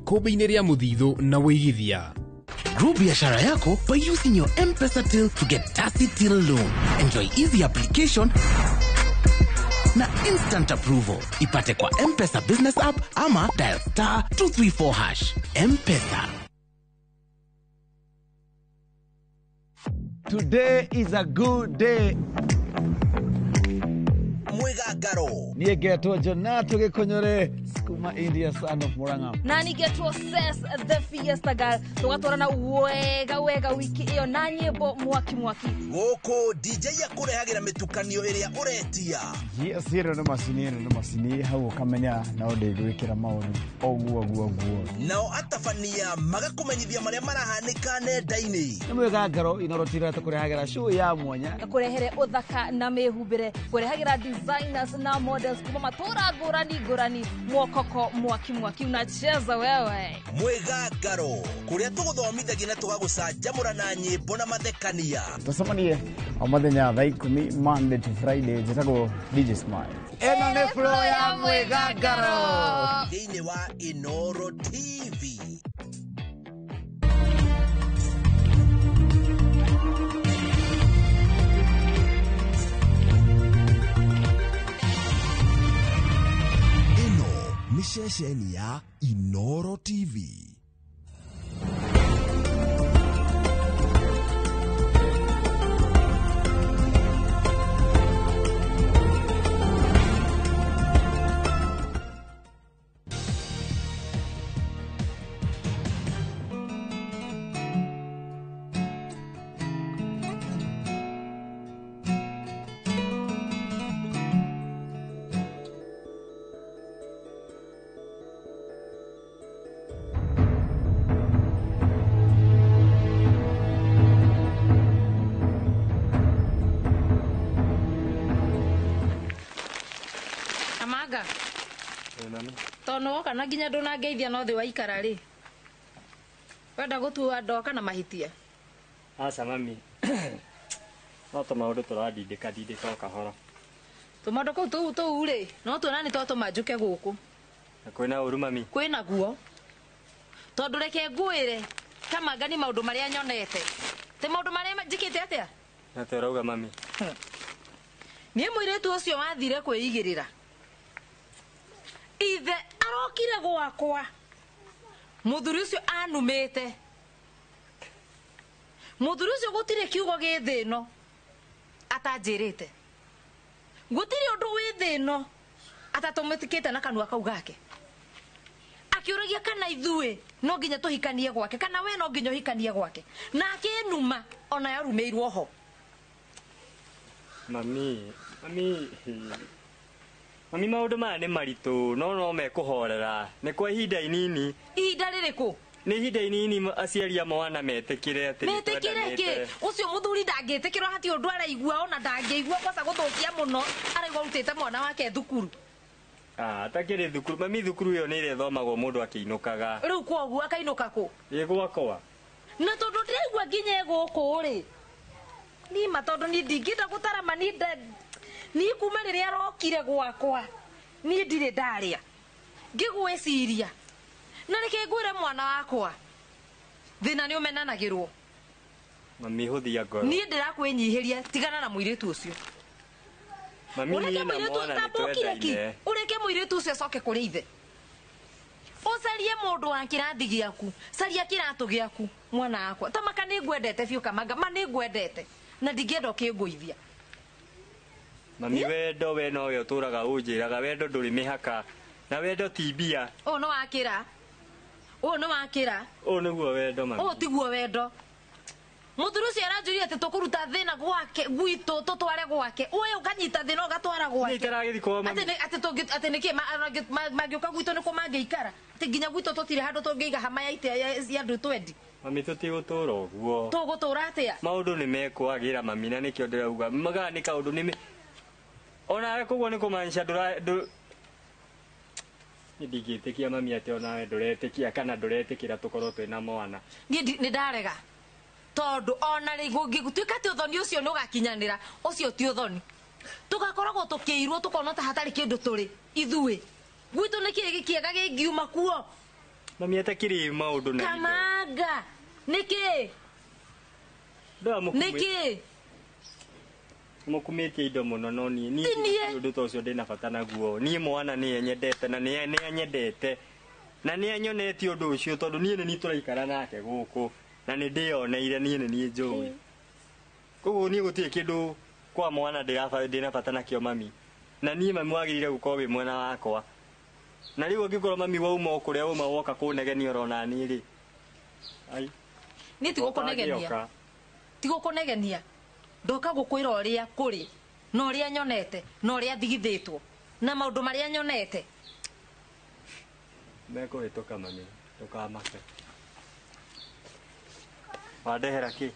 Ikũmbĩ-inĩ rĩa mũthithũ na wĩigithia. Grow biashara yako by using your M-Pesa till to get Tasi Till Loan. Enjoy easy application na instant approval. Ipate kwa M-Pesa business app ama dial *234#. M-Pesa. Today is a good day. Mwigangaro. Niĩ ngetwo Jonato Gĩkũnyũre, Skuma India, son of Murang'a. Na nĩngetwo Ses the Fiesta Girl, tũgatwarana wega wega wiki ĩyo na nyĩmbo mwaki mwaki. Gũkũ DJ akũrehagĩra mĩtukanio ĩrĩa ũretia. Yes, ĩno nĩ macini, ĩno nĩ macini, hau ũkamenya no ndĩgwĩkĩra maũndũ ũguo ũguo ũguo. Nao atabania magakũmenyithia marĩa marahanĩka nenda-inĩ. Nĩ mwĩgangaro inorotira tũkũrehagĩra show ya mwanya. Kũrehere ũthaka na mĩhumbĩre, kũrehagĩra designers na models kuma matũra ngũrani ngũrani, mwokoko mwaki mwaki unacheza wewe. Mwĩgangaro kũrĩa tũgũthomithagia na tũgagũcanjamũra na nyĩmbo na mathekania. Tũcemanie o mũthenya thaa 10 Monday to Friday. Njĩtagwo DJ Smile. Ĩno nĩ flow ya mwĩgangaro thĩinĩ wa Inoro TV. Ĩno nĩ ceceni ya Inoro TV. Amaga tondu woka na nginya ndunangeithia no thi waikara ri wenda gutua ndoka na mahitia. Aca mami, no tũmaũndũ tũrandindĩka ndindĩka o kahora. Tũmaũndũ kũu tũu tũu rĩ no tuona nĩ twatũma njũke gũkũ. Na kwĩna ũru mami? Kwĩna guo tondu reke ngwĩre Kamanga nĩ maũndũ marĩa nyonete ti maũndũ marĩa njĩkĩte atĩa? Atĩa ũrauga mami? Niĩ mũirĩtu ũcio wathire kwĩigĩrĩra ithe arokire gwakwa muthuri ucio anumite muthuri ucio gutire kiugo gi thi ino atanjirite gutire undu wi thi ino atatumitikite na kanua kau gake akiuragia kana ithuĩ no nginya tuhikanie gwake kana we no nginya uhikanie gwake na akinuma ona yarumiirwo ho. Mami, mami, mami maũndũ maya nĩ maritũ no no mekũhorera nĩ kwa ihinda inini. Ihinda rĩrĩkũ? Nĩ ihinda inini aciari a mwana metĩkĩre atĩ metĩkĩre kĩ? Ũcio mũthuri ndangĩtĩkĩrwo hatirĩ ũndũ araigua ona ndangĩigua kwaca gũthũkia mũno araigua arutĩte mwana wake thukuru. Ah, atakĩrĩ thukuru mami, thukuru ĩyo nĩ ĩrĩa ĩthomagwo mũndũ akĩinũkaga. Rĩu kwoguo akainũka kũ? Ĩ gwakwa. Na tondũ ndĩraigua nginya gũkũ rĩ nima tondũ niĩ ndingĩenda gũtarama niĩ kuma rĩrĩa arokire gwakwa niĩ ndirĩ ndarĩa ngĩgwĩciria na reke ngwĩre mwana wakwa thĩna nĩ ũmenanagĩrwo. Mami hũthia ngoro. Niĩ ndĩrakwĩnyihĩria tigana na mũirĩtu ũcio. Mami niĩ na mwana nĩ twendaine. Ũreke mũirĩtu ũcio acoke kũrĩ ithe. Ũcarie mũndũ wa kĩrathi gĩaku, caria kĩratũ gĩaku mwana wakwa. Tamaka nĩ ngwendete biũ Kamanga, ma nĩ ngwendete na ndingĩenda ũkĩngũithia. Mami wendo we nowe ũtũraga ũnjĩraga wendo ndũrĩ mĩhaka na wendo ti mbia. Ũũ nĩ wakĩra, ũũ nĩ wakĩra. Ũũ nĩguo wendo mami. Ũũ tiguo wendo. Mũthuri ũcio aranjũria atĩ tũkũruta thĩna gwake gwitũ tũtware gwake ũyũ ũkanyita thĩna ũgatwara gwake. Nĩ itaragĩthiĩ kwao mami. Atĩ nĩkĩ mangĩũka gwitũ nĩkũ mangĩikara atĩ nginya gwitũ tũtirĩ handũ tũngĩiga hama ya itĩ ya andũ twendi. Mami tũtigũtũra ũguo. Tũgũtũra atĩa? Maũndũ nĩ mekwagĩra mami na nĩkĩo ndĩrauga magaa nĩ kaũndũ nĩ onawe koguo nĩ kũmaanisha ndũra ndingĩtĩkia mami atĩ onawe ndũretĩkia kana ndũretĩkĩra tũkorwo twĩna mwana. Niĩ nĩ ndarega tondu ona rĩ gũngĩtuĩka atĩ ũthoni ũcio nĩ ũgakinyanĩra ũcio ti ũthoni tũgakoragwo tũkĩirwo tũkona ta hatarĩ kĩndũ tũrĩ ithuĩ gwitũ nĩ kĩĩ kĩega gĩngiuma kuo. Mami atakiri maundu na Kamanga niki niki mukumitie indo muno no nie nie undu ta ucio ndina bata naguo nie mwana nie nyendete na nie nyendete na nie nyonetie undu ucio tondu nie ni turaikara nake guku na ni ndioneire nie ni njui koguo nie gutie kindu kwa mwana ndina bata nakio mami na nie mami wagirire gukorwo wi mwena wakwa na riu angikorwo mami wauma o kuria wauma woka kunegenia orona ni ri ai ni tigukunegenia tigukunegenia ndoka gukwira uria kuri na uria nyonete na uria thigithitwo na maundu maria nyonete mekuhituka mami ndukamake wandehera ki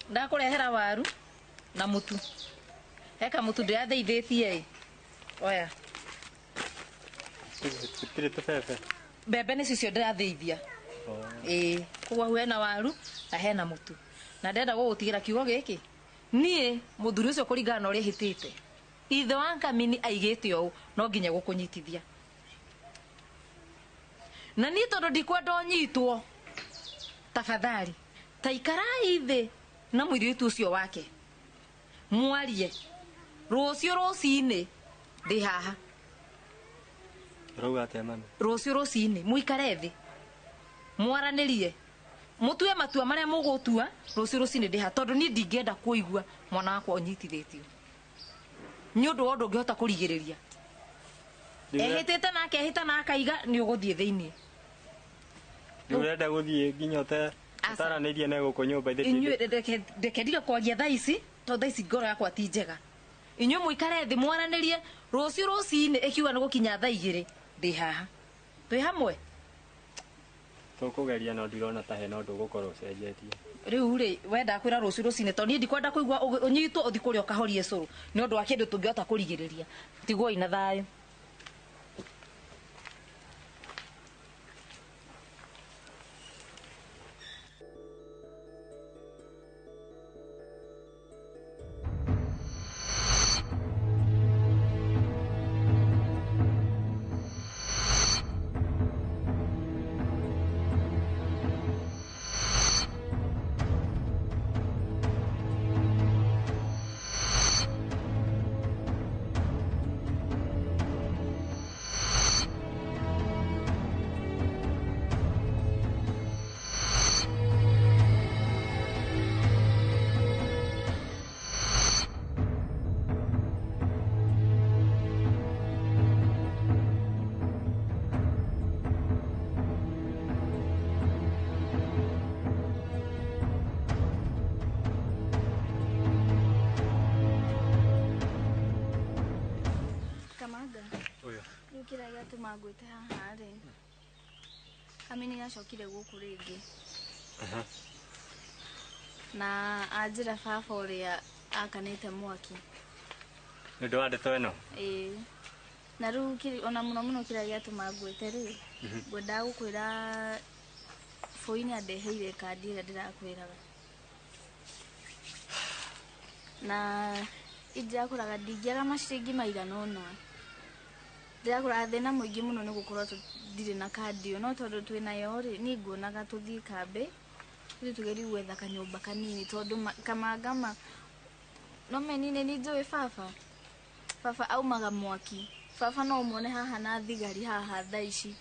ndakurehera waru na mutu eka mutu ndiratheithitie oya tutire tubebe mbembe nicio cio ndiratheithia ii koguo hena waru na hena mutu na ndenda gugutigira kiugo giki nie muthuri ucio kuringana na uria hitite ithe wa Kamini aigite ou no nginya gukunyitithia na nie tondu ndikwenda unyitwo tafadhali taikarai thi na muiritu ucio wake mwarie rucio rucini ndi haha Rauga atia mami rucio rucini muikare thi mwaranirie mutue matua maria mugutua rucio rucini ndi haha tondu ni ndingienda kuigua mwana wakwa unyitithitio ni undu wa undu ngihota kurigiriria ehitite na akehita na akaiga ni uguthie thiini ni urenda guthie nginya ute utaranĩirie na gũkũ nyũmba ithe inyuĩ ndeke ndige kwaria thaa ici tondũ thaa ici ngoro yakwa ti njega inyuĩ mũikare thĩ mwaranĩrie rũciũ rũcinĩ ĩkiuga nĩ gũkinya thaa igĩrĩ ndĩ haha twĩ hamwe tũkũgeria no ndirona ta hena ũndũ ũgũkorwo ũcenjetie rĩu rĩ wenda kwĩra rũciũ rũcinĩ tondũ niĩ ndikwenda kũigua ũnyitwo ũthiĩ kũrĩa ũkahorie cũrũ nĩ ũndũ wa kĩndũ tũngĩhota kũrigĩrĩria tigwoi na thayũ. Kĩrĩa gĩatũma ngwĩte haha rĩ Kamini nĩacokire gũkũ rĩngĩ na anjĩra baba ũrĩa akanĩte mwaki nĩ ũndũ wa ndeto ĩno ĩĩ na rĩu ona mũno mũno kĩrĩa gĩatũma ngwĩte rĩ ngwendaga gũkwĩra Bũi nĩandeheire kandi ĩrĩa ndĩrakwĩraga na indĩrakũraga ndingĩaga maciringi maigana ũna ndĩrakũraga thĩna mũingĩ mũno nĩ gũkorwo ndirĩ na kandi ĩyo no tondũ twĩnayo rĩ niĩ nguonaga tũthiĩ kambĩ tũthiĩ tũgerie gwetha kanyũmba kanini tondũ kamanga ma no menine nĩ njũĩ baba baba aumaga mwaki baba no ũmuone haha na thigari haha thaa ici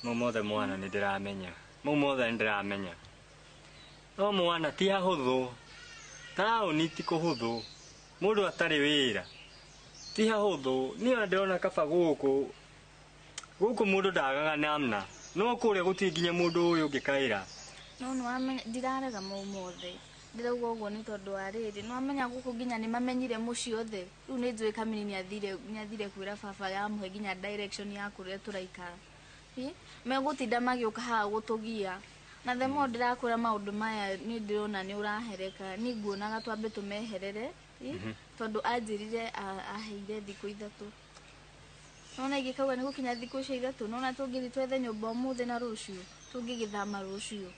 mau mothe mwana nĩ ndĩramenya mau mothe nĩ ndĩramenya no mwana ti hahũthũ taũni ti kũhũthũ mũndũ atarĩ wĩra ti hahũthũ niĩ ona ndĩrona kaba gũkũ gũkũ mũndũ ndagaga namna no kũrĩa gũtirĩ nginya mũndũ ũyũ ũngĩkaĩra no nĩwamenya ndirarega mau mothe ndĩrauga ũguo nĩ tondũ wa rĩrĩ nĩwamenya gũkũ nginya nĩmamenyire mũciĩ othe rĩu nĩ njũĩ Kamini nĩathire kwĩra baba yamũhe nginya direction ya kũrĩa tũraikara megũtinda magĩũka haha gũtũgia na the more ndĩrakwĩra maũndũ maya nĩ ndĩrona nĩ ũrahereka niĩ nguonaga twambe tũmeherere tondũ anjĩrire aheire thikũ ithatũ nona ingĩkauga nĩ gũkinya thikũ icio ithatũ nona tũngĩthiĩ twethe nyũmba ũmũthĩ na rũciũ tũngĩgĩthama rũciũ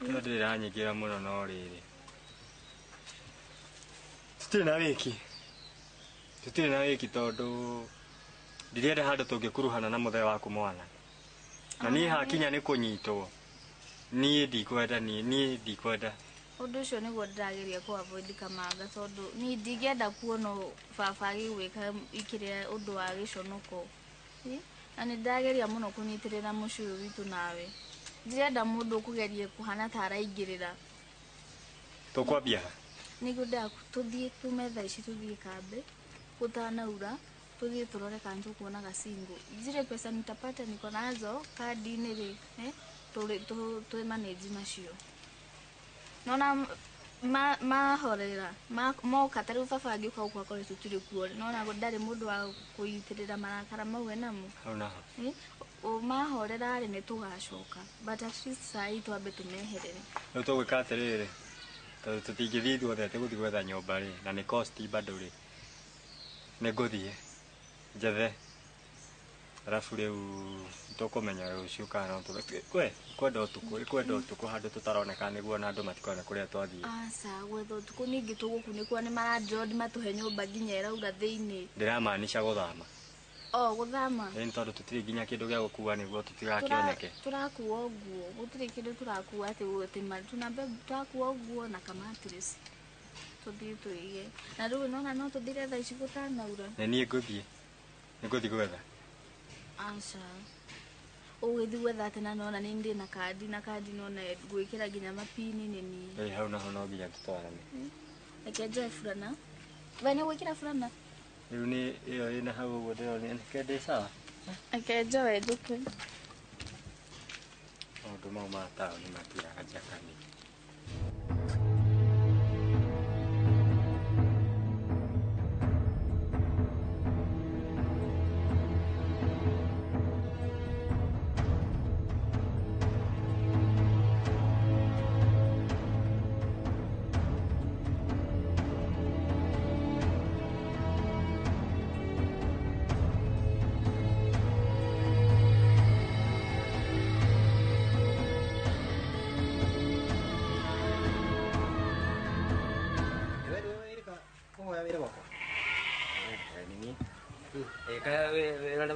ĩyo ndĩranyingĩra mũno no rĩrĩ tũtirĩ na wĩki tũtirĩ na wĩki tondũ ndirenda handũ tũngĩkuruhana na mũthee waku mwana Na niĩ hakinya nĩ kũnyitwo. Niĩ ndikwenda niĩ ndikwenda. Ũndũ ũcio nĩguo ndĩrageria kũ avoid Kamanga tondũ niĩ ndingĩenda kuona baba agĩgwĩka ikĩrĩa ũndũ wa gĩconoko. Na nĩ ndageria mũno kũnyitĩrĩra mũciĩ ũyũ witũ nawe. Ndirenda mũndũ ũkũgerie kũhana ta araingĩrĩra. Tũkwambia ha? Nĩguo tũthiĩ tume thaa ici tũthiĩ kambĩ gũtanaura tũthiĩ tũrore kana tũkuona gacingo. Zile pesa nitapata niko nazo kadi-inĩ rĩ, tũ manage nacio. Nona mahorera moka ta rĩu baba angĩũka gũkũ akore tũtirĩ kuo rĩ, nona ndarĩ mũndũ wa kũnyitĩrĩra marakara mau enamo. Hau naho. Mahorera rĩ nĩ tũgacoka but at least saa hii twambe tũmeherere. Rĩu tũgwĩka atĩrĩrĩ, tondũ tũtingĩthiĩ ithuothe atĩ gũthiĩ gwetha nyũmba rĩ, na nĩ cost bado rĩ, nĩ ngũthiĩ njethe arabu rĩu tũkũmenya rũciũ kana no we kwenda ũtukũ kwenda ũtukũ handũ tũtaroneka nĩguo na andũ matikone kũrĩa twathiĩ. Aca gwetha ũtukũ ningĩ tũgũkunĩkwo nĩ maranjodi matũhe nyũmba nginya ĩraura thĩinĩ. Ndĩramaanisha gũthama. O gũthama. Nĩ tondũ tũtirĩ nginya kĩndũ gĩa gũkua nĩguo tũtigakĩoneke. Tũrakua nguo gũtirĩ kĩndũ tũrakua atĩ tũrakua nguo na kamatirisi tũthiĩ tũige. Na rĩu nona no tũthire thaa ici gũtanaura. Na niĩ ngũthiĩ. Nĩ ngũthiĩ gwetha. Aca. Ũgĩthiĩ gwetha atĩ na nona nĩ ndĩ na kandi na kandi nona ngwĩkĩra nginya mapini nĩ niĩ. Ĩ hau naho no nginya tũtwarane. Reke njoe burana. We nĩ gwĩkĩra burana? Rĩu nĩ ĩyo ĩna hau ũguo ndĩrona nĩ ndĩ sawa. Reke njoe njũke. Maũndũ mau ma taũni matiranjakania.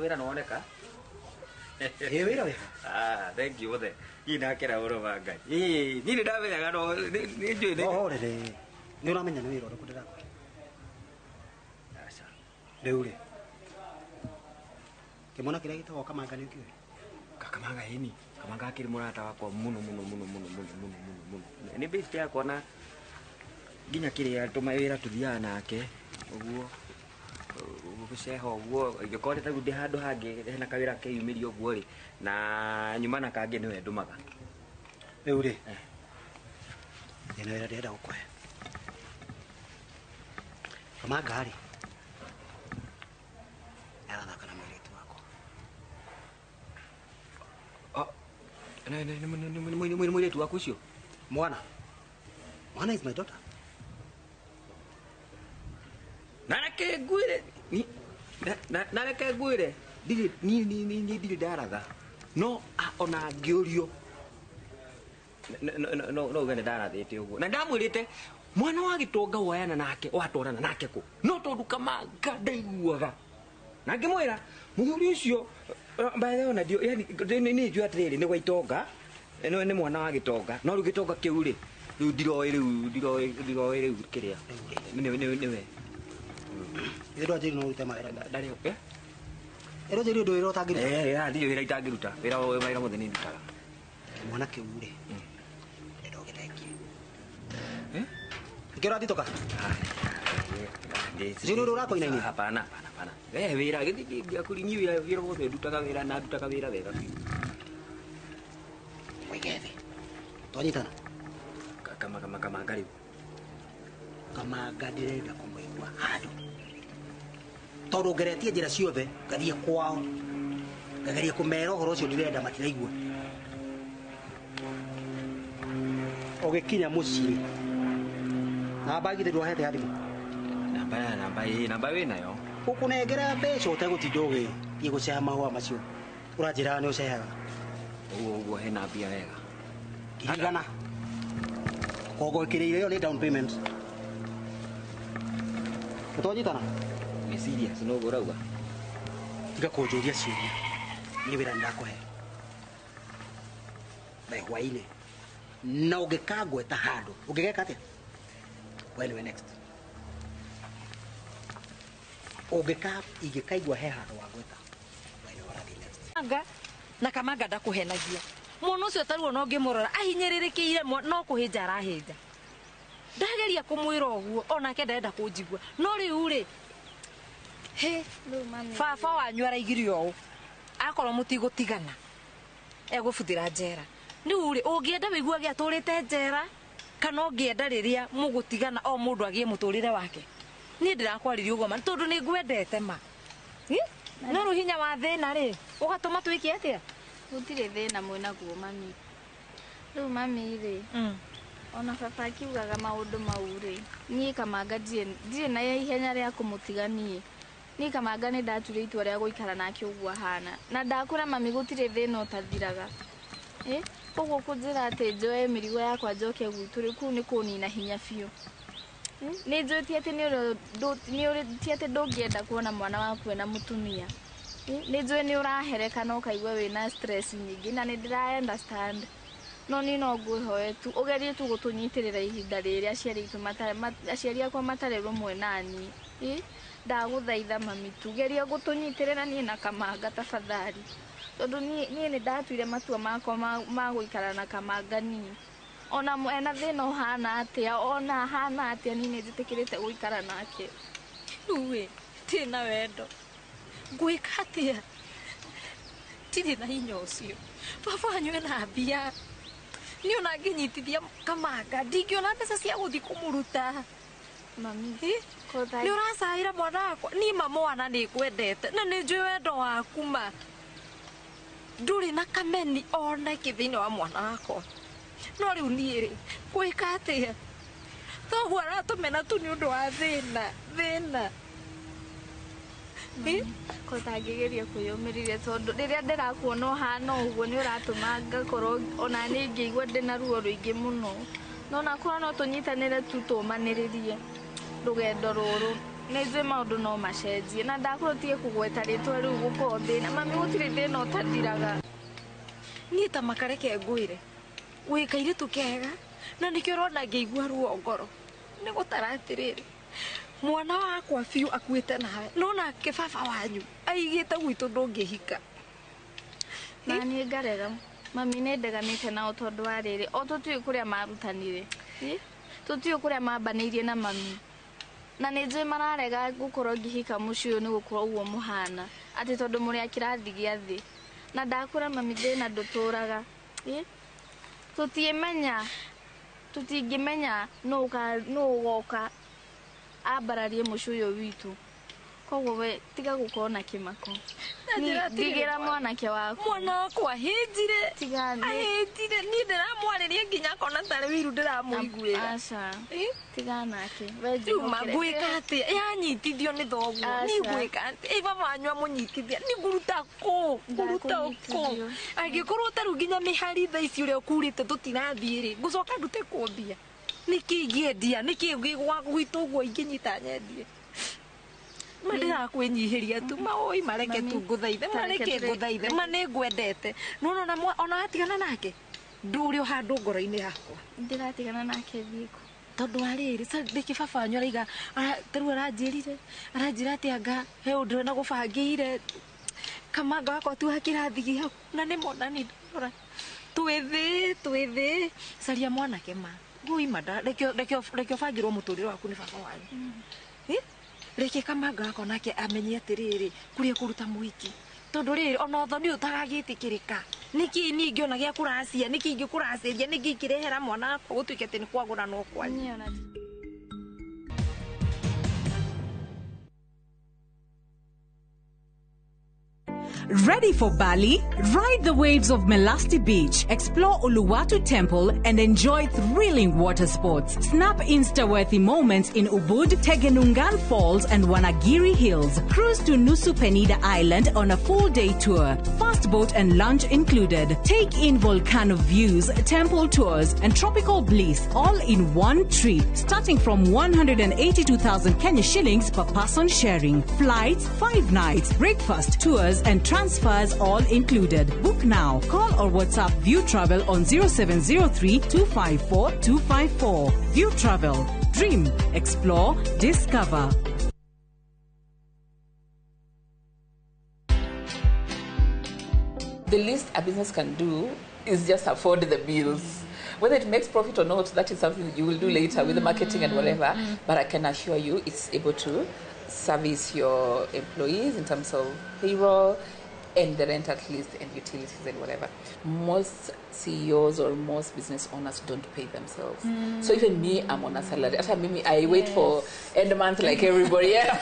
Wĩra nĩwoneka? Ĩ wĩra wĩha? Ah, thank you mũthee. Niĩ ndakena mũno wa Ngai. Ĩ, niĩ nĩndamenyaga no nĩ njũĩ nĩ. Ũhorere. Nĩ ũramenya nĩ wĩra ũrĩkũ ndĩrakũhe? Aca. Rĩu rĩ. Kĩmwana kĩrĩa gĩtagwo Kamanga nĩ ũkĩũĩ? Kamanga ĩni. Kamanga akĩrĩ mũrata wakwa mũno mũno mũno mũno mũno mũno mũno mũno. Nĩ best yakwa na nginya kĩrĩa tũmawĩra tũthiaga nake ũguo. Gũceha ũguo ingĩkorwo ta rĩu ndĩ handũ hangĩ hena kawĩra keyumĩria ũguo rĩ na nyuma na kangĩ nĩwe ndũmaga. Rĩu rĩ ndĩna wĩra ndĩrenda gũkũhe. Kamanga rĩ arathaka na mũirĩtu wakwa. Nĩ mũirĩtu waku ũcio? Mwana. Mwana is my daughter. Nareke ngwĩre nareke ngwĩre ndirĩ niĩ ndirĩ ndaratha no ona ngĩũrio no uge nĩ ndarathĩte ũguo na ndamwĩrĩte mwana wa gĩtonga woyana nake watwarana nake kũ no tondũ Kamanga ndaiguaga na ngĩmwĩra mũthuri ũcio by the way ona yani nĩ njũĩ atĩrĩrĩ nĩ gwa itonga nĩ mwana wa gĩtonga no rĩu gĩtonga kĩu rĩ rĩu ndiroĩ rĩu ndiroĩ rĩu kĩrĩa nĩwe. Ithe ndwanjĩrire no ũrute mawĩra. Ndarĩ eh? Ĩro njĩrire ndũ wĩra ũtangĩruta. Eh, ndirĩ wĩra itangĩruta. Wĩra wĩra mothe nĩ ndutaga. Mwana kĩu rĩ. Ndĩrenda ũgĩthengie. Eh? Nĩkĩo ũrathitũka? Njĩrire ũrĩa ũrakũinaina? Hapana, hapana, hapana. Eh, wĩra gĩthiĩ ngĩakũri niĩ wĩra wĩra wothe ndutaga wĩra na ndutaga wĩra wega biũ. Wĩke thĩ. Twanyitana. Kamanga rĩu. Kamanga ndĩrenda kũmũigua handũ. Tondũ ngeretie njĩra ciothe ngathiĩ kwao ngageria kũmera ũhoro ũcio ndĩrenda matiraigua. Ũgĩkinya mũciĩ namba githĩ ndwahete ya thimũ? Namba wĩnayo. Ũkũnengera mbeca ũtegũtinda ũgĩthiĩ gũceha mahũa macio ũranjĩraga nĩ ũcehaga. Ũguo ũguo hena mbia wega. Ngiri igana. Koguo ĩkĩrĩire ĩyo nĩ down payment. Nĩtwanyitana? Nĩ serious no ũguo ũrauga? Tiga kũnjũria ciũria. Niĩ wĩra nĩndakũhe. Thaa hwainĩ na ũngĩkangweta handũ ũngĩgeka atĩa? We nĩwe next. Ũngĩka ingĩkaigua he handũ wangweta we nĩwe ũrathiĩ next. Kamanga na Kamanga ndakuhenagia mwana ũcio taruo no ngĩmũrora ahinyĩrĩrĩkĩire no kũhĩnja arahĩnja ndageria kũmwĩra ũguo onake ndarenda kũnjigua no rĩu rĩ he baba wanyu araigire ũũ akorwo mũtigũtigana egũbuthĩra njera rĩu rĩ ũngĩenda wĩiguage atũrĩte njera kana ũngĩenda rĩrĩa mũgũtigana o mũndũ agĩe mũtũrĩre wake niĩ ndĩrakwarĩria ũguo ma tondũ nĩ ngwendete ma. No rĩu hinya wa thĩna rĩ ũgatũma twĩke atĩa? Gũtirĩ thĩna mwĩnaguo mami. Rĩu mami rĩ ona baba akiugaga maũndũ mau rĩ niĩ Kamanga ndirĩ na ihenya rĩa kũmũtiga niĩ. Niĩ Kamanga nĩ ndatuire itua rĩa gũikara nake ũguo ahana na ndakũra mami gũtirĩ thĩna ũtathiraga. Koguo kũnjĩra atĩ njoe mĩrigo yakwa njoke gwitũ rĩ kũu nĩ kũnina hinya biũ. Nĩ njũĩ ti atĩ nĩ ti atĩ ndũngĩenda kuona mwana waku ena mũtumia. Nĩ njũĩ nĩ ũrahereka na ũkaigua wĩna stress nyingĩ na nĩ ndĩra understand. No niĩ no ngwĩhoe tu ũgerie tu gũtũnyitĩrĩra ihinda rĩrĩ aciari aitũ matarĩ aciari akwa matarĩ rũmwe naniĩ. Ndagũthaitha mami tu geria gũtũnyitĩrĩra niĩ na Kamanga tafadhali. Tondũ niĩ nĩ ndatuire matua makwa ma gũikara na Kamanga niĩ. Ona ena thĩna ũhana atĩa ona ahana atĩa niĩ nĩ njĩtĩkĩrĩte gũikara nake. Rĩu ĩ ndirĩ na wendo ngwĩka atĩa? Ndirĩ na hinya ũcio baba wanyu ena mbia niĩ ona ngĩnyitithia Kamanga ndingĩona mbeca cia gũthiĩ kũmũruta. Mami nĩ ũracaĩra mwana wakwa niĩ ma mwana nĩ ngwendete na nĩ njũĩ wendo waku ma ndũrĩ na kameni ona kĩ thĩinĩ wa mwana wakwa no rĩu niĩ rĩ ngwĩka atĩa? Thoguo aratũmena tu nĩ ũndũ wa thĩna thĩna. Ko tangĩgeria kwĩyũmĩrĩria tondũ rĩrĩa ndĩrakuona ũhana ũguo nĩ ũratũma ngakorwo ona niĩ ngĩigua ndĩna ruo rũingĩ mũno no nakorwo no tũnyitanĩre tu tũmanĩrĩrie rũgendo rũrũ nĩ njũĩ maũndũ no macenjie na ndakorwo tige kũgweta rĩtwa rĩu gũkorwo thĩna mami gũtirĩ thĩna ũtathiraga. Niĩ ta makareke ngwĩre wĩ kairĩtu kega na nĩkĩo ũrona ngĩigua ruo ngoro nĩ gũtara atĩrĩrĩ mwana wakwa biũ akuĩte nawe no nake baba wanyu aigĩte gwitũ ndũngĩhika. Na niĩ ngarega mami nĩ ndeganĩte nao tondũ wa rĩrĩ o tũtiũĩ kũrĩa marutanire tũtiũĩ kũrĩa mambanĩirie na mami na nĩ njũĩ mararega gũkorwo ngĩhika mũciĩ ũyũ nĩ gũkorwo ũguo mũhana atĩ tondũ mũrĩ a kĩrathi gĩa thĩ na ndakũra mami thĩna ndũtũraga. Tũtiĩmenya tũtingĩmenya nũ ũgoka ambararie mũciĩ ũyũ witũ koguo we tiga gũkorwo na kĩmako. Ndigĩra mwanake waku. Mwana wakwa ahĩnjire ahĩnjire niĩ ndĩramwarĩria nginya akona tarĩ wĩiru ndĩramũiguĩra. Aca tiga nake we rĩu ma ngwĩka atĩa? Yanyitithio nĩ thoguo niĩ ngwĩka atĩa? Ĩ baba wanyu amũnyitithia niĩ ngũruta kũ ngũruta kũ angĩkorwo ta rĩu nginya mĩhari thaa ici ũrĩa ũkurĩte tũtirathiĩ rĩ ngũcoka ndute kũ mbia? Nĩkĩ ingĩendia nĩkĩ gwitũ ũguo ingĩnyita nyendie? Ma ndĩrakwĩnyihĩria tu maũi mareke tu ngũthaithe mareke ngũthaithe ma nĩ ngwendete nĩwona ona watigana nake ndũrĩ o handũ ngoro-inĩ yakwa. Ndĩratigana nake thiĩ kũ? Tondũ wa rĩrĩ rĩngĩ baba wanyu araiga tarĩu aranjĩrire aranjĩra atĩ anga he ũndũ ena gũbangĩire Kamanga wakwa tu wa kĩrathi gĩaku na nĩ monani ndora twĩ thĩ caria mwanake ma ngũima reke ũbangĩrwo mũtũrĩre waku nĩ baba wanyu. Reke Kamanga wakwa nake amenye atĩrĩrĩ kũrĩa kũruta mũhiki tondũ rĩrĩ ona ũthoni ũtaragĩtĩkĩrĩka nĩkĩ niĩ ingĩona gĩa kũracia nĩkĩ ingĩkũracĩria nĩkĩ ingĩrehera mwana wakwa gũtuĩke atĩ nĩ kwagũranwo kwanyu. Ready for Bali? Ride the waves of Melasti Beach, explore Uluwatu Temple, and enjoy thrilling water sports. Snap Insta-worthy moments in Ubud, Tegenungan Falls, and Wanagiri Hills. Cruise to Nusa Penida Island on a full-day tour. Fast boat and lunch included. Take in volcano views, temple tours, and tropical bliss all in one trip, starting from 182,000 Kenya shillings per person sharing. Flights, 5 nights, breakfast, tours, and Transfers all included. Book now. Call or WhatsApp View Travel on 0703 254 254. View Travel. Dream, explore, discover. The least a business can do is just afford the bills. Whether it makes profit or not, that is something that you will do later with the marketing and whatever. But I can assure you it's able to service your employees in terms of payroll and the rent at least and utilities and whatever. Most CEOs or most business owners don't pay themselves. So even me, I'm on a salary. After me, I wait for end of month like everybody else.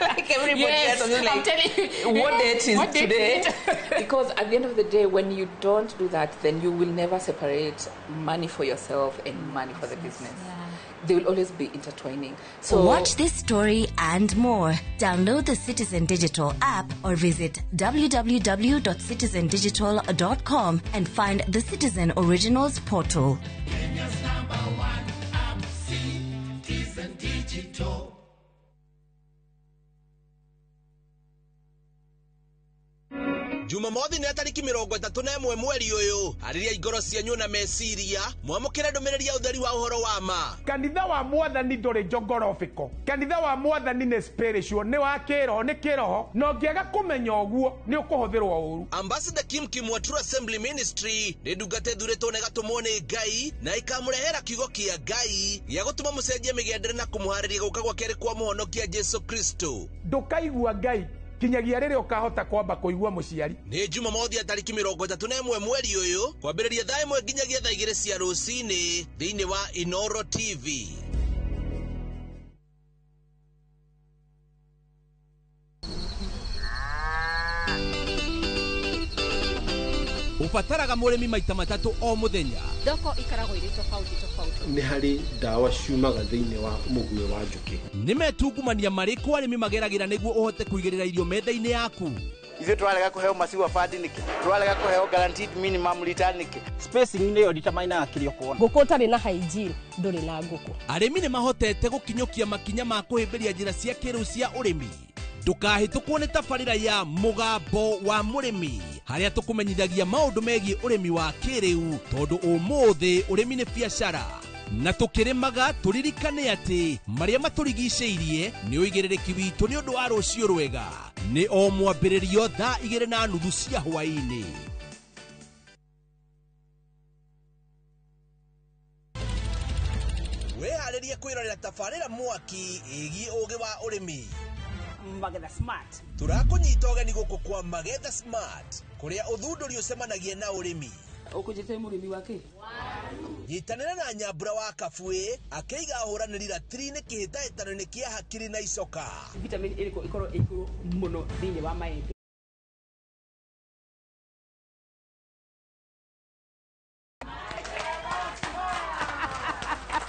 Like everybody else. I'm just like, I'm telling you. What date is What date today? is it? Because at the end of the day, when you don't do that, then you will never separate money for yourself and money for the business. They will always be intertwining. So watch this story and more. Download the Citizen Digital app or visit www.citizendigital.com and find the Citizen Originals portal. Kenya's number one app, Citizen Digital. Jumamothi nĩ tarĩki 31 mweri ũyũ arĩria ingoro cianyu na meciria mwamũkĩre ndũmĩrĩri ya ũtheri wa ũhoro wa ma. Kanitha wa mwathani ndũrĩ njogorobĩko. Kanitha wa mwathani nĩ spiritual, nĩ wa kĩroho, nĩ kĩroho, na ũngĩaga kũmenya ũguo nĩ ũkũhũthĩrwo ũru. Ambassador Kim Kim wa True Assembly Ministry nĩ ndungata ĩthurĩtwo na ĩgatũmwo nĩ Ngai na ĩkamũrehera kiugo kĩa Ngai gĩa gũtũma mũcenjie mĩgendere na kũmũharĩria gũka gwa kerĩ kwa mũhonokia Jesu Kristo. Ndũkaigua Ngai kinyagia rĩrĩa ũkahota kwamba kũigua mũciari. Nĩ Jumamothi ya tarĩki 31 mweri ũyũ kwambĩrĩria thaa 1 nginyagia thaa 2 cia rũcinĩ thĩinĩ wa Inoro TV. Ũbataraga mũrĩmi maita matatũ o mũthenya. Thoko ikaragwo irĩ tofauti tofauti. Nĩ harĩ ndawa ciumaga thĩinĩ wa mũguĩ wa njũkĩ. Nĩ metungumania marĩkũ arĩmi mageragĩra nĩguo ũhote kũigĩrĩra irio metha-inĩ yaku? Ithuĩ tũrarega kũheo maciwa bandi nĩkĩ? Tũrarega kũheo guaranteed minimum return nĩkĩ? Spacing nĩyo determinaga kĩrĩa ũkuona. Ngũkũ ũtarĩ na hygiene ndũrĩ na ngũkũ. Arĩmi nĩ mahotete gũkinyũkia makinya ma kũhĩmbĩria njĩra cia kĩrĩu cia ũrĩmi. Ndũkahĩtũkwo nĩ tabarĩra ya Mũgambo wa Mũrĩmi harĩa tũkũmenyithagia maũndũ megiĩ ũrĩmi wa kĩrĩu tondũ ũmũthĩ ũrĩmi nĩ biacara na tũkĩrĩmaga tũririkane atĩ marĩa matũrigicĩirie nĩ ũigĩrĩrĩki witũ nĩ ũndũ wa rũciũ rwega. Nĩ o mwambĩrĩrio thaa 2:30 cia hwaĩ-inĩ. Wĩharĩrie kwĩrorera tabarĩra mwaki ĩgiĩ ũũgĩ wa ũrĩmi. Magetha Smart. Tũrakũnyita ũgeni gũkũ kwa Magetha Smart kũrĩa ũthundũri ũcemanagia na ũrĩmi. Ũkũnjĩte mũrĩmi wa kĩ? Nyitanĩra na Nyambura wa Kabuĩ akĩiga ahũranĩri ratiri-inĩ kĩhĩtahĩtano-inĩ kĩa hakiri na icoka. Vitamin ĩrĩkũ ĩkorwo ĩ igũrũ mũno thĩinĩ wa maembe?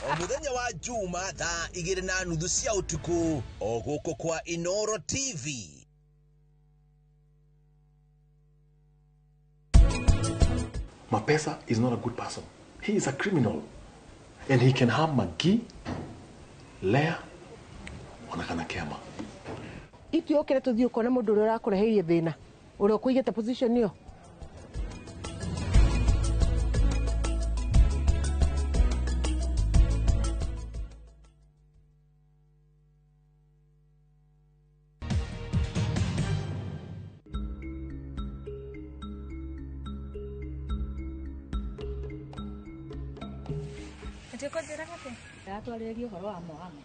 O mũthenya wa Juma thaa 2:30 cia ũtukũ o gũkũ kwa Inoro TV. Mapesa is not a good person. He is a criminal. And he can harm Magi, Leah, ona Kema. Itiokere tuthii ukone mundu uria urakureheirie thina uria ukuigite position iyo. Ndatwarĩrĩria ũhoro wa Mohamed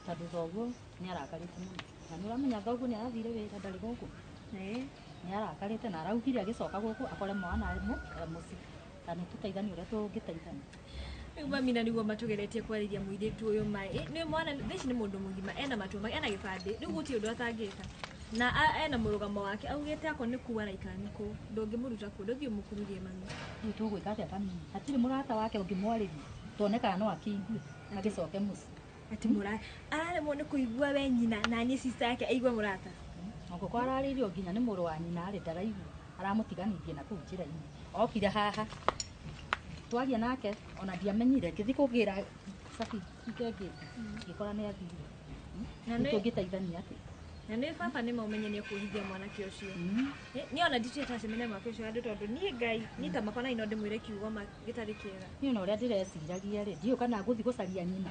tondũ thoguo nĩ arakarĩte mũno na nĩ ũramenya thoguo nĩ arathire wĩra ndarĩ gũkũ nĩ arakarĩte na araugire agĩcoka gũkũ akore mwana mũciĩ na nĩ tũteithanie ũrĩa tũngĩteithania. Rĩu mami na nĩguo matũgeretie kwarĩria mũirĩtu ũyũ maĩ nĩ mwana thaa ici nĩ mũndũ mũgima ena matua make ena gĩbandĩ rĩu gũtirĩ ũndũ atangĩka na ena mũrũgamo wake augĩte akorwo nĩ kuu araikara nĩ kũu ndũngĩmũruta kũu ndũthiĩ ũmũkururie mami. Rĩu tũgwĩka atĩa kamini hatirĩ mũrata wake ũngĩmwarĩria tuone kana no akĩigue agĩcoke mũciĩ. Ati mũrata araremwo nĩ kũigua we nyina na niĩ sister yake aigue mũrata. Ongoko ararĩirio nginya nĩ mũrũ wa nyina rĩ ndaraigua aramũtiganĩirie na kũu njĩra-inĩ okire haha twaria nake ona ndiamenyire ngĩthiĩ kũgĩra cabi ngĩngĩ ngĩkora nĩ athire. Rĩu tũngĩteithania atĩa? Na nĩ baba nĩ maumenye nĩ kuhithia mwanake ũcio. Niĩ ona ndituĩte acemania mwanake ũcio andũ tondũ niĩ Ngai niĩ ta makwa na ino ndĩmwĩre kiugo gĩtarĩ kĩega. Niĩ ona ũrĩa ndĩreciragia rĩ, ndiũĩ kana ngũthiĩ gũcaria nyina.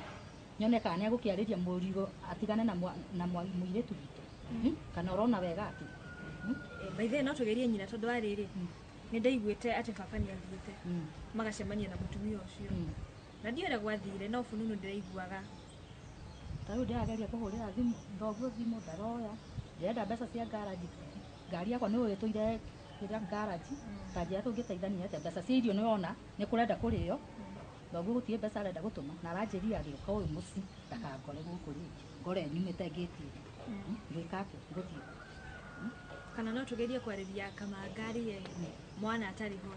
Nyone kana nĩegũkĩarĩria mũrigo atigane na mũirĩtu witũ. Kana ũrona wega atĩ. By the way no tũgerie nyina tondũ wa rĩrĩ nĩ ndaiguĩte atĩ baba nĩ athiĩte magacemania na mũtumia ũcio. Na ndiũĩ ũrĩa gwathire no fununu ndĩraiguaga. Ta rĩu ndĩrageria kũhũrĩra thimũ thoguo thimũ ndaroya. Ndĩrenda mbeca cia ngaraji. Ngari yakwa nĩ ũĩ ĩtũire kĩrĩa ngaraji. Ta njĩra tũngĩteithania atĩa mbeca cia irio nĩwona nĩ kũrenda kũrĩo. Thoguo gũtirĩ mbeca arenda gũtũma na aranjĩrire agĩũka ũyũ mũciĩ ndakangore gũkũ rĩngĩ. Ngore nyumĩte ngĩti-inĩ. Ngwĩka atĩa? Ngũthiĩ. Kana no tũgerie kwarĩria Kamangari ye mwana atarĩ ho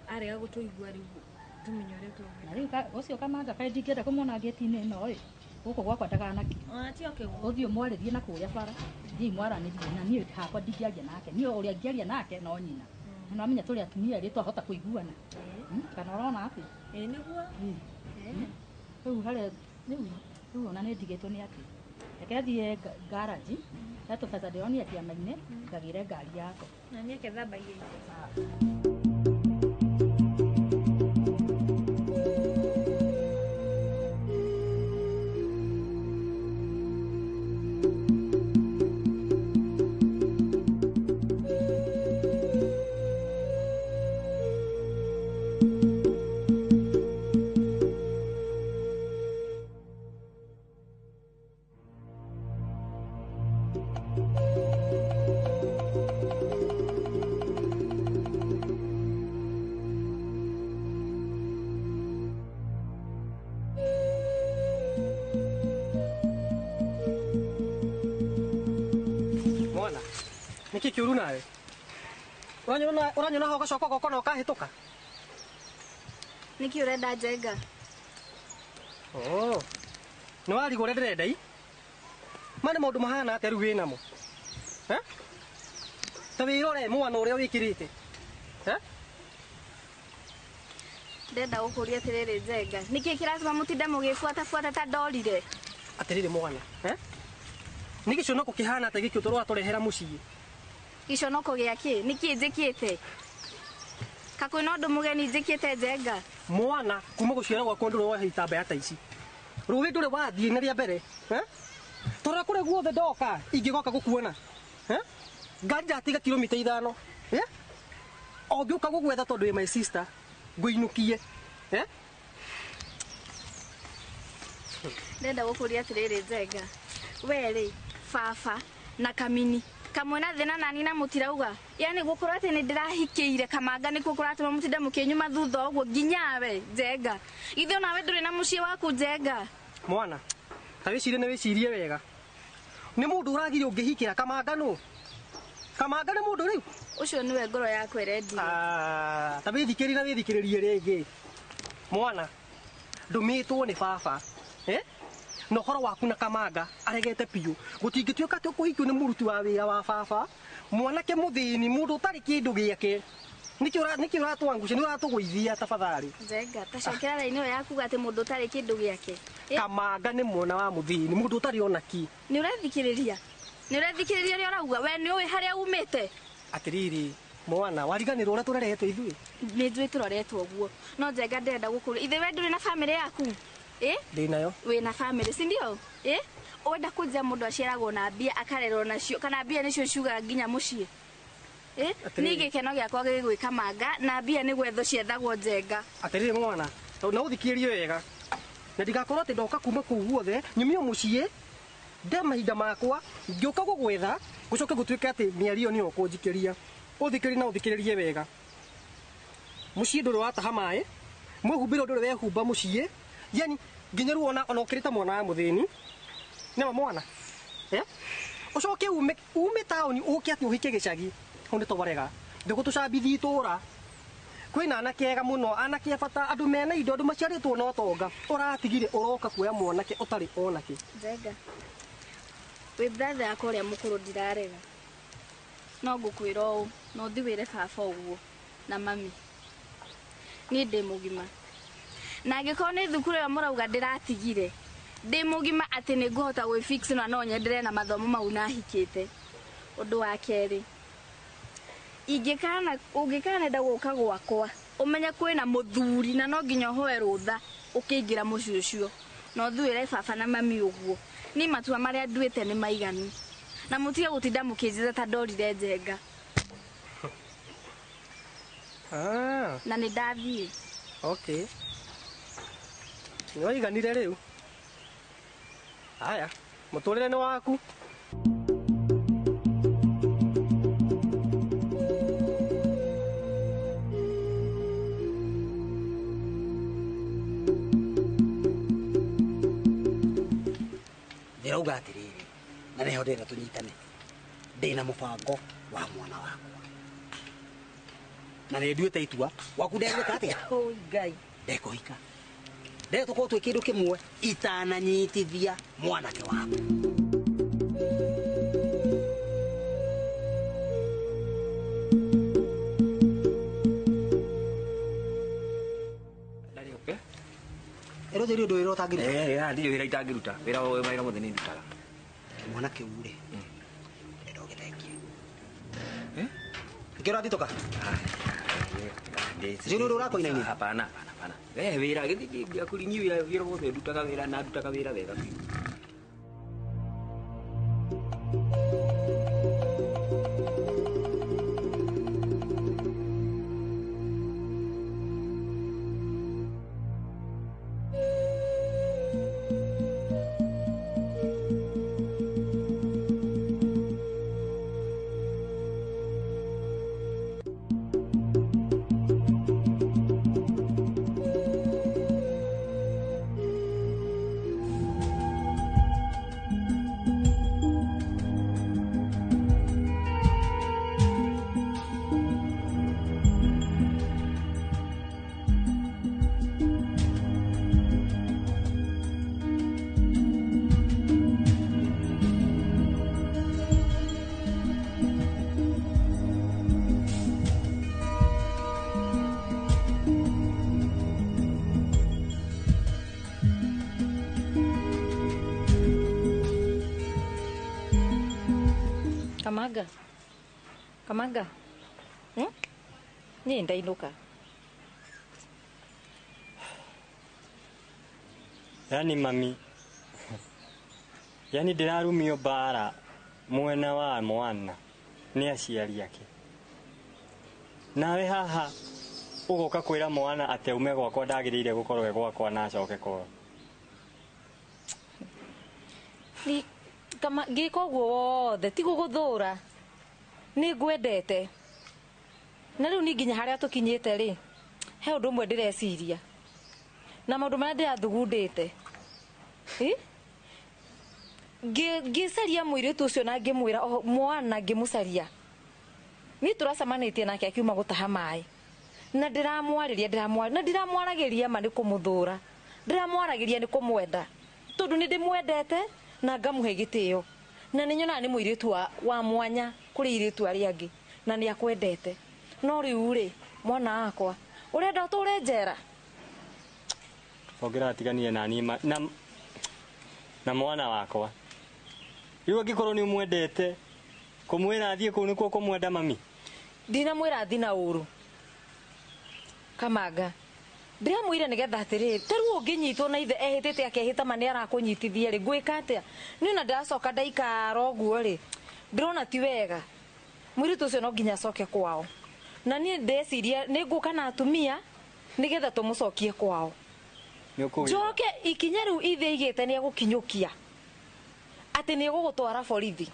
arega gũtũigua rĩu tũmenye ũrĩa tũgwĩka. Na rĩu ũcio Kamanga kaĩ ndingĩenda kũmuona ngĩti-inĩ ĩno ĩ gũkũ gwakwa ndaganakinya. Ona ti oke gũkũ. Ũthiĩ ũmwarĩrie na kũrĩa bara thiĩ mwaranĩrie na niĩ hakwa ndingĩaria nake. Niĩ ũrĩa ingĩaria nake no nyina. Na nĩwamenya tũrĩ atumia erĩ twahota kũiguana. Kana ũrona atĩa? Ĩĩ nĩguo. Rĩu harĩa rĩu ona nĩ ndigĩtwo nĩ atĩ reke thiĩ ngaraji he tũbeca ndĩronire kĩama-inĩ ngagĩre ngari yakwa. Na niĩ ke thambagie indo. Nĩkĩ kĩũru nawe? Ũranyona ho ũgacoka ũgoka na ũkahĩtũka? Nĩkĩ ũrenda Njenga? Oh. Nĩ warigwo ũrĩa ndĩrenda i? Ma nĩ maũndũ mahana atĩa rĩu wĩnamo? Eh? Ta wĩrore mwana ũrĩa wĩkĩrĩte. Eh? Ndĩrenda gũkũria atĩrĩrĩ Njenga. Nĩkĩ kĩratũma mũtinde mũgĩbuatabuata ta ndorire? Atĩrĩrĩ mwana, eh? Nĩ gĩconoko kĩhana atĩa gĩkĩ ũratũrehera mũciĩ? Gĩconoko gĩa kĩ? Nĩkĩ njĩkĩte? Ka kwĩna ũndũ mũgeni njĩkĩte Njenga? Mwana kuma gũciarwo gwakwa ndũrĩ woha itambaya ta ici. Rũĩ ndũrĩ wathiĩ na rĩa mbere. Eh? Torora kũrĩa guothe ndoka ingĩgoka gũkuona. Eh? Ngari ndatiga kilomita 5. Eh? O ngĩũka gũgwetha tondũ wĩ my sister ngũinũkie. Eh? Ndĩrenda gũkũria atĩrĩrĩ Njenga. We rĩ baba na Kamini kamwe na thĩna nani na mũtirauga yani gũkorwo atĩ nĩ ndĩrahikĩire Kamanga nĩkuo kũratũma mũtinde mũkĩnyuma thutha ũguo nginya we Njenga. Githĩ onawe ndũrĩ na mũciĩ waku Njenga? Mwana ta wĩcirie na wĩcirie wega. Nĩ mũndũ ũragirio ũngĩhikĩra Kamanga nũ? Kamanga nĩ mũndũ rĩu? Ũcio nĩwe ngoro yakwa ĩrendire. Ta wĩthikĩrie na wĩthikĩrĩrie rĩngĩ. Mwana ndũmĩtwo nĩ baba. Eh? Na ũhoro waku na Kamanga aregete biũ. Gũtingĩtuĩka atĩ ũkũhikio nĩ mũruti wa wĩra wa baba, mwanake mũthĩni, mũndũ ũtarĩ kĩndũ gĩake. Nĩkĩ ũratwangucia, nĩ ũratũgũithia tafadhali. Njenga, ta cokera raini ĩyo yakuga atĩ mũndũ ũtarĩ kĩndũ gĩake. Kamanga nĩ mwana wa mũthĩni, mũndũ ũtarĩ ona kĩ. Nĩ ũrethikĩrĩria? Nĩ ũrethikĩrĩria ũrĩa ũrauga? We nĩ ũĩ harĩa umĩte? Atĩrĩrĩ, mwana, wariganĩrwo ũrĩa tũreretwo ithuĩ? Nĩ njũĩ tũroretwo ũguo. No Njenga ndĩrenda gũkũria. Ithe we ndũrĩ na bamĩrĩ yaku? Eh? Ndĩ nayo. Wĩna bamĩrĩ, si ndio? Eh? Wenda kũnjĩra mũndũ aciaragwo na mbia akarerwo nacio kana mbia nĩcio ciugaga nginya mũciĩ? Eh? Niĩ gĩkeno gĩakwa gĩgwĩ Kamanga na mbia nĩ gwethwo ciethagwo Njenga. Atĩrĩrĩ mwana, na ũthikĩrĩrie wega. Na ndigakorwo atĩ ndoka kuma kũu guothe nyumio mũciĩ nde mahinda makwa ngĩũka gũgwetha gũcoke gũtuĩke atĩ mĩario nĩyo ũkũnjikĩria. Ũthikĩrĩrie na ũthikĩrĩrie wega. Mũciĩ ndũrĩ wataha maĩ, mwĩhumbĩre ndũrĩ wehumba mũciĩ. Yani nginya rĩu ona ũkĩrĩte mwana wa mũthĩni. Nĩma mwana. Eh? Ũcoke ume taũni ũke atĩ ũhike gĩcagi. Hau nĩ twarega. Ndũgũtũcambithia itũũra. Kwĩna anake ega mũno, anake a bata, andũ mena indo, andũ maciarĩtwo na ũtonga. Ũratigire ũroka kuoya mwanake ũtarĩ onake. Njenga. Wĩ brother yakwa ũrĩa mũkũrũ ndirarega. No ngũkwĩra ũũ, na ũthiĩ wĩre baba ũguo na mami. Niĩ ndĩ mũgima. Na angĩkorwo nĩ thukuru ĩyo mũrauga ndĩratigire, Ndĩ mũgima atĩ nĩ ngũhota gwĩfix na no nyenderee na mathomo mau na hikĩte. Ũndũ wa kerĩ, ingĩkana ũngĩkanenda gũka gwakwa ũmenye kwĩna mũthuri na no nginya ũhoe rũtha ũkĩingĩra mũciĩ ũcio na ũthuĩre baba na mami ũguo. Niĩ matua marĩa nduĩte nĩ maiganu na mũtige gũtinda mũkĩnjĩra ta ndorire njenga. Na nĩ ndathiĩ. Okay. Nĩ waiganire rĩu. Haya, mũtũrĩre nĩ waku. Ndĩrauga atĩrĩrĩ, na nĩho ndĩrenda tũnyitane. Ndĩna mũbango wa mwana wakwa. Na nĩ nduĩte itua, waku ndegwĩka atĩa? Oi Ngai. Ndekũhika. Ndĩrenda tũkorwo twĩ kĩndũ kĩmwe itananyitithia mwanake waku. Ero thiri ũndũ wĩra ũtangĩruta? Ndirĩ wĩra itangĩruta. Wĩra wĩra mothe nĩ ndutaga. Mwana kĩu rĩ, ndĩrenda ũgĩthengie. Nĩkĩo ũrathitũka? Njũĩ ũndũ ũrakoinaina? Hapana, hapana, hapana. Wĩra gĩthiĩ ngĩakũrinyi wĩra wothe ndutaga wĩra na ndutaga wĩra wega biũ. Kamanga. Kamanga. Niĩ ndainũka. Yani mami, yani ndĩrarumio mbara mwena wa mwana nĩ aciari ake. Nawe haha ũgoka kwĩra mwana atĩ aume gwakwa ndagĩrĩire gũkorwo e gwakwa na acoke kwao. Ni kama ngĩka ũguo wothe ti gũgũthũra, nĩ ngwendete. Na rĩu niĩ nginya harĩa tũkinyĩte rĩ, he ũndũ ũmwe ndĩreciria na maũndũ marĩa ndĩrathugundĩte. Ngĩcaria mũirĩtu ũcio na ngĩmwĩra mwana ngĩmũcaria. Niĩ tũracemanĩtie nake akiuma gũtaha maĩ. Na ndĩramwarĩria na ndiramwaragĩria ma nĩ kũmũthũra. Ndĩramwaragĩria nĩ kũmwenda. Tondũ nĩ ndĩmwendete na ngamũhe gĩtĩo. Na nĩ nyonaga nĩ mũirĩtu wa mwanya kũrĩ airĩtu arĩa angĩ na nĩ akwendete. No rĩu rĩ, mwana wakwa, ũrenda ũtũre njera? Ongera atiganire na niĩ na mwana wakwa. Rĩu angĩkorwo nĩ ũmwendete, kũmwĩra athiĩ kũu nĩkuo kũmwenda mami? Ndinamwĩra athiĩ na ũru. Kamanga, ndĩramwĩra nĩgetha atĩrĩrĩ, ta rĩu ũngĩnyitwo na ithe ehĩtĩte akehĩta ma nĩ arakũnyitithia rĩ, ngwĩka atĩa? Niĩ ona ndĩracoka ndaikara ũguo rĩ, ndĩrona ti wega. Mũirĩtu ũcio no nginya acoke kwao. Na niĩ ndeciria nĩ ngũka na atumia nĩgetha tũmũcokie kwao. Njoke ikinya rĩu ithe aigĩte nĩ egũkinyũkia atĩ nĩ egũgũtwara borithi.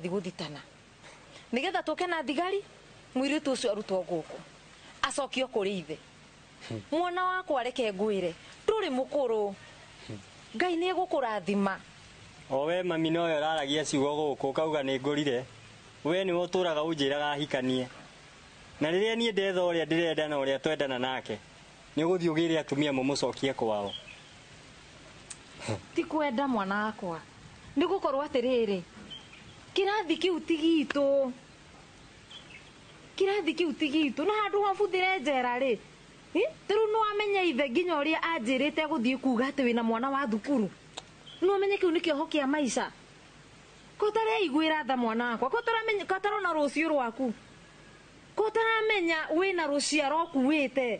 Gũthitana nĩgetha tũke na thigari mũirĩtu ũcio arutwo gũkũ acokio kũrĩ ithe. Mwana wakwa reke ngwire ndũrĩ mũkũrũ. Ngai nĩ egũkũrathima. O we mami nowe ũraragia ciugo gũkũ ũkauga nĩ ngũrire. We nĩwe ũtũraga ũnjĩraga hikanie. Na rĩrĩa niĩ ndetha ũrĩa ndĩrenda na ũrĩa twendana nake, nĩ ũgũthiĩ ũgĩre atumia mũmũcokie kwao. Ti kwenda mwana wakwa. Nĩ gũkorwo atĩrĩrĩ, kĩrathi kĩu ti gitũ. Kĩrathi kĩu ti gitũ na handũ ha buthĩre njera rĩ. Rĩu nĩ wamenya ithe nginya ũrĩa anjĩrĩte gũthiĩ kuga atĩ wĩna mwana wa thukuru. Nĩ wamenye kĩu nĩ kĩoho kĩa maica. Ko ũtareiguĩra tha mwana wakwa, ko ũtaramenya, ko ũtarona rũciũ rwaku. Ko ũtaramenya wĩna rũciaro ũkuĩte.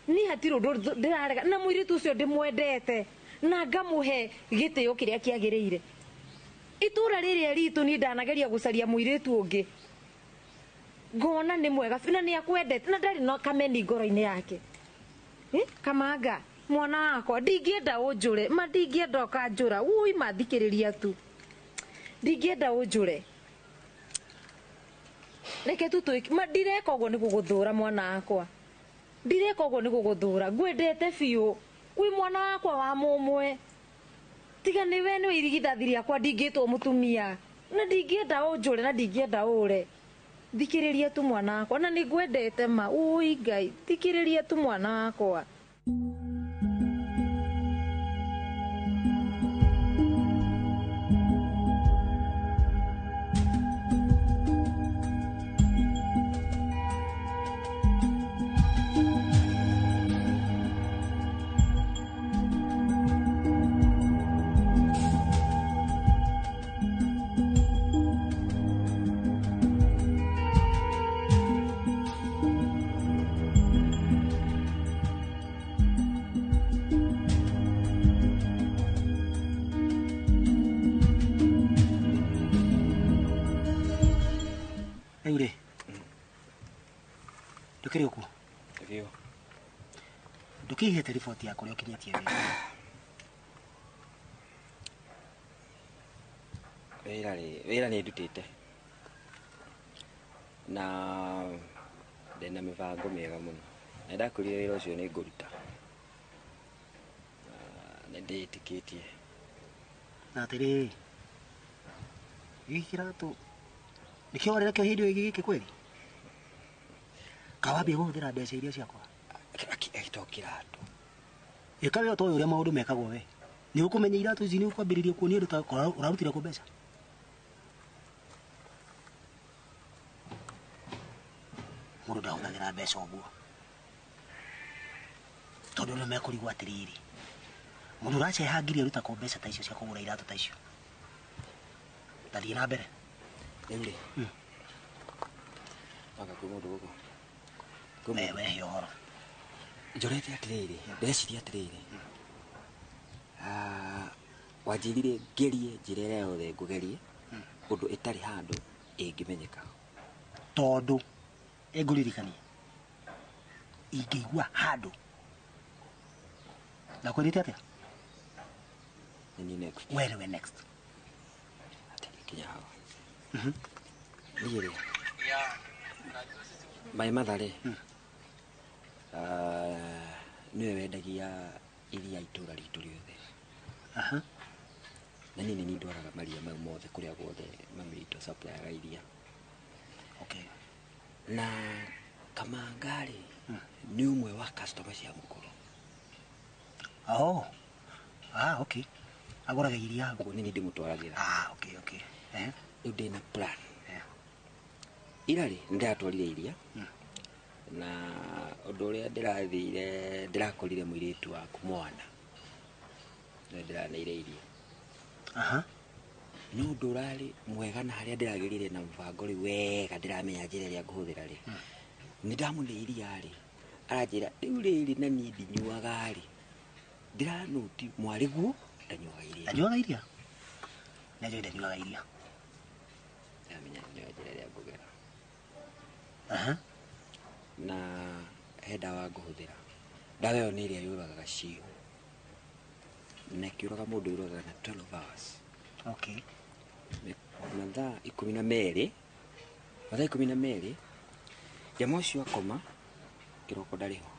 Niĩ hatirĩ ũndũ ndĩrarega na mũirĩtu ũcio ndĩmwendete na ngamũhe gĩtĩo kĩrĩa kĩagĩrĩire. Itũra rĩrĩa ritũ niĩ ndanageria gũcaria mũirĩtu ũngĩ. Ngona nĩ mwega na nĩ akwendete na ndarĩ na kameni ngoro-inĩ yake. Kamanga mwana wakwa ndingĩenda ũnjũre, ma ndingĩenda ũkanjũra. Ui mathikĩrĩria tu. Ndingĩenda ũnjũre. Reke tu twĩke, ma ndireka ũguo nĩ gũgũthũra mwana wakwa. Ndireka ũguo nĩ gũgũthũra, ngwendete biũ. Wĩ mwana wakwa wa mũmwe. Tiga nĩ we nĩwe irigithathi rĩakwa ndingĩtwo mũtumia. Na ndingĩenda ũnjũre na ndingĩenda ũre. Thikĩrĩria tu mwana wakwa na nĩ ngwendete ma. Ui Ngai, thikĩrĩria tu mwana wakwa. Rĩu rĩ, ndũkĩrĩ ũkuo? Ndio. Ndũkĩihĩte riboti ya kũrĩa ũkinyĩtie wĩra? Wĩra rĩ, wĩra nĩ ndutĩte. Na ndĩna mĩbango mĩega mũno. Na ndakwĩrire wĩra ũcio nĩ ngũruta. Na nĩ ndĩĩtĩkĩtie. Na atĩrĩrĩ, gĩkĩ kĩratũ nĩkĩo warĩ nakĩo hĩndĩ ĩyo gĩkĩ kweli? Kawambia kũhũthĩra mbeca iria ciakwa? To kĩratũ. Ĩka wega toĩ ũrĩa maũndũ mekagwo we. Nĩ ũkũmenya iratũ ici nĩ ũkwambĩrĩria kuonia andũ ta ũrarutire kũ mbeca. Mũndũ ndahũthagĩra mbeca ũguo. Tondũ nĩ mekũrigwo atĩrĩrĩ, mũndũ ũraceha ngiri aruta kũ mbeca ta icio cia kũgũra iratũ ta icio. Tathiĩ na mbere. Rĩu rĩ, anga kwĩ mũndũ gũkũ? We he ũhoro. Njorete atĩrĩrĩ, ndĩreciria atĩrĩrĩ. Wanjĩrire ngerie njĩra ĩrĩa yothe ngũgerie ũndũ ĩtarĩ handũ ĩngĩmenyeka. Tondũ ĩngũririkania ingĩigua handũ ndakwĩrĩte atĩa? Nĩ niĩ next. We nĩwe next. Atĩrĩ kinya hau. Niĩ rĩ, my mother rĩ, nĩwe wendagia iria itũra ritũ rĩothe. Na niĩ nĩ niĩ ndwaraga maria mau mothe kũrĩa guothe mami witũ supplyaga iria. Okay. Na Kamanga rĩ, nĩ ũmwe wa customer cia mũkũrũ. Oh. Ah, okay. Agũraga iria hau. Ũguo nĩ niĩ ndĩmũtwaragĩra. Ah, okay, okay. Rĩu ndĩna plan. Ira rĩ, nĩ ndĩratwarire iria. Na ũndũ ũrĩa ndĩrathire, ndĩrakorire mũirĩtu waku mwana. Nĩ ndĩraneire iria. No ũndũ ũrarĩ mwega na harĩa ndĩragĩrire na mũbango rĩ wega ndĩramenya njĩra ĩrĩa ngũhũthĩra rĩ. Nĩ ndamũne iria rĩ, aranjĩra rĩu rĩrĩ na niĩ ndinyuaga rĩ. Ndĩranũti mwarĩguo ndanyuaga iria. Ndanyuaga iria? Nĩ njũĩ ndanyuaga iria. Ndamenya nĩyo njĩra ĩrĩa ngũgera. Na he ndawa ngũhũthĩra. Ndawa ĩyo nĩ ĩrĩa yũragaga ciihũ. Na ĩkĩũraga mũndũ yũragaga na 12 hours. Okay. Mathaa 12, mathaa 12 Jamaa ũcio akoma kĩroko ndarĩ ho.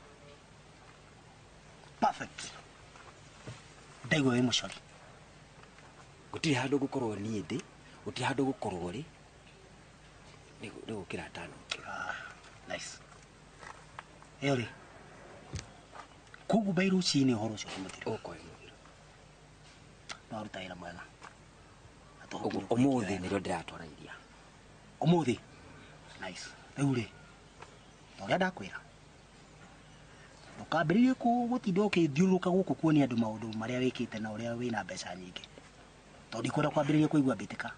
Perfect. Ndaigua wĩ mũcori. Gũtirĩ handũ ngũkorwo niĩ ndĩ, gũtirĩ handũ ngũkorwo rĩ. Nĩ gũkĩra tano. Nice. Ĩyo rĩ. Koguo by rũcinĩ ũhoro ũcio ũkĩmũthira. Ũkorwo wĩ mũthiru. No aruta wĩra mwega. Ũguo ũmũthĩ nĩrĩo ndĩratwara iria. Ũmũthĩ? Nice. Rĩu rĩ, ta ũrĩa ndakwĩra, ndũkambĩrĩrie gũtinda ũkĩthiũrũrũka gũkũ kuonia andũ maũndũ marĩa wĩkĩte na ũrĩa wĩna mbeca nyingĩ. Tondũ ndikwenda kwambĩrĩria kũigua mbĩtĩka.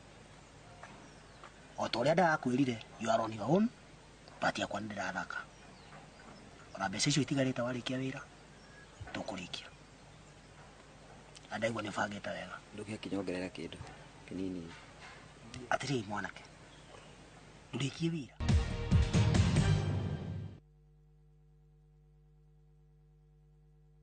O ta ũrĩa ndarakwĩrire, you are on your own, but yakwa nĩ ndĩrathaka. Ona mbeca icio itigarĩte warĩkia wĩra, tũkũrĩkia. Na ndaigua nĩ ũbangĩte wega. Ndũgĩkinyongerera kĩndũ kĩnini. Atĩrĩrĩ mwanake, ndũrĩkie wĩra.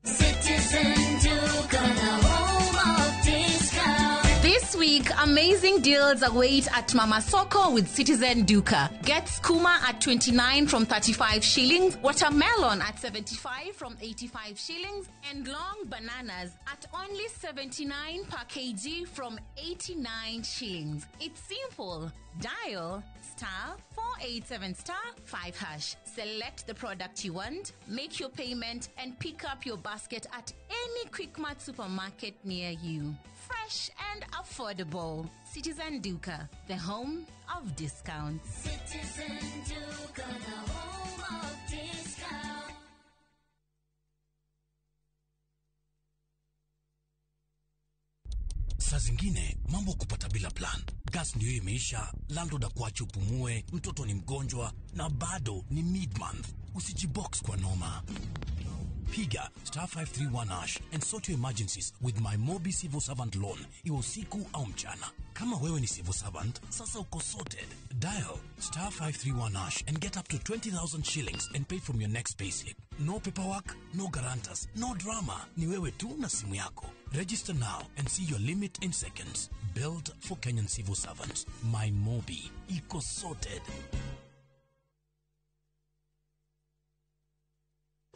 Citizen Duka, the home of discount. This week, amazing deals await at Mama Soko with Citizen Duka. Get skuma at 29 from 35 shillings, watermelon at 75 from 85 shillings, and long bananas at only 79 per kg from 89 shillings. It's simple. Dial star 487 star 5 hash. Select the product you want, make your payment, and pick up your basket at any Quickmart supermarket near you. Fresh and affordable. Citizen Duka, the home of discounts. Citizen Duka, the home of discount. Saa zingine mambo kupata bila plan. Gas ndio imeisha, landlord akuache upumue, mtoto ni mgonjwa na bado ni mid-month. Usijibox kwa noma. Piga star 531 hash and sort your emergencies with my Mobi Civil Servant Loan, iwe usiku au mchana. Kama wewe ni civil servant, sasa uko sorted. Dial star 531 hash and get up to 20,000 shillings and pay from your next payslip. No paperwork, no guarantors, no drama. Ni wewe tu na simu yako. Register now and see your limit in seconds. Built for Kenyan civil servants. My Mobi. Iko sorted.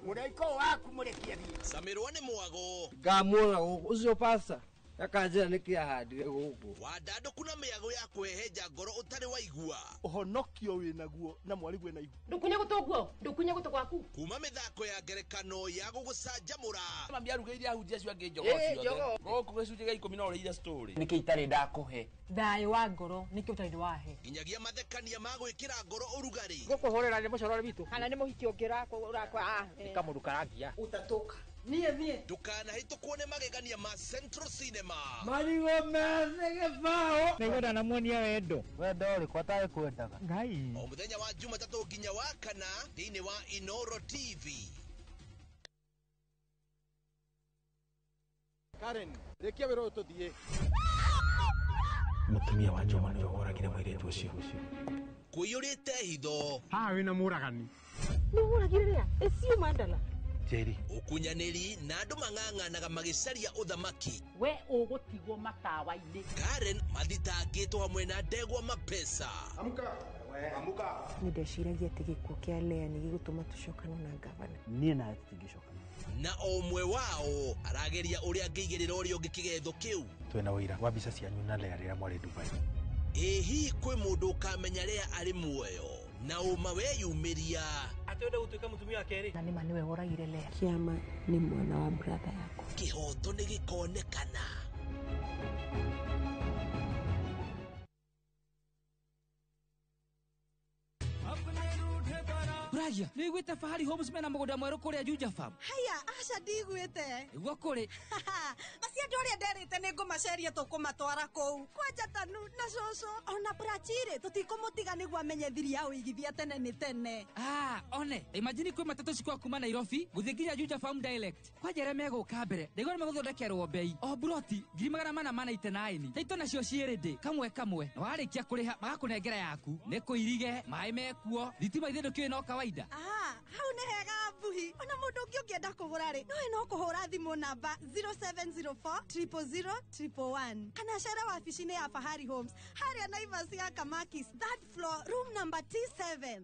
Mũraiko waku mũrekie thiĩ. Samirwo nĩ mwago. Ngamuona gũkũ ũcio pasta akanjĩra nĩkĩ ahandire gũkũ. Wandandũku na mĩago ya kũhehenja ngoro ũtarĩ waigua. Ũhonokio wĩnaguo na mwarigwe na ihu. Ndũkunye gũtũ guo, ndũkunye gũtũ gwaku. Kuma mĩthako ya ngerekano ya gũgũcanjamũra. Mami arugĩire ahunjia acio angĩ njogoo ciothe. Gũkũ gĩcunjĩ gĩa 10 no ũrĩire story. Nĩkĩ itarĩ ndakũhe? Thayũ wa ngoro nĩkĩ ũtarĩ wahe. Nginyagia mathekania ma gwĩkĩra ngoro ũrugarĩ. Gũkũhũrĩra nĩ mũcorore witũ. Kana nĩ mũhiki ũngĩ ũrakwa. Nĩ kamũndũ karangia. Ũtatũka. Niĩ niĩ. Ndũkanahĩtũkwo nĩ magegania ma Central Cinema. Marigũ methĩ gĩbaũ. Nĩngwenda namuonia wendo. Wendo ũrĩkũ atarĩ kwendaga? Ngai. O mũthenya wa Jumatatũ nginya wa kana thĩinĩ wa Inoro TV. Karen, rĩkia wĩra ũyũ tũthiĩ. Mũtumia wa Njoma nĩwe woragire mũirĩtu ũcio. Kũiyũrĩte hitho. Haha wĩna mũragani. Nĩ ũragire rĩa? Ĩcio mandala. Njeri. Ũkunyanĩri na andũ mang'ang'anaga magĩcaria ũthamaki. We ũgũtigwo matawa-inĩ. Karen mathitangĩtwo hamwe na ndegwa mapesa. Amka. Amka. Nĩ ndeciragia atĩ gĩkuũ kĩa Lea nĩ gĩgũtũma tũcokane na ngavana. Niĩ nawe tũtingĩcokana. Na o ũmwe wao arageria ũrĩa angĩigĩrĩra ũrĩa ũngĩ kĩgetho kĩu. Twĩna ũira wa mbica cianyu na Lea rĩrĩa mwarĩ Dubai. Ĩ hihi kwĩ mũndũ ũkamenya Lea arĩ muoyo na ũma weyumĩria. Atĩ wenda gũtuĩka mũtumia wa kerĩ. Na nĩma nĩwe woragire Lea. Kĩama nĩ mwana wa brother yakwa. Kĩhoto nĩ gĩkonekana. Uragia, nĩ wĩiguĩte Fahari Homes mena mũgũnda mwerũ kũrĩa Juja Farm? Haya, aca ndiguĩte. Nĩguo kũrĩ. Macio andũ arĩa nderĩte nĩ ngũmaceria tũkũmatwara kũu. Kwanja Tanu na cũcũ ona Prachirĩ tũtikũmũtiga nĩguo amenye thiri ya ũigithia tene nĩ tene. Ah, one, imagine kwĩ matatũ cikwa kuma Nairobi gũthiĩ nginya Juja Farm direct. Kwanja arĩa megũka mbere, ndaigua nĩ megũthondekerwo bei. O buroti 499. Taito nacio ciĩ ready kamwe kamwe. Na warĩkia kũrĩha magakũnengera yaku. Nĩ kũirige, maĩ mekuo, thitima ithe ndũkĩũĩ no kawaida. Ah, hau nĩ hega mbuhi. Ona mũndũ ũngĩ ũngĩenda kũgũra rĩ, nowe no kũhũra thimũ namba 0704 000 111 kana cere wabici-inĩ ya Fahari Homes harĩa Naivas ya Kamakis, third floor, room number T7.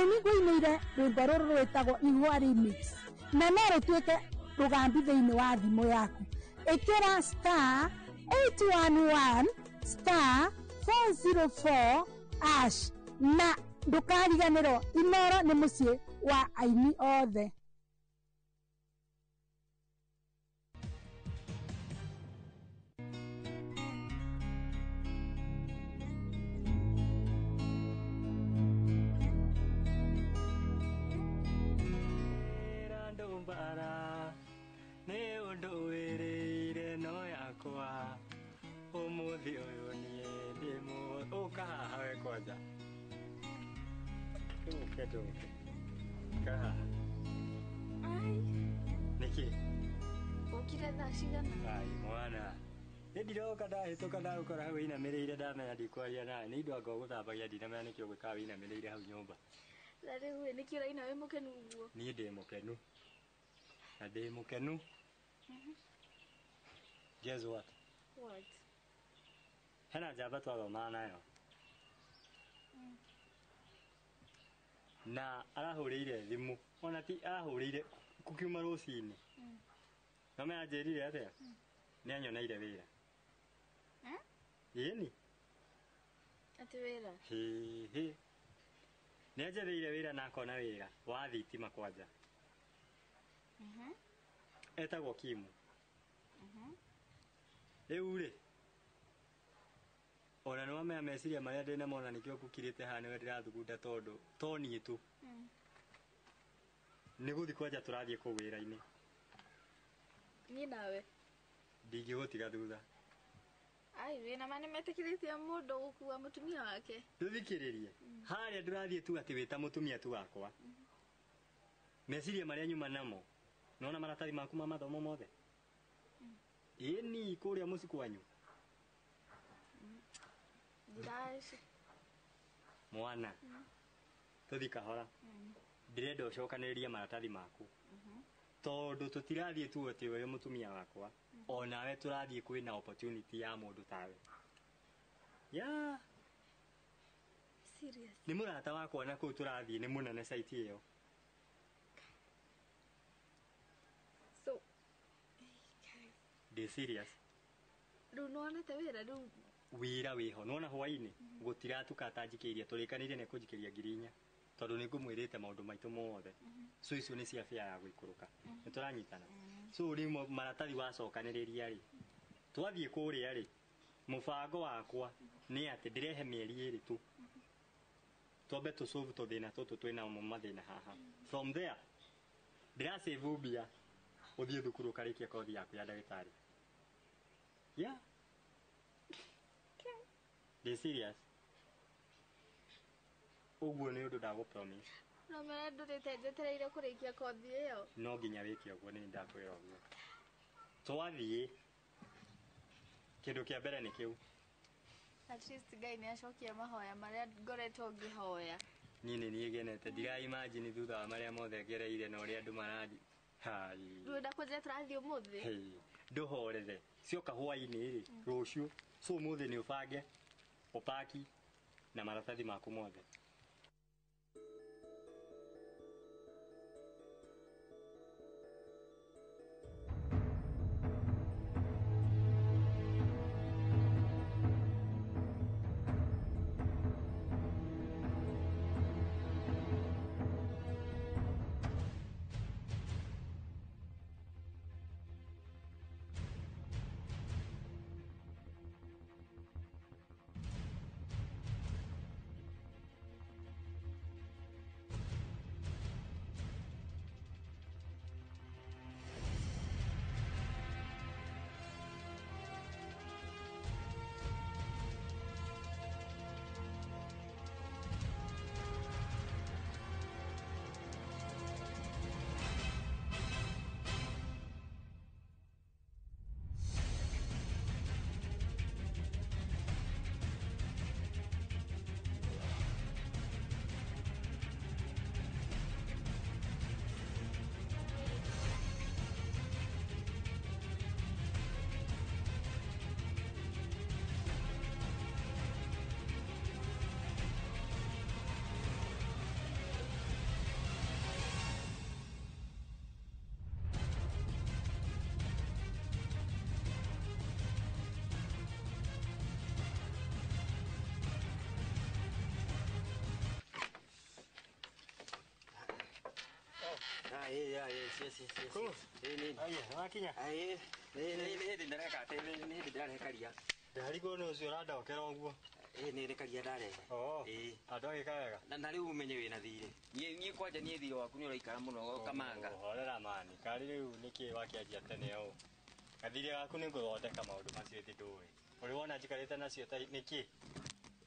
Nĩngũinĩire rwĩmbo rũrũ rwĩtagwo Ihũa Remix na no rũtuĩke rũgambi thĩinĩ wa thimũ yaku. Ĩkĩra star 811 star 404 ash na ndũkariganĩrwo Inoro nĩ mũciĩ wa aini othe. Bara nĩ ũndũ wĩrĩire no yakwa ũmũthĩ ũyũ niĩ ndĩ ũka haha we kwanja tũke tũke ka haha. Ai. Nĩkĩ ũkire thaa cigana? Ai mwana nĩ ndiroka ndahĩtũka ndagũkora hau wĩinamĩrĩire ndamenya ndikwaria nawe nĩ indo anga ũgũthambagia ndinamenya nĩkĩ ũgwĩkaga wĩinamĩrĩire hau nyũmba. Na rĩu ĩ nĩkĩ ũraina wĩ mũkenu ũguo? Niĩ ndĩ mũkenu na ndĩ mũkenu. Guess what? What? Hena njamba twathomaga nayo na arahũrĩire thimũ ona ti arahũrĩire kũkiuma rũcinĩ no me anjĩrire atĩa nĩ anyoneire wĩra. Ĩni atĩ wĩra? Hĩhĩ nĩ anjetheire wĩra na akona wĩra wa thitima kwanja. Etagwo Kimu. Rĩu rĩ ona nĩ wamenya meciria marĩa ndĩnamo na nĩkĩo ngũkirĩte haha nĩwe ndĩrathugunda tondũ to niĩ tu nĩ gũthiĩ kwanja tũrathiĩ kũu wĩra-inĩ. Niĩ nawe ndingĩgũtiga thutha. Ai wĩna ma nĩmetĩkĩrĩtie mũndũ gũkua mũtumia wake? Ndũthikĩrĩrie harĩa ndũrathiĩ tu atĩ wĩ ta mũtumia tu wakwa. Meciria marĩa nyuma namo nona maratathi maku ma mathomo mothe ĩni kũrĩa mũciĩ kwanyu ndiraci mwana tũthi kahora ndĩrenda ũcokanĩrĩrie maratathi maku tondũ tũtirathiĩ tu atĩ wĩ mũtumia wakwa onawe tũrathiĩ kwĩna opportunity ya mũndũ tawe. Yeah. Serious? Nĩ mũrata wakwa na kũu tũrathiĩ nĩ mũnene site ĩyo. So ndĩ serious. Rĩu nĩwonete wĩra rĩu? Wĩra wĩho nĩwona hwainĩ gũtiratuka atanjikĩirie tũrĩkanĩire nĩ kũnjikĩria 4,000 tondũ nĩ ngũmwĩrĩte maũndũ maitũ mothe. So icio nĩ cia bĩa ya gũikũrũka nĩ tũranyitana. So rĩu maratathi wacokanĩrĩria rĩ twathiĩ kũrĩa rĩ mũbango wakwa nĩ atĩ ndĩrehe mĩeri 2 tu twambe tũsolve tũthĩna tũtũ twĩnamo mathĩna haha. From there ndĩrasave mbia ũthiĩ thukuru ũkarĩkia kothi yaku ya ndagĩtarĩ. Yeah. Ndĩ serious. Ũguo nĩ ũndũ ndagũ promise. No mera ndũrĩte njetereire kũrĩkia kothi ĩyo. No nginya wĩke ũguo nĩ ndakwĩra ũguo. Twathiĩ kĩndũ kĩa mbere nĩ kĩu. At least Ngai nĩ acokia mahoya marĩa ngoretwo ngĩhoya. Niĩ nĩ niĩ ngenete ndira imagine thutha wa marĩa mothe ngereire na ũrĩa andũ marathi. Hai. Rĩu ndakũnjĩra tũrathiĩ ũmũthĩ? Ndũhorere cioka hwainĩ rĩ rũciũ so ũmũthĩ nĩ ũbange ũpaki na maratathi maku mothe. Yes yes yes. Nĩ. Aya, wakinya. Ĩĩ, nĩ hĩndĩ ndareka atĩ nĩ hĩndĩ ndĩrarehe karia. Ndarigwo nĩ ũcio ũrandokera ũguo. Ĩĩ nĩ karia ndarehe. Oo. Ĩĩ. Andũ agĩka wega. Na rĩu ũmenye wĩna thirĩ. Niĩ kwanja niĩ thirĩ waku nĩ ũraikara mũno kamanga. Horera mani, karĩ rĩu nĩkĩ wakĩanjia tene ũũ. Gathirĩ gaku nĩ ngũthondeka maũndũ macio ĩtĩ ndũĩ. Ũrĩ wona njikarĩte nacio ta nĩkĩ?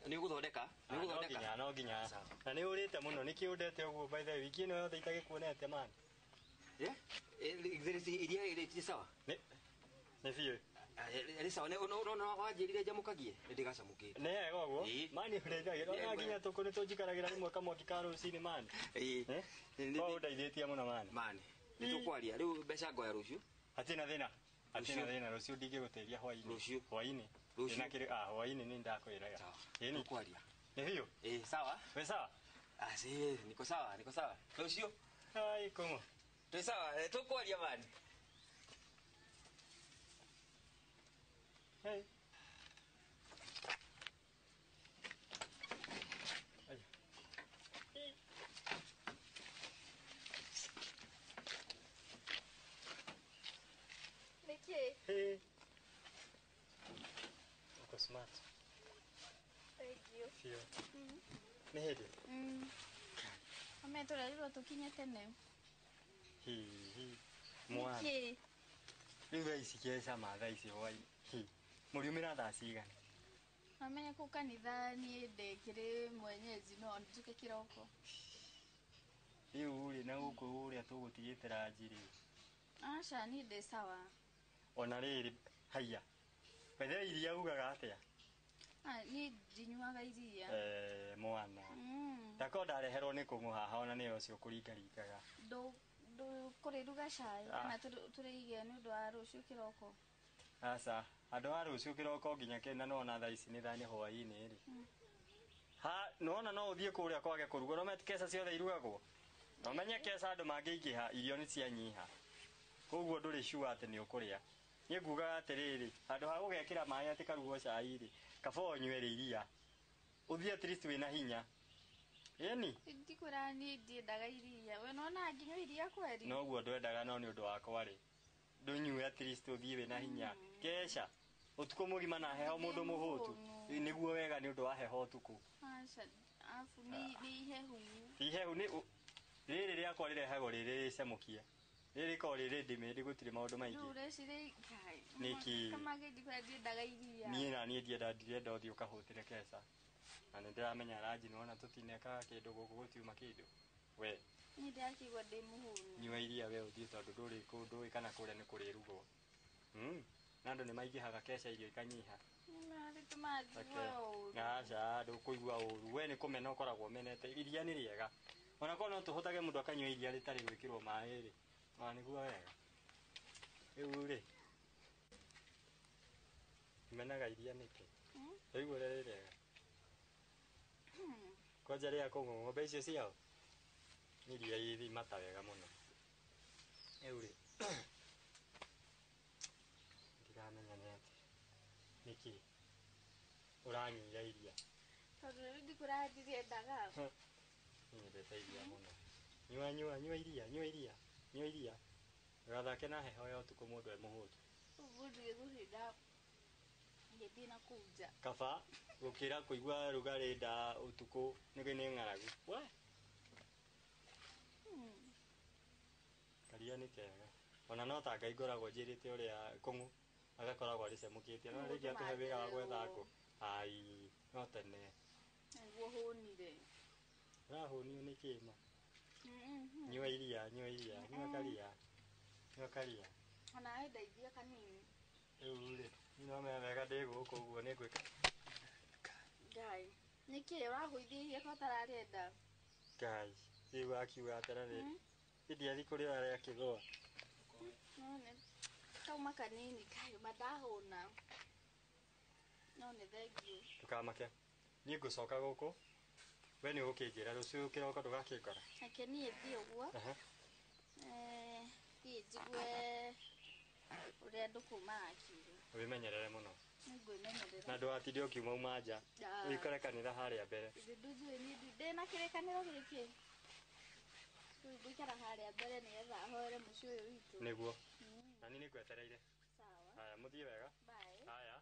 Nĩ ũgũthondeka? Nĩ ũgũthondeka? No nginya. Na nĩ ũrĩte mũno, nĩkĩ ũndete ũguo by the way, wiki ĩno yothe itagĩkuonete mani. Yeah? Iria rĩ sawa? Nĩ biũ. Rĩ sawa, no wanjĩrire njamũkagie, nĩ ndĩgacamũkĩte. Nĩ wega ũguo? Mani ũrĩithagia, ona nginya tũkũ nĩ tũnjikaragĩra rĩmwe kamwaki ka rũcinĩ mani. Ĩĩ. Kwa ũndeithĩtie mũno mani. Mani, nĩ tũkwaria, rĩu mbeca ngoya rũciũ. Hatirĩ na thĩna. Hatirĩ na thĩna, rũciũ ndingĩgũteithia hwainĩ. Rũciũ. Hwainĩ. Rũciũ. Hwainĩ nĩ ndakwĩraga. Ĩĩ tũkwaria. Nĩ biũ? Ĩĩ, sawa. Wĩ sawa? Aci, niko sawa, niko sawa. Rũciũ. Ai, kũng'o. Twĩ sawa, tũkwaria mani. Hey. Aya. Nĩkĩ? Hey. Uko smart. Thank you. Sio. Nĩ hĩndĩ? Ame tũrerirwo tũkinye tene. Hihi. Mwana. Nĩkĩ? Rĩu thaa ici kecama thaa ici hwainĩ. Hi. Mũriumĩra thaa cigana? Mamenya kũu kanitha niĩ ndĩkĩrĩ mwenyeji no njuke kĩroko. Rĩu rĩ na gũkũ ũrĩa tũgũtigĩte ranji rĩ. Aca niĩ ndĩ sawa. Ona rĩrĩ haiya. Bethe iria ugaga atĩa? Niĩ ndinyuaga iria. Mwana. Ndako ndareherwo nĩ kũng'ũ haha ona nĩwe ũcio ũkũringaringaga. Ndũkũrĩruga cai kana tũrĩige nĩ ũndũ wa rũciũ kĩroko. Aca, andũ a rũciũ kĩroko nginya kĩna nona thaa ici nĩ thaa nĩ hwainĩ rĩ. Ha, nĩwona no ũthiĩ kũrĩa kwage kũrugwo, no meti keca ciothe irugagwo. Na ũmenye keca andũ mangĩingĩha irio nĩ cianyiha. Koguo ndũrĩ sure atĩ nĩ ũkũrĩa. Niĩ ngugaga atĩrĩrĩ, handũ ha gũgekĩra maĩ atĩ karugwo cai rĩ, kaba ũnyue rĩ iria. Ũthiĩ at least wĩna hinya. Ĩni? Ndikwĩra niĩ ndiendaga iria. We nĩwona nginyua iria kweri? Noguo ndwendaga no nĩ ũndũ wakwa rĩ. Ndũnyue at least ũthiĩ wĩna hinya. Keca ũtukũ mũgima na heho mũndũ mũhũtu. Nĩguo wega nĩ ũndũ wa heho ũtukũ. Aca, afu nĩ ihehu. Ihehu nĩ rĩrĩ rĩakwa rĩrehagwo rĩrĩ rĩcamũkie. Rĩrĩ korwo rĩrĩ ndĩmĩndĩ gũtirĩ maũndũ maingĩ. Rĩu ũreciria Ngai. Nĩkĩ? Kamangĩ ndikwĩra ndiendaga iria. Niĩ na niĩ ndienda ndirenda ũthiĩ ũkahũtĩre keca. Na nĩ ndĩramenya ranji nĩwona tũtinekaga kĩndũ gũkũ gũtiuma kĩndũ. We. Niĩ ndĩrakĩigua ndĩ mũhũnu. Nyua iria we ũthiĩ tondũ ndũrĩ kũu ndũĩ kana kũrĩa nĩ kũrĩrugwo. Na andũ nĩ maingĩhaga keca irio ikanyiha. Nĩmaratũma njigue ũru. Aca, ndũkũigua ũru. We nĩ kũmena ũkoragwo ũmenete. Iria nĩ rĩega. Ona korwo no tũhotage mũndũ akanyua iria rĩtarĩ gwĩkĩrwo maĩ rĩ. Ona nĩguo wega. Rĩu rĩ. Menaga iria nĩkĩ? Waigua ũrĩa rĩ rĩega? Kwanja rĩa kũng'ũ ng'ombe icio ciao? Nĩ iria ĩ mata wega mũno. Rĩu rĩ. Ndiramenya nĩ atĩa. Nĩkĩ? Ũranyuira iria. Tondũ rĩu ndikwĩra ndirĩendaga. Nyendete iria mũno. Nyua nyua nyua iria, nyua iria, nyua iria. Ndũgathake na heho ya ũtukũ mũndũ e mũhũtu. Ũguo ndigũtinda ngĩthiĩ na kũu nja. Kaba gũkĩra kũigua rugarĩ nda ũtukũ nĩ ng'aragu. We. Karia nĩ kega. Ona no ta Ngai ngoragwo njĩrĩte ũrĩa kũng'ũ agakoragwo arĩcemũkĩtie. No rĩngĩ atũhe wĩra wa gwetha ngũ. Ai, no tene. Nĩguo hũnire. Ũrahũnio nĩ kĩ ma? Nyua iria, nyua iria, nyua karia. Nyua karia. Ona we ndeithia kanini. Rĩu rĩ, niĩ no menya wega ndĩ gũkũ ũguo nĩ ngwĩka. Ngai, nĩkĩ ũrahũithia iria ko ũtararĩenda? Ngai, rĩu akiuga atĩrĩrĩ, ndiathiĩ kũrĩa rĩakĩgũa. No nĩ kauma kanini, Ngai, ma ndahũna. No nĩ thengiũ. Ndũkamake. Niĩ ngũcoka gũkũ. We nĩ ũgũkĩnjĩra rũciũ kĩroko ndũgakĩngora. Reke niĩ thiĩ ũguo. Thiĩ njigue ũrĩa andũ kũu marakiuga. Wĩmenyerere mũno. Nĩngwĩmenyerera. Na ndũgatinde ũkiuma uma nja. Ũikare kanitha harĩa mbere. Ithe ndũnjũĩ niĩ ndĩna kĩrĩkanĩro gĩkĩ. Rĩu ngũikara harĩa mbere nĩgetha ahoere mũciĩ ũyũ witũ. Nĩguo. Na niĩ nĩngwetereire. Sawa. Haya, mũthiĩ wega. Bye. Haya.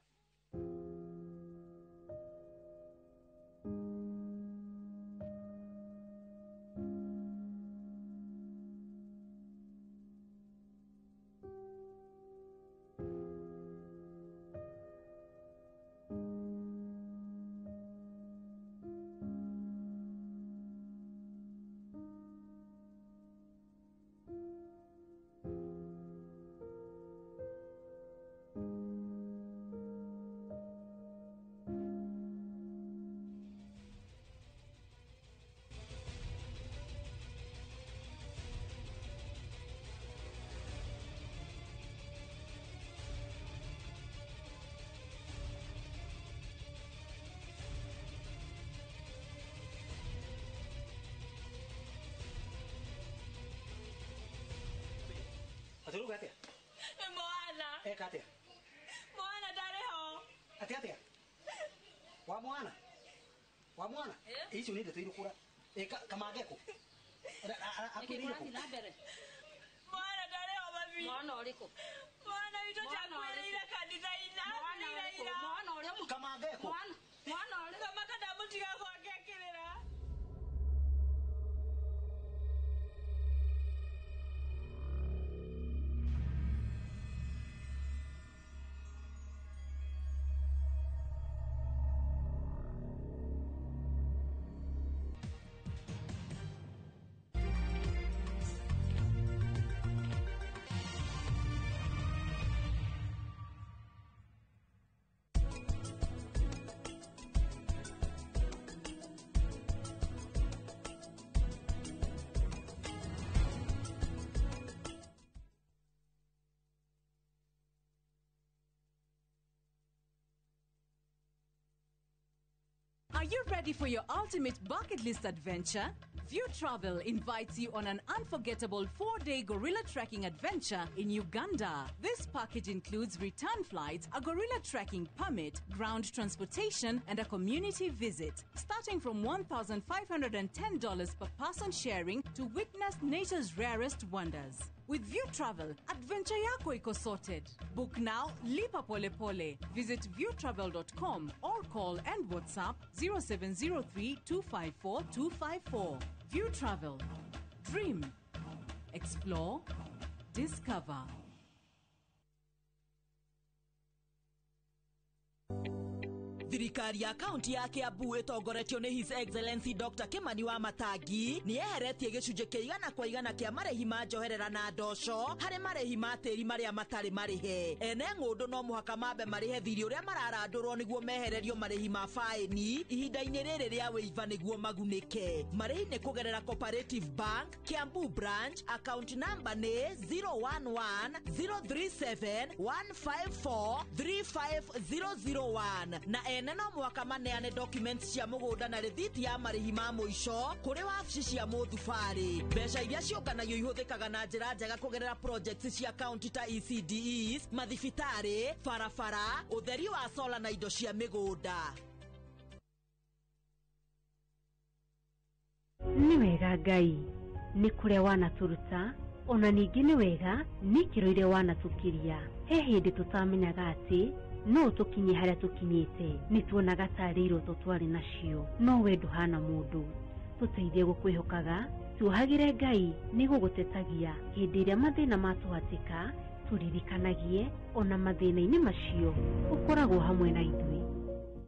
Atĩ ũrauga atĩa? Mwana. Eka atĩa? Mwana ndarĩ ho. Atĩ atĩa? Wa mwana? Wa mwana? Icio nĩ ndeto irũkũra. Kamange kũ? Akwĩrĩire kũ? Mwana ndarĩ ho mami. Mwana ũrĩkũ? Mwana witũ njakwĩrĩire kanitha-inĩ. Akwĩrĩire ira. Mwana ũrĩa Kamange kũ? Mwana ũrĩkũ? Kamaka ndamũtiga gwake akĩrĩra. Are you ready for your ultimate bucket list adventure? View Travel invites you on an unforgettable 4-day gorilla trekking adventure in Uganda. This package includes return flights, a gorilla trekking permit, ground transportation, and a community visit. Starting from $1,510 per person sharing to witness nature's rarest wonders. With View Travel, adventure yako iko sorted. Book now, lipa pole pole. Visit viewtravel.com or call and WhatsApp 0703 254 254. View Travel. Dream. Explore. Discover. Thirikari ya kaunti ya Kiambu ĩtongoretio nĩ His Excellency Dr. Kimani wa Matangi nĩ yeheretie gĩcunjĩ kĩa 100% kĩa marĩhi ma njoherera na ndoco harĩ marĩhi ma tĩri marĩa matarĩ marĩhe. Ene ng'ũndũ no mũhaka mambe marĩhe thirĩ ũrĩa mararandũrwo nĩguo mehererio marĩhi ma faĩni ihinda-inĩ rĩrĩ rĩa wĩiva nĩguo magunĩke. Marĩhi nĩ kũgerera Cooperative Bank, Kiambu Branch, account number nĩ 011 037 154 35001 na ene no mwaka maneane documents cia mũgũnda na rĩthiti ya marĩhi ma mũico kũrĩ wabici cia mũthubarĩ. Mbeca iria ciũnganagio ihũthĩkaga na njĩra njega kũgerera projects cia county ta ECDEs, mathibitarĩ, barabara, ũtheri wa sola na indo cia mĩgũnda. Nĩ wega Ngai nĩ kũrĩa wanatũruta ona ningĩ nĩ wega nĩ ikĩro iria wanatũkiria. He hĩndĩ tũtamenyaga atĩ no tũkinye harĩa tũkinyĩte, nĩ tuonaga tarĩ iroto twarĩ nacio, no we ndũhana mũndũ. Tũteithie gũkwĩhokaga, tuohagĩre Ngai nĩ gũgũtetagia hĩndĩ ĩrĩa mathĩna matũhatĩka, tũririkanagie ona mathĩna-inĩ macio ũkoragwo hamwe na ithuĩ.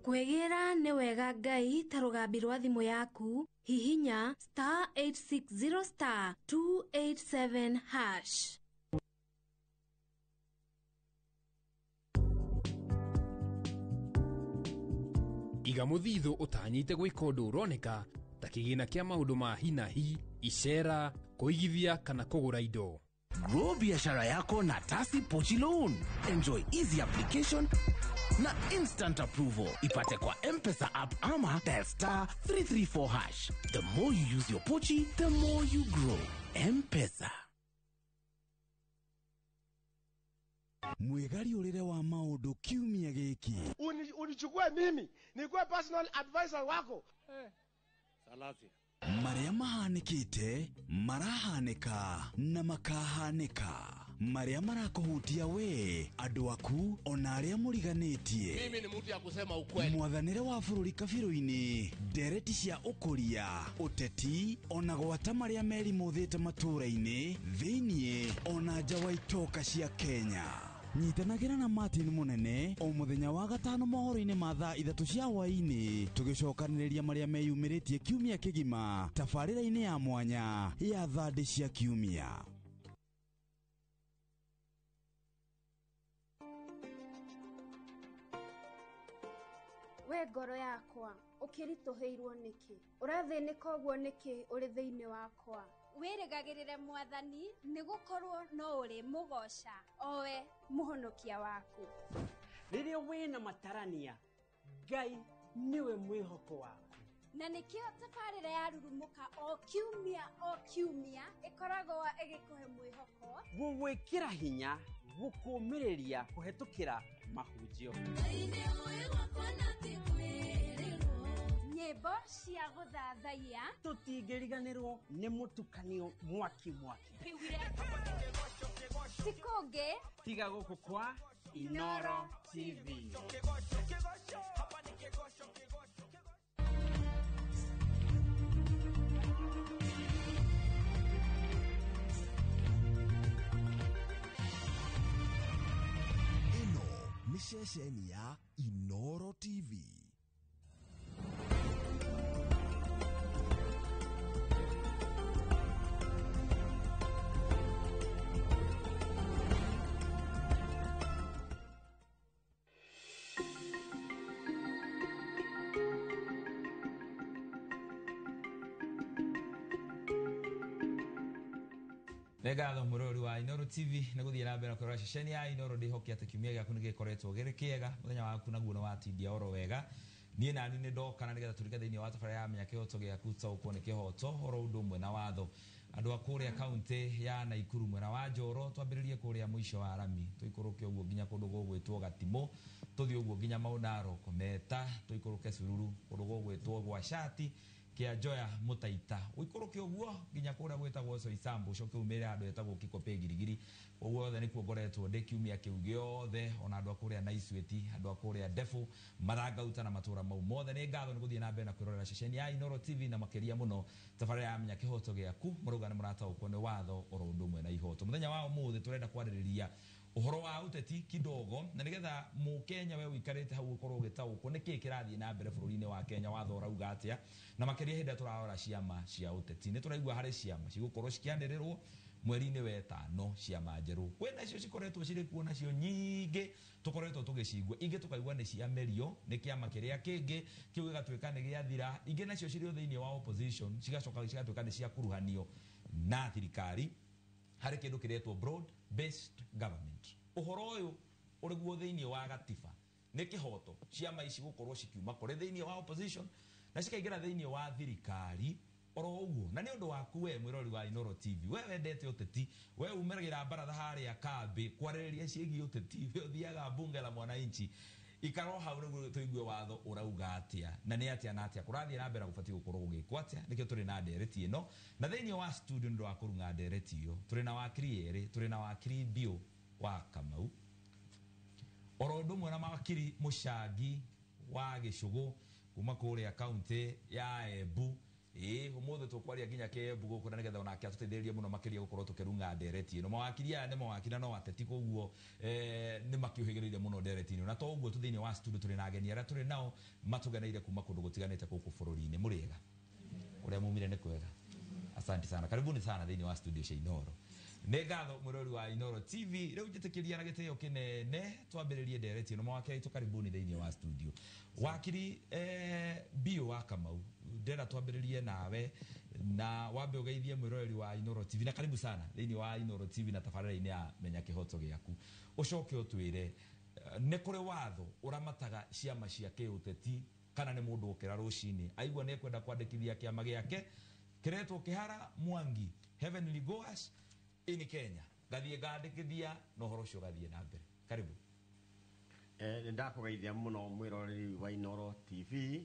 Kwĩgĩra nĩ wega Ngai ta rũgambi rwa thimũ yaku, hihinya star 860 star 287 hash. Iga mũthithũ ũtanyĩte gwĩka ũndũ ũroneka ta kĩgĩna kĩa maũndũ ma hi na hi, icera, kũigithia kana kũgũra indo. Grow biashara yako na Tasi Pochi Loan. Enjoy easy application na instant approval. Ipate kwa M-Pesa app ama dial star 334 hash. The more you use your Pochi, the more you grow. M-Pesa. Mwigariũrĩre wa maũndũ kiumia gĩkĩ. Unichukue mimi nikuwe personal advisor wako. Salasia. Marĩa mahanĩkĩte marahanĩka na makahanĩka, marĩa marakũhutia we, andũ aku ona arĩa mũriganĩtie. Mimi ni mtu ya kusema ukweli. Mwathanĩre wa bũrũri kabirũ-inĩ, ndereti cia ũkũria, ũteti ona gwata marĩa merimũthĩte matũũra-inĩ thĩiniĩ ona nja wa itoka cia Kenya. Nyitanagĩra na Martin Mũnene o mũthenya wa gatano mohoro-inĩ ma thaa 3 cia hwaĩ-inĩ, tũgĩcokanĩrĩria marĩa meyumĩrĩtie kiumia kĩgima tabarĩra-inĩ ya mwanya ya thandĩ cia kiumia. We ngoro yakwa, ũkĩritũhĩirwo nĩkĩ? Ũrathĩnĩka ũguo nĩkĩ ũrĩ thĩinĩ wakwa? Wĩrĩgagĩrĩre Mwathani, nĩgũkorwo no ũrĩ mũgoca, owe mũhonokia waku. Rĩrĩa wĩna matarania, Ngai nĩwe mwĩhoko waku. Na nĩkĩo tabarĩra ya Rurumũka o kiumia ĩkoragwo ĩgĩkũhe mwĩhoko, gũgwĩkĩra hinya, gũkũmĩrĩria kũhetũkĩra mahunjio. Nyĩmbo cia gũthathaiya, tũtingĩriganĩrwo nĩ mũtukanio mwaki mwaki. Ti kũngĩ tiga gũkũ kwa Inoro TV. Ĩno nĩ ceceni ya Inoro TV. Nĩ ngatho mũrori wa Inoro TV nĩ gũthiĩ na mbere na kũrora ceceni ya Inoro. Ndĩhoke atĩ kiumia gĩaku nĩ gĩkoretwo gĩrĩ kĩega, mũthenya waku naguo nĩ watindia oro wega. Niĩ nani nĩ ndoka na nĩgetha tũrike thĩinĩ wa tabarĩra ya Menya Kĩhoto Gĩaku, taũkwo nĩ kĩhoto oro ũndũ ũmwe na watho. Andũ a kũrĩa kaunti ya Naikuru mwena wa Njoro, twambĩrĩrie kũrĩa mũico wa rami, tũikũrũke ũguo nginya kũndũ gũgwĩtwo Gatimũ, tũthiĩ ũguo nginya Maũnaro Meta, tũikũrũke Sururu kũndũ gũgwĩtwo Gwacati kia Njoya Mũtaita, ũikũrũke ũguo nginya kũrĩa gwĩtagwo Soisambu, ũcoke umĩre handũ hetagwo Kikopĩ Girigiri. Ũguo othe nĩkuo ngoretwo ndĩ kiumia kĩu gĩothe, ona andũ a kũrĩa Naisuĩti, andũ a kũrĩa Ndefu, Mathangauta na matũra mau mothe. Nĩ ngatho nĩ gũthiĩ na mbere na kwĩrorera ceceni ya Inoro TV na makĩria mũno tabarĩra ya Menya Kĩhoto Gĩaku. Mũrauga nĩ mũrataũkwo nĩ watho oro ũndũ ũmwe na ihoto. Mũthenya wa ũmũthĩ tũrenda kwarĩrĩria ũhoro wa ũteti kidogo, na nĩgetha mũkenya we ũikarĩte hau ũkorwo ũgĩtaũkwo nĩkĩĩ kĩrathiĩ na mbere bũrũri-inĩ wa Kenya, watho ũrauga atĩa, na makĩria hĩndĩ ĩrĩa tũrarora ciama cia ũteti. Nĩ tũraigua harĩ ciama cigũkorwo cikĩanĩrĩrwo mweri-inĩ wa ĩtano, ciama njerũ. Kwĩ nacio cikoretwo cirĩ kuo, nacio nyingĩ tũkoretwo tũgĩcigua, ingĩ tũkaigua nĩ ciamerio nĩ kĩama kĩrĩa kĩngĩ, kĩu gĩgatuĩka nĩ gĩathira. Ingĩ nacio cirĩ o thĩinĩ wa opposition, cigacoka cigatuĩka nĩ ciakuruhanio na thirikari harĩ kĩndũ kĩretwo broad based government. Ũhoro ũyũ ũrĩguo thĩinĩ wa gatiba nĩ kĩhoto ciama ici gũkorwo cikiuma kũrĩ thĩinĩ wa opposition na cikaingĩra thĩinĩ wa thirikari oro ũguo. Na nĩ ũndũ waku we mwĩrori wa Inoro TV, we wendete ũteti, we umĩragĩra baratha harĩa kambĩ kwarĩrĩria ciĩgiĩ ũteti, we ũthiaga bunge la mwananchi, ikara o hau nĩguo tũigue watho ũrauga atĩa na nĩ atĩa na atĩa kũrathiĩ na mbere gũbatiĩ gũkorwo gũgĩkwo atĩa. Nĩkĩo tũrĩ na ndereti ĩno, na thĩinĩ wa studio nĩ ũndũ wa kũrung'a ndereti ĩyo tũrĩ na wakiri erĩ, tũrĩ na wakiri Biũ wa Kamau oro ũndũ ũmwe na wakiri Mũcangi wa Gĩcũgũ kuma kũrĩa kaunti ya Embu. Ĩĩ ũmũthĩ tũkwaria nginya Kĩembu gũkũ na nĩgetha onake atũteithĩrĩrie mũno makĩria gũkorwo tũkĩrung'a ndereti ĩno. Mawakiri aya nĩ mawakiri na no ateti, koguo nĩ makĩũhĩgĩrĩire mũno ndereti ĩno. Na to ũguo tu, thĩinĩ wa studio tũrĩ na ageni arĩa tũrĩ nao matũgeneire kuma kũndũ gũtiganĩte gũkũ bũrũri-inĩ. Mũrĩega? Ũrĩa mumire nĩ kwega? Asante sana, karibuni sana thĩinĩ wa studio cia Inoro. Nĩ ngatho mwĩrori wa Inoro TV. Rĩu njĩtĩkĩria na gĩtĩo kĩnene twambĩrĩrie ndereti ĩno. Mawakiri aitũ, karibuni thĩinĩ wa studio. Wakiri Biũ wa Kamau, ndĩrenda twambĩrĩrie nawe na wambe ũgeithie mwĩroreri wa Inoro TV, na karibu sana thĩinĩ wa Inoro TV na tabarĩra-inĩ ya Menya Kĩhoto Gĩaku. Ũcoke ũtwĩre nĩ kũrĩ watho ũramataga ciama cia kĩũteti, kana nĩ mũndũ ũkĩra rũcinĩ aigua nĩ ekwenda kwandĩkithia kĩama gĩake kĩretwo Kĩhara Mwangi Heavenly Goers in Kenya, gathiĩ ngandĩkithia na ũhoro ũcio ũgathiĩ na mbere. Karibu. Nĩ ndakũgeithia mũno mwĩroreri wa Inoro TV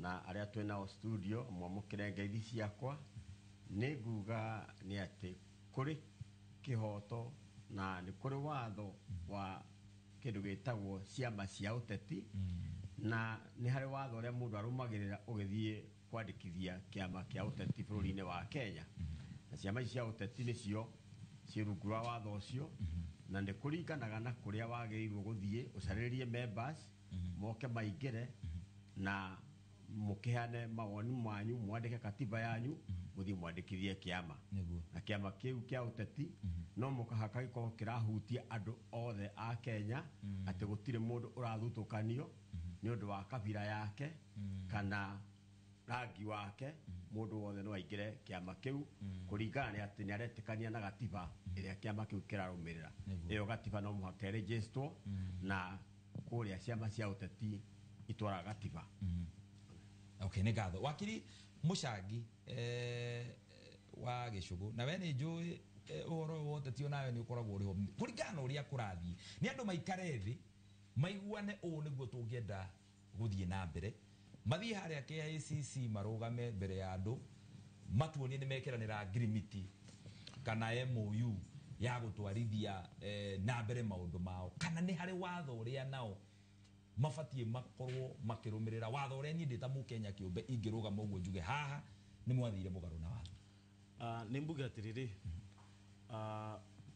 Na arĩa twĩ nao studio mwamũkĩre ngeithi ciakwa. Nĩ nguga nĩ atĩ kũrĩ kĩhoto na nĩ kũrĩ watho wa kĩndũ gĩtagwo ciama cia ũteti, na nĩ harĩ watho ũrĩa mũndũ arũmagĩrĩra ũgĩthiĩ kwandĩkithia kĩama kĩa ũteti bũrũri-inĩ wa Kenya. Na ciama ici cia ũteti nĩcio ciĩ rungu rwa watho ũcio, na nĩ kũringanaga na kũrĩa wagĩrĩirwo gũthiĩ ũcarĩrie members moke maingĩre na mũkĩheane mawoni manyu, mwandĩke katiba yanyu, mũthiĩ mwandĩkithie kĩama. Na kĩama kĩu kĩa ũteti no mũkahaka gĩkorwo kĩrahutia andũ othe a Kenya, atĩ gũtirĩ mũndũ ũrathutũkanio nĩ ũndũ wa kabira yake kana rangi wake. Mũndũ wothe no aingĩre kĩama kĩu kũringana nĩ atĩ nĩ aretĩkania na gatiba ĩrĩa kĩama kĩu kĩrarũmĩrĩra. Ĩyo gatiba no mũhaka ĩrĩnjĩstwo, na kũrĩa ciama cia ũteti itwaraga gatiba. Okay, nĩ ngatho wakiri Mũcangi wa Gĩcũgũ. Na we nĩ njũĩ ũhoro ũyũ wa ũteti onawe nĩ ũkoragwo ũrĩ ho. Kũringana na ũrĩa kũrathiĩ, nĩ andũ maikare thĩ maiguane ũũ nĩguo tũngĩenda gũthiĩ na mbere, mathiĩ harĩa KICC marũgame mbere ya andũ matuonie nĩ mekĩranĩra ngirimiti kana MOU ya gũtwarithia na mbere maũndũ mao, kana nĩ harĩ watho ũrĩa nao mabatie makorwo makĩrũmĩrĩra, watho ũrĩa niĩ ndĩ ta mũkenya kĩũmbe ingĩrũgama ũguo njuge haha nĩ mwathire mũgarũ na watho. Nĩ mbuge atĩrĩrĩ,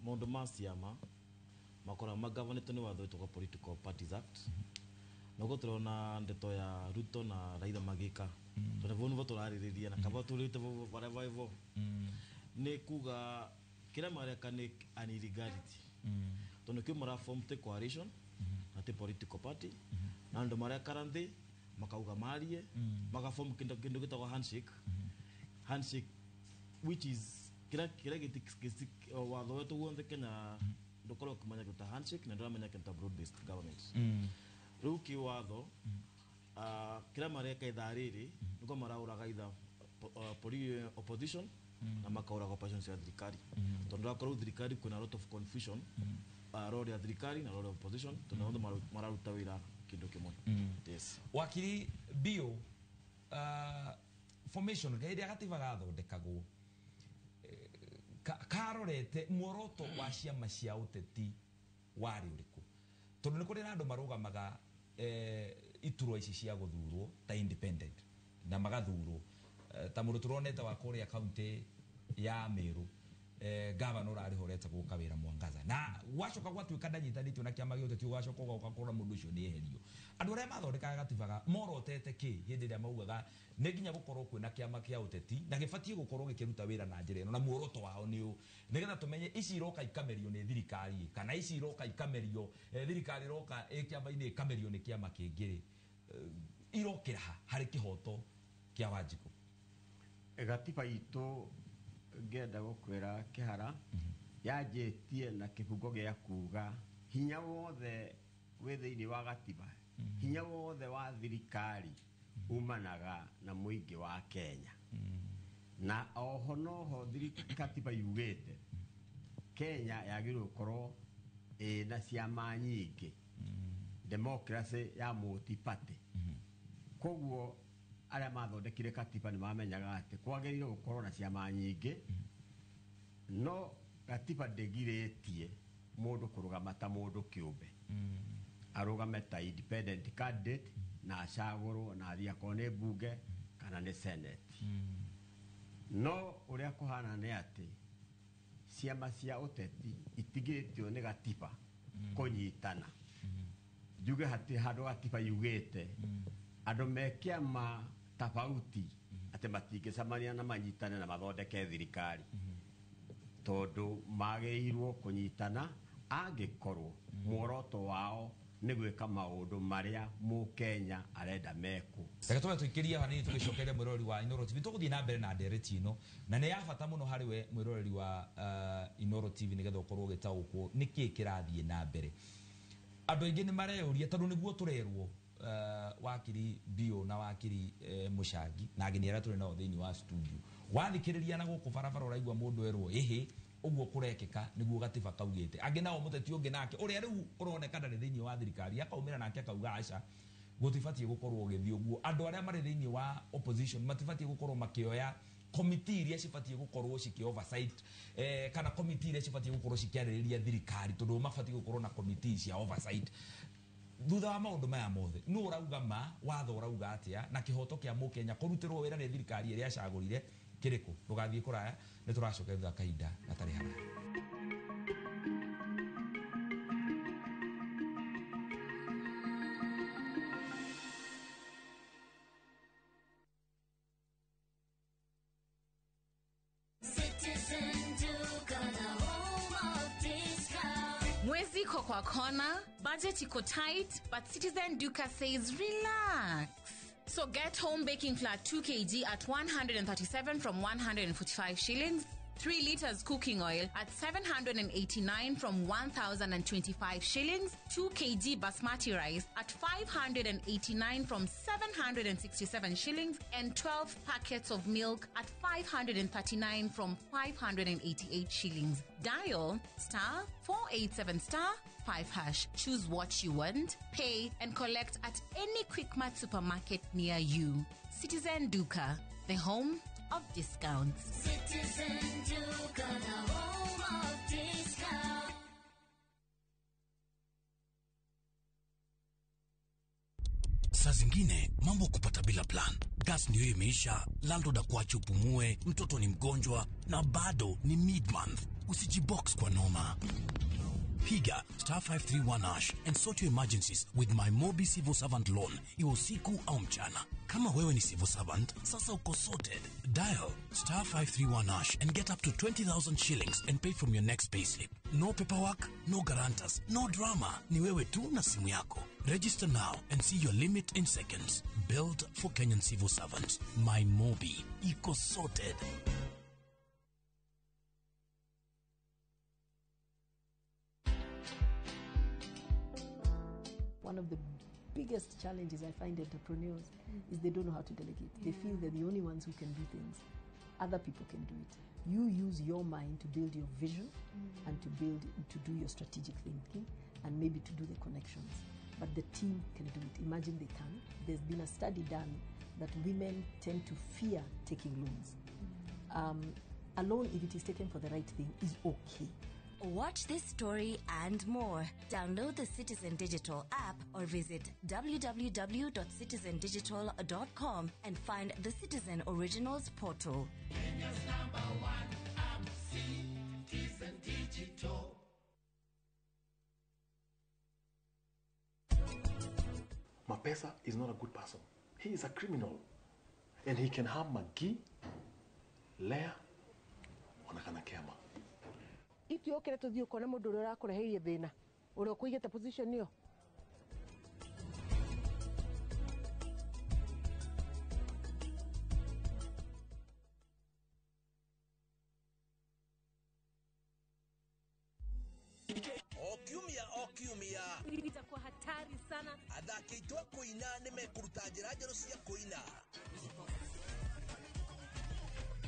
maũndũ ma ciama makoragwo magavanĩtwo nĩ watho wĩtagwo Political Parties Act. Noguo tũrona ndeto ya Ruto na Raila magĩka, tondũ vau nĩvo tũrarĩrĩria na kaba tũrĩte baraba ivo, nĩ kuga kĩrĩa mareka nĩ an illegality, tondũ kĩu maraform ti coalition na ti political party, na andũ marekara nthĩ makauga marie, magaform kĩndũ gĩtagwo handshake, handshake which is kĩrĩa gĩti watho wetu guothe Kenya ndũkorwo ũkĩmenya kĩndũ ta handshake na ndũramenya kĩndũ ta broad based government. Rĩu kĩwatho, kĩrĩa mareka ithaa rĩrĩ nĩko maraũraga itha opposition na makaũraga opposition cia thirikari, tondũ akorwo thirikari kwĩna lot of confusion, role ya thirikari na role ya opposition, tondũ othe mararuta wĩra kĩndũ kĩmwe. Yes. Wakiri Bio, formation ĩrĩa gatiba gathondekagwo karorete muoroto wa ciama cia ũteti warĩ ũrĩkũ? Tondũ nĩ kũrĩ na andũ marũgamaga iturwa ici cia gũthurwo ta independent na magathurwo, ta mũndũ tũronete wa kũrĩa kaunti ya Meru, gavana ũrarĩ ho ũretagwo Kawĩra Mwangaza, na gwacoka gwatuĩka ndanyitanĩtio na kĩama gĩa ũteti, ũgacoka ũgoka kũrora mũndũ ũcio nĩ eherio. Andũ arĩa mathondekaga gatibaga morotete kĩ hĩndĩ ĩrĩa maugaga nĩ nginya gũkorwo kwĩna kĩama kĩa ũteti na gĩbatiĩ gũkorwo gĩkĩruta wĩra na njĩra ĩno, na muoroto wao nĩ ũũ, nĩgetha tũmenye ici iroka ikamerio nĩ thirikari kana ici iroka ikamerio, thirikari iroka ĩ kĩama-inĩ ĩkamerio nĩ kĩama kĩngĩ rĩ, irokĩra ha harĩ kĩhoto kĩa Wanjikũ? Gatiba itũ ngĩenda gũkwĩra kĩhara yanjĩtie na kĩbungo gĩa kuga hinya wothe wĩ thĩinĩ wa gatiba, hinya wothe wa thirikari umanaga na mũingĩ wa Kenya. Na oho noho katiba yugĩte Kenya yagĩrĩirwo gũkorwo ĩna ciama nyingĩ, democracy ya multi party. Koguo arĩa mathondekire katiba nĩ mamenyaga atĩ kwagĩrĩirwo gũkorwo na ciama nyingĩ, no gatiba ndĩgirĩtie mũndũ kũrũgama ta mũndũ kĩũmbe, arũgame ta independent candidate na acagũrwo na athiĩ akorwo nĩ mbunge kana nĩ senate. No ũrĩa kũhana nĩ atĩ ciama cia ũteti itigĩtio nĩ gatiba kũnyitana. Njuge hatirĩ handũ gatiba yugĩte andũ me kĩama tofauti atĩ matingĩcemania na manyitane na mathondeke thirikari, tondũ magĩrĩirwo kũnyitana angĩkorwo muoroto wao nĩ gwĩka maũndũ marĩa mũkenya arenda mekwo. Reke tũbe tũikĩrie hanini tũgĩcokeria mwĩroreri wa Inooro TV. Tũgũthiĩ na mbere na ndereti ĩno, na nĩ ya bata mũno harĩ we mwĩroreri wa Inooro TV, nĩgetha ũkorwo ũgĩtaũkwo nĩkĩĩ kĩrathiĩ na mbere. Andũ aingĩ nĩ mareyũria tondũ nĩguo tũrerwo, wakiri Bio na wakiri Mũcangi na ageni arĩa tũrĩ nao thĩinĩ wa studio, wathikĩrĩria na gũkũ barabara ũraigua mũndũ erwo ĩhĩ ũguo kũrekĩka nĩguo gatiba kaugĩte. Angĩ nao mũteti ũngĩ nake ũrĩa rĩu ũroneka ndarĩ thĩinĩ wa thirikari akaumĩra nake akauga aca, Gũtibatiĩ gũkorwo ũgĩthiĩ ũguo. Andũ arĩa marĩ thĩinĩ wa opposition matibatiĩ gũkorwo makĩoya komiti iria cibatiĩ gũkorwo cikĩ oversight, kana komiti iria cibatiĩ gũkorwo cikĩarĩrĩria thirikari, tondũ mabatiĩ gũkorwo na komiti cia oversight. Thutha wa maũndũ maya mothe, nũ ũrauga ma watho ũrauga atĩa, na kĩhoto kĩa mũkenya kũrutĩrwo wĩra nĩ thirikari ĩrĩa acagũrire kĩrĩkũ? Ndũgathiĩ kũraya, nĩ tũracoka thutha kahinda gatarĩ haraya. Citizen Duka, the home of discount. Mwezi iko kwa kona, budget iko tight, but Citizen Duka says relax. So get home baking flour 2 kg at 137 from 145 shillings, 3 liters cooking oil at 789 from 1,025 shillings, 2 kg basmati rice at 589 from 767 shillings, and 12 packets of milk at 539 from 588 shillings. Dial star 487 star 5 hash. Choose what you want, pay, and collect at any Quickmart supermarket near you. Citizen Duka, the home of discounts. Citizen Duka, the home of discount. Saa zingine mambo kupata bila plan. Gas ndio imeisha, landlord akuache upumue, mtoto ni mgonjwa na bado ni mid month. Usijibox kwa noma. Piga star 531 hash and sort your emergencies with my Mobi Civil Servant Loan, iwe usiku au mchana. Kama wewe ni civil servant, sasa uko sorted. Dial star 531 hash and get up to 20,000 shillings and pay from your next payslip. No paperwork, no guarantors, no drama. Ni wewe tu na simu yako. Register now and see your limit in seconds. Built for Kenyan civil servants. My Mobi. Iko sorted. One of the biggest challenges I find entrepreneurs is they don't know how to delegate. They feel they're the only ones who can do things. Other people can do it. You use your mind to build your vision and to do your strategic thinking and maybe to do the connections. But the team can do it. Imagine they can. There's been a study done that women tend to fear taking loans. A loan, if it is taken for the right thing, is okay. Watch this story and more. Download the Citizen Digital app or visit www.citizendigital.com and find the Citizen Originals portal. Kenya's number one app, Citizen Digital. Mapesa is not a good person. He is a criminal. And he can harm Magi, Leah, onakana Kema. Itiokere tuthii ukone mundu uria urakureheirie thina uria ukuigite position iyo. O kiumia itakuwa hatari sana. Athaki aitũ a kũina nĩ mekũruta njĩra njerũ cia kũina.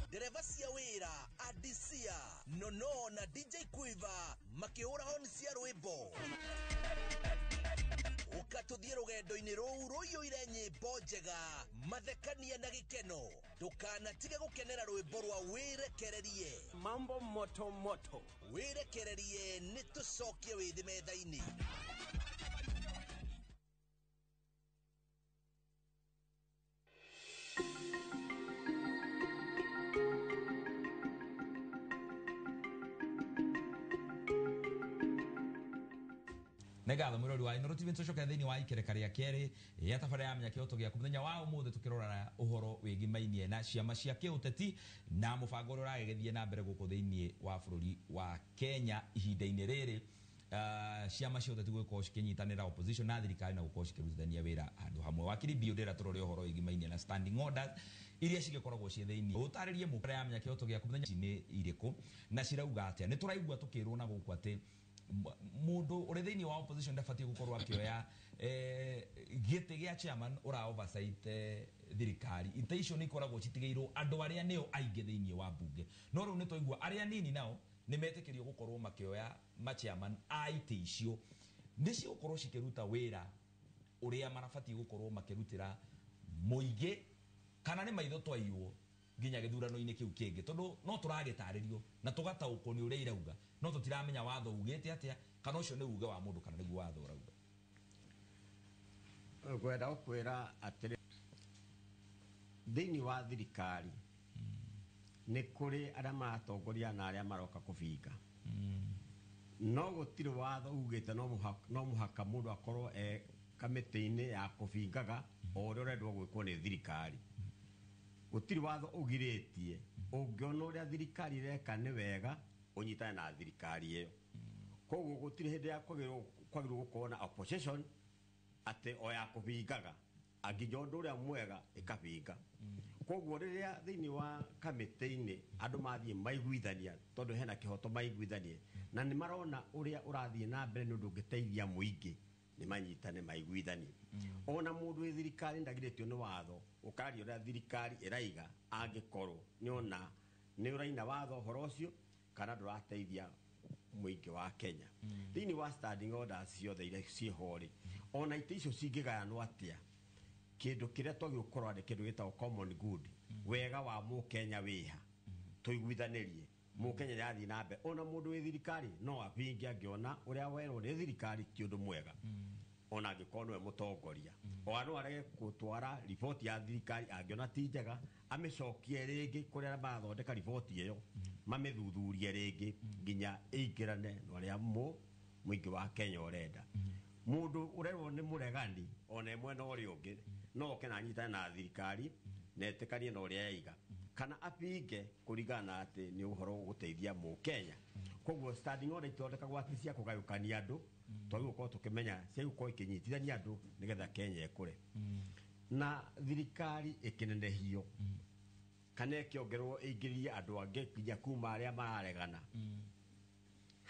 Ndereba cia wĩra Adisia Nono na DJ Quiver makĩhũra honi cia rwĩmbo. Ũka tũthiĩ rũgendo-inĩ rũu rũiyũire nyĩmbo njega, mathekania na gĩkeno. Ndũkanatige gũkenera rwĩmbo rwa wĩrekererie. Mambo moto moto. Wĩrekererie nĩ tũcokie wĩthĩ metha-inĩ. Nĩ ngatho mwĩrori wa Inooro TV. Tũcoke thĩinĩ wa ikereka rĩa kerĩ ya tabarĩra ya Menya Kĩhoto Gĩaku. Mũthenya wa ũmũthĩ tũkĩrora ũhoro wĩgimainie na ciama cia kĩũteti na mũbango ũrĩa ũragĩthiĩ na mbere gũkũ thĩinĩ wa bũrũri wa Kenya ihinda-inĩ rĩrĩ. Ciama cia ũteti gũgĩkorwo cikĩnyitanĩra opposition na thirikari na gũkorwo cikĩrutithania wĩra handũ hamwe. Wakiri Biũ ndĩra tũrore ũhoro wĩgimainie na standing orders iria cigĩkoragwo ciĩ thĩinĩ. Ũtarĩrie mũkara ya Menya Kĩhoto Gĩaku mũthenya nĩ irĩkũ na cirauga atĩa. Nĩ tũraigua tũkĩrwo na gũkũ atĩ mundu uri thiini wa opposition ndabatie gukorwo akioya giti gia chairman ura oversight thirikari. Ite icio ni ikoragwo citigeirwo andu aria nio aingi thiini wa bunge, no riu ni twaigua aria nini nao ni metikirio gukorwo makioya ma chairman a ite icio ni cigukorwo cikiruta wira Ũrĩa marabatiĩ gũkorwo makĩrutĩra mũingĩ, kana nĩ maitho twaiywo nginya gĩthurano-inĩ kĩu kĩngĩ, tondũ no tũragĩtarĩrio na tũgataũkwo nĩ ũrĩa irauga, no tũtiramenya watho ugĩte atĩa, kana ũcio nĩ uge wa mũndũ kana nĩguo watho ũrauga. Ngwenda gũkwĩra atĩrĩ, thĩinĩ wa thirikari nĩ kũrĩ arĩa maratongoria na arĩa maroka kũbinga, no gũtirĩ watho ugĩte no mũhaka mũndũ akorwo e kamĩtĩ-inĩ ya kũbingaga o ũrĩa ũrendwo gwĩkwo nĩ thirikari. Gũtirĩ watho ũgirĩtie ũngĩona ũrĩa thirikari ĩreka nĩ wega ũnyitane na thirikari ĩyo. Koguo gũtirĩ hĩndĩ ya kwagĩrĩirwo gũkorwo na opposition atĩ o ya kũbingaga, anginya ũndũ ũrĩa mwega ĩkabinga. Koguo rĩrĩa thĩinĩ wa kamĩtĩ-inĩ andũ mathiĩ maiguithania, tondũ hena kĩhoto maiguithanie na nĩ marona ũrĩa ũrathiĩ na mbere nĩ ũndũ ũngĩteithia mũingĩ, nĩ manyitane maiguithanie. Ona mũndũ wĩ thirikari ndagirĩtio nĩ watho ũkaria ũrĩa thirikari ĩraiga, angĩkorwo nĩona nĩ ũraina watho ũhoro ũcio kana ndũrateithia mũingĩ wa Kenya. Thĩinĩ wa standing orders ciothe iria ciĩho rĩ, ona itĩ icio cingĩgayanwo atĩa, kĩndũ kĩrĩa twagĩrĩirwo kũrora nĩ kĩndũ gĩtagwo common good, wega wa mũkenya wĩha, tũiguithanĩrie mũkenya nĩarathiĩ na mbere. Ona mũndũ wĩ thirikari no abinge angĩona ũrĩa werwo nĩ thirikari ti ũndũ mwega, ona angĩkorwo nĩwe mũtongoria. Ona no arege gũtwara riboti ya thirikari angĩona ti njega, amĩcokie rĩngĩ kũrĩ arĩa marathondeka riboti ĩyo, mamĩthuthurie rĩngĩ nginya ĩingĩrane na ũrĩa mũingĩ wa Kenya ũrenda. Mũndũ ũrerwo nĩ mũregani ona e mwena ũrĩa ũngĩ no oke na anyitane na thirikari na etĩkanie na ũrĩa yaiga, kana abinge kũringana na atĩ nĩ ũhoro ũgũteithia mũkenya. Koguo standing order ithondekagwo atĩ cia kũgayũkania andũ, twagĩrĩirwo gũkorwo tũkĩmenya cia gũkorwo ikĩnyitithania andũ nĩgetha Kenya ĩkũre. Na thirikari ĩkĩnenehio kana ĩkĩongererwo ĩingĩrie andũ angĩ nginya kuma arĩa mararegana,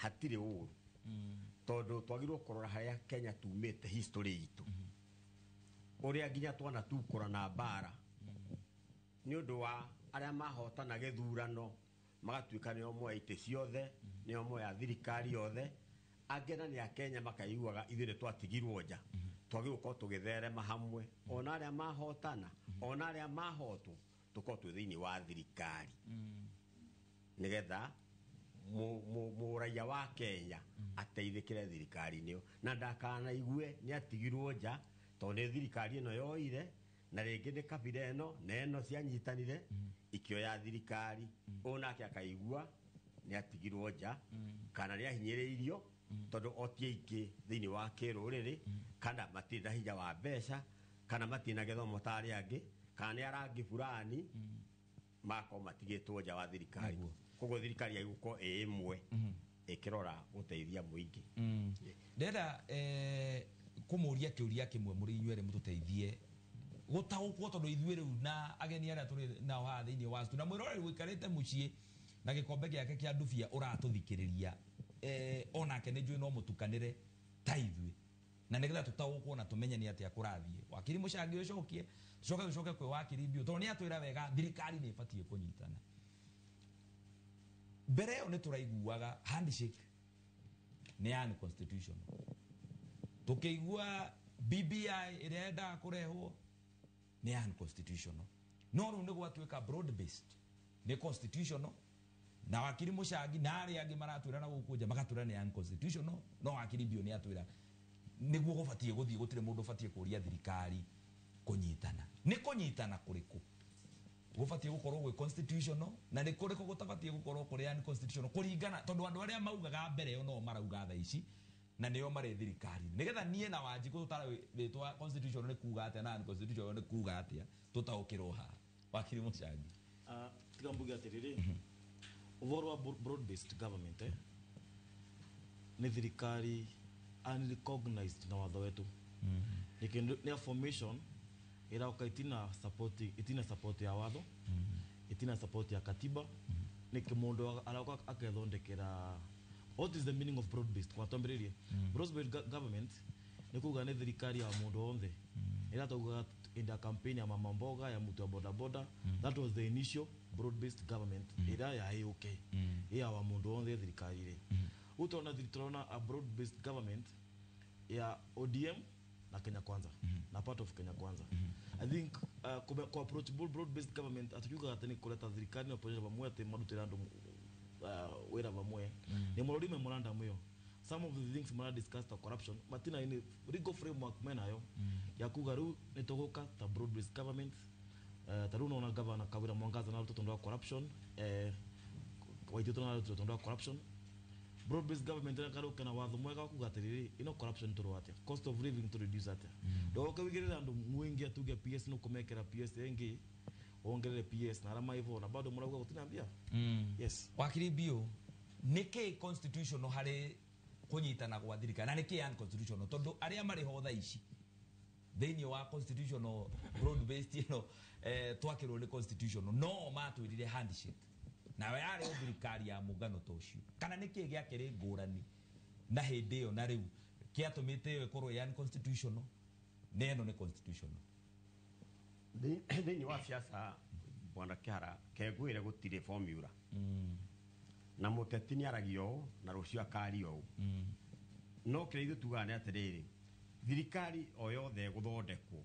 hatirĩ ũru, tondũ twagĩrĩirwo kũrora harĩa Kenya tumĩte, history itũ, ũrĩa nginya twana tukũra na mbara nĩ ũndũ wa arĩa mahotana gĩthurano magatuĩka nĩo moya itĩ ciothe, nĩo moya thirikari yothe, angĩ na nĩ Akenya makaiguaga ithuĩ nĩ twatigirwo nja. Twagĩrĩirwo gũkorwo tũgĩtherema hamwe, ona arĩa mahotana ona arĩa mahotwo, tũkorwo twĩ thĩinĩ wa thirikari nĩgetha mũraiya wa Kenya ateithĩkĩre thirikari-inĩ ĩyo, na ndakanaigue nĩ atigirwo nja tondũ nĩ thirikari ĩno yoire, na rĩngĩ nĩ kabira ĩno na ĩno cianyitanire ikĩoya thirikari, ũyũ nake akaigua nĩ atigirwo nja kana nĩ ahinyĩrĩirio tondũ o ti aingĩ thĩinĩ wa kĩrũrĩrĩ, kana matirĩ na hinya wa mbeca, kana matirĩ na gĩthomo ta arĩa angĩ, kana nĩ arangi fulani, makorwo matigĩtwo nja wa thirikari. Koguo thirikari yagĩrĩirwo gũkorwo ĩ ĩmwe ĩkĩrora gũteithia mũingĩ. Ndĩrenda kũmũria kĩũria kĩmwe mũrĩ inyuĩ erĩ mũtũteithie gũtaũkwo, tondũ ithuĩ rĩu na ageni arĩa tũrĩ nao haha thĩinĩ wa studio na mwĩroreri ũikarĩte mũciĩ na gĩkombe gĩake kĩa ndubia ũratũthikĩrĩria, onake nĩ njũĩ no mũtukanĩre ta ithuĩ, na nĩgetha tũtaũkwo na tũmenye nĩ atĩa kũrathiĩ. Wakiri Mũcangi ũcokie, tũcoke tũcoke kwĩ wakiri Mbiũ, tondũ nĩ atwĩra wega thirikari nĩ ĩbatiĩ kũnyitana. Mbere ĩyo nĩ tũraiguaga handshake nĩ unconstitutional, tũkĩigua BBI ĩrĩa yendaga kũrehwo nĩ unconstitutional, no rĩu nĩ gwatuĩka broad based nĩ constitutional, na wakiri Mũcangi na arĩa angĩ maratwĩra na gũkũ nja magatwĩra nĩ unconstitutional, no wakiri Mbiũ nĩ atwĩra nĩguo gũbatiĩ gũthiĩ, gũtirĩ mũndũ ũbatiĩ kũria thirikari kũnyitana. Nĩ kũnyitana kũrĩkũ gũbatiĩ gũkorwo gwĩ constitutional na nĩ kũrĩkũ gũtabatiĩ gũkorwo kũrĩ unconstitutional, kũringana tondũ andũ arĩa maugaga mbere ĩyo no marauga thaa ici na nĩo marĩ thirikari, nĩgetha niĩ na Wanjikũ tũtarĩ rĩtwa constitutional nĩ kuga atĩa na unconstitutional nĩ kuga atĩa, tũtaũkĩrwo haha. Wakiri Mũcangi. Tiga mbuge atĩrĩrĩ, ũhoro wa broad based government nĩ thirikari unrecognized na watho wetu, nĩ a formation ĩraũka itina support, itina support ya watho, itina support ya katiba, nĩ kĩmũndũ arauka akethondekera. What is the meaning of broad based? Kwa twambĩrĩrie, broad based government nĩ kuga nĩ thirikari ya mũndũ wothe, ĩrĩa twaugaga in the campaign ya mama mboga, ya mtu wa boda boda. That was the initial broad based government ĩrĩa ya AOK, ya wa mũndũ wothe thirikari rĩ. Rĩu tũrona a broad based government ya ODM na Na Kenya Kwanza na part of Kenya Kwanza. I think ku approach broad based government atukiuga ati ni kuleta thirikari na opposition pamwe ati marutira andu wira pamwe ni murori memorandum iyo. Some of the things mara discuss ta corruption matina ini legal framework menayo ya kuga riu ni tuguka ta broad based government. Ta riu nona governor Kawira Mwangaza na tondu wa corruption, Waititu na tondu wa corruption. Broad based government na karuka na watho mwega wa kuga atiriri ino corruption turu atia, cost of living to reduce atia, ndoka wigirira andu mwingi atuge PS no kumekera PS engi ongerere PS na arama ivo na bado murauga gutinambia. Yes. Wakiri bio niki constitutional hari kunyitana gwa thirikari na niki unconstitutional tondu aria mari ho thaa ici thiini wa constitutional broad based ino twakirwo ni constitutional no matwirire handshake nawe yari thirikari ya mungano ta ucio kana niki giakiri ngurani na hindi iyo na riu kiatumite iyo ikorwo ya unconstitutional na ino ni constitutional? Thiini wa siasa bwana Kihara kengwire gutire formula na muteti ni aragia ũũ na rũciũ akaria ũũ. No kĩrĩa ithuĩ tugaga nĩ atĩrĩrĩ, thirikari o yothe ĩgũthondekwo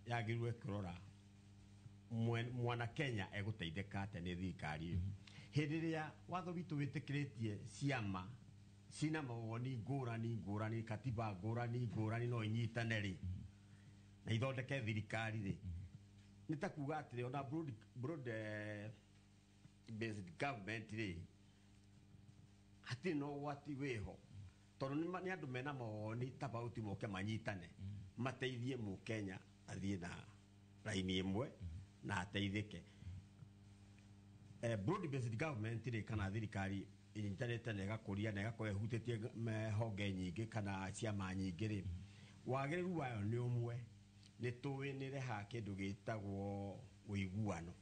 yagĩrĩirwo ĩkĩrora mwana Kenya egũteithĩka atĩa nĩ thirikari ĩyo. Hĩndĩ ĩrĩa watho witũ wĩtĩkĩrĩtie ciama cina mawoni ngũrani ngũrani, katiba ngũrani ngũrani no inyitane rĩ na ithondeke thirikari rĩ, nĩ ta kuga atĩrĩ ona broad based government rĩ hatirĩ na ũgwati wĩho tondũ nĩ andũ mena mawoni tofauti moke manyitane mateithie mũkenya athiĩ na raini ĩmwe na ateithĩke. Broad based government rĩ kana thirikari ĩnyitanĩte na ĩgakũria na ĩgakorwo ĩhutĩtie honge nyingĩ kana ciama nyingĩ rĩ, wagĩrĩru wayo nĩ ũmwe, nĩ tũĩ nĩ ĩrehaga kĩndũ gĩtagwo ũiguano.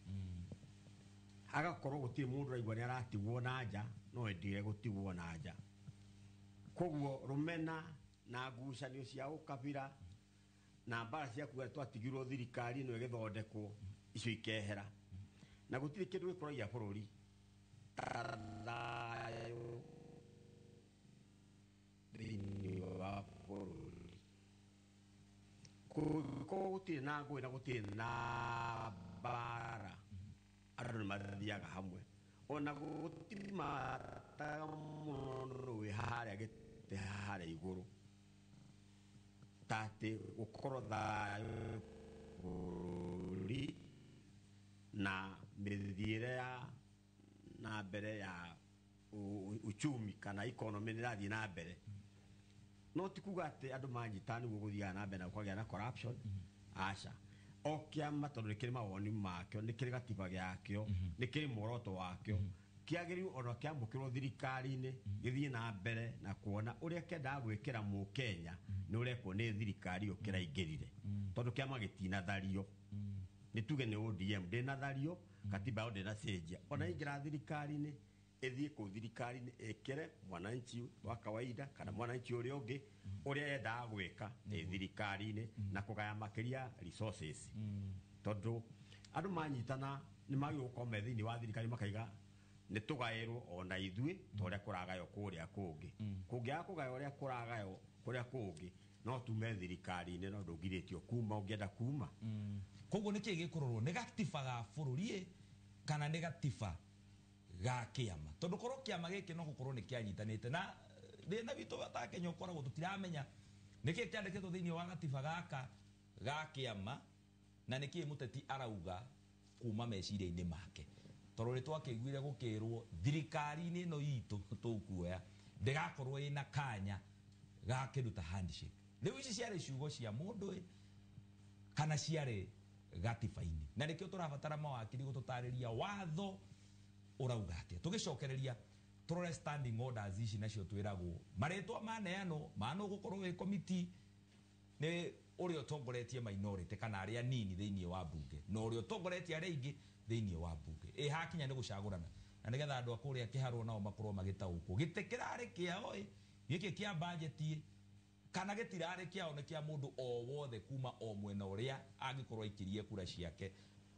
Agakorwo gũtirĩ mũndũ ũraigua nĩ aratigwo na nja no endire gũtigwo na nja. Koguo rũmena na ngucanio cia ũkabira na mbara cia kuga twatigirwo thirikari ĩno ĩgĩthondekwo icio ikehera na gũtirĩ kĩndũ gĩkũragia bũrũri ta thayũ thĩinĩ wa bũrũri. Kũngĩkorwo gũtirĩ na ngũĩ na gũtirĩ na mbara andũ nĩ mathiaga hamwe ona gũtimataga mũno wĩ harĩa gĩtĩ harĩa igũrũ ta atĩ gũkorwo thayũ bũrũri na mĩthiĩre ya na mbere ya uchumi kana economy nĩ ĩrathiĩ na mbere. No ti kuga atĩ andũ manyita nĩguo gũthiaga na mbere na gũkagĩa na corruption, aca. O kĩama tondũ nĩ kĩrĩ mawoni makĩo, nĩ kĩrĩ gatiba gĩakĩo, nĩ kĩrĩ muoroto wakĩo, kĩagĩrĩirwo ona kĩamũkĩrwo thirikari-inĩ gĩthiĩ na mbere na kuona ũrĩa kĩendaga gwĩkĩra mũkenya nĩ ũrekwo nĩ thirikari ĩyo kĩraingĩrire tondũ kĩama gĩtinathario. Nĩ tuge nĩ ODM ndĩnathario, katiba yao ndĩnacenjia, ona ingĩra thirikari-inĩ ĩthiĩ kũu thirikari-inĩ ĩkĩre mwananchi wa kawaida kana mwananchi ũrĩa ũngĩ ũrĩa endaga gwĩka ĩ thirikari-inĩ na kũgaya makĩria resources tondũ andũ manyitana nĩ magĩrĩirwo gũkorwo me thĩinĩ wa thirikari makaiga nĩ tũgaĩrwo ona ithuĩ ta ũrĩa kũragaywo kũrĩa kũngĩ. Kũngĩaga kũgaywo ũrĩa kũragaywo kũrĩa kũngĩ no tume thirikari-inĩ no ndũngirĩtio kuma ũngĩenda kuma. Koguo nĩkĩĩ gĩkũrorwo nĩ gatiba ga bũrũri kana nĩ gatiba ga kĩama tondũ korwo kĩama gĩkĩ no gũkorwo nĩ kĩanyitanĩte na thĩna witũ ta Kenya ũkoragwo tũtiramenya nĩkĩĩ kĩandĩkĩtwo thĩinĩ wa gatiba gaka ga kĩama na nĩkĩĩ mũteti arauga kuma meciria-inĩ make tondũ nĩ twakĩiguire gũkĩrwo thirikari-inĩ ĩno itũ tũkuoya ndĩgakorwo ĩna kanya ga kĩndũ ta handshake. Rĩu ici ciarĩ ciugo cia mũndũ ĩ kana ciarĩ gatiba-inĩ na nĩkĩo tũrabatara mawakiri gũtũtarĩria watho ũrauga atĩa. Tũgĩcokereria tũrore standing orders ici nacio twĩragwo marĩtwa maneanwo mano gũkorwo wĩ committee nĩ ũrĩa ũtongoretie minority kana arĩa nini thĩinĩ wa bunge na ũrĩa ũtongoretie arĩa aingĩ thĩinĩ wa bunge ĩ hakinya nĩ gũcagũrana na nĩgetha andũ a kũrĩa kĩharwo nao makorwo magĩtaũkwo gĩtĩ kĩrarĩ kĩao ĩ gĩkĩ kĩa bajeti kana gĩtirarĩ kĩao nĩ kĩa mũndũ o wothe kuma o mwena ũrĩa angĩkorwo aikirie kura ciake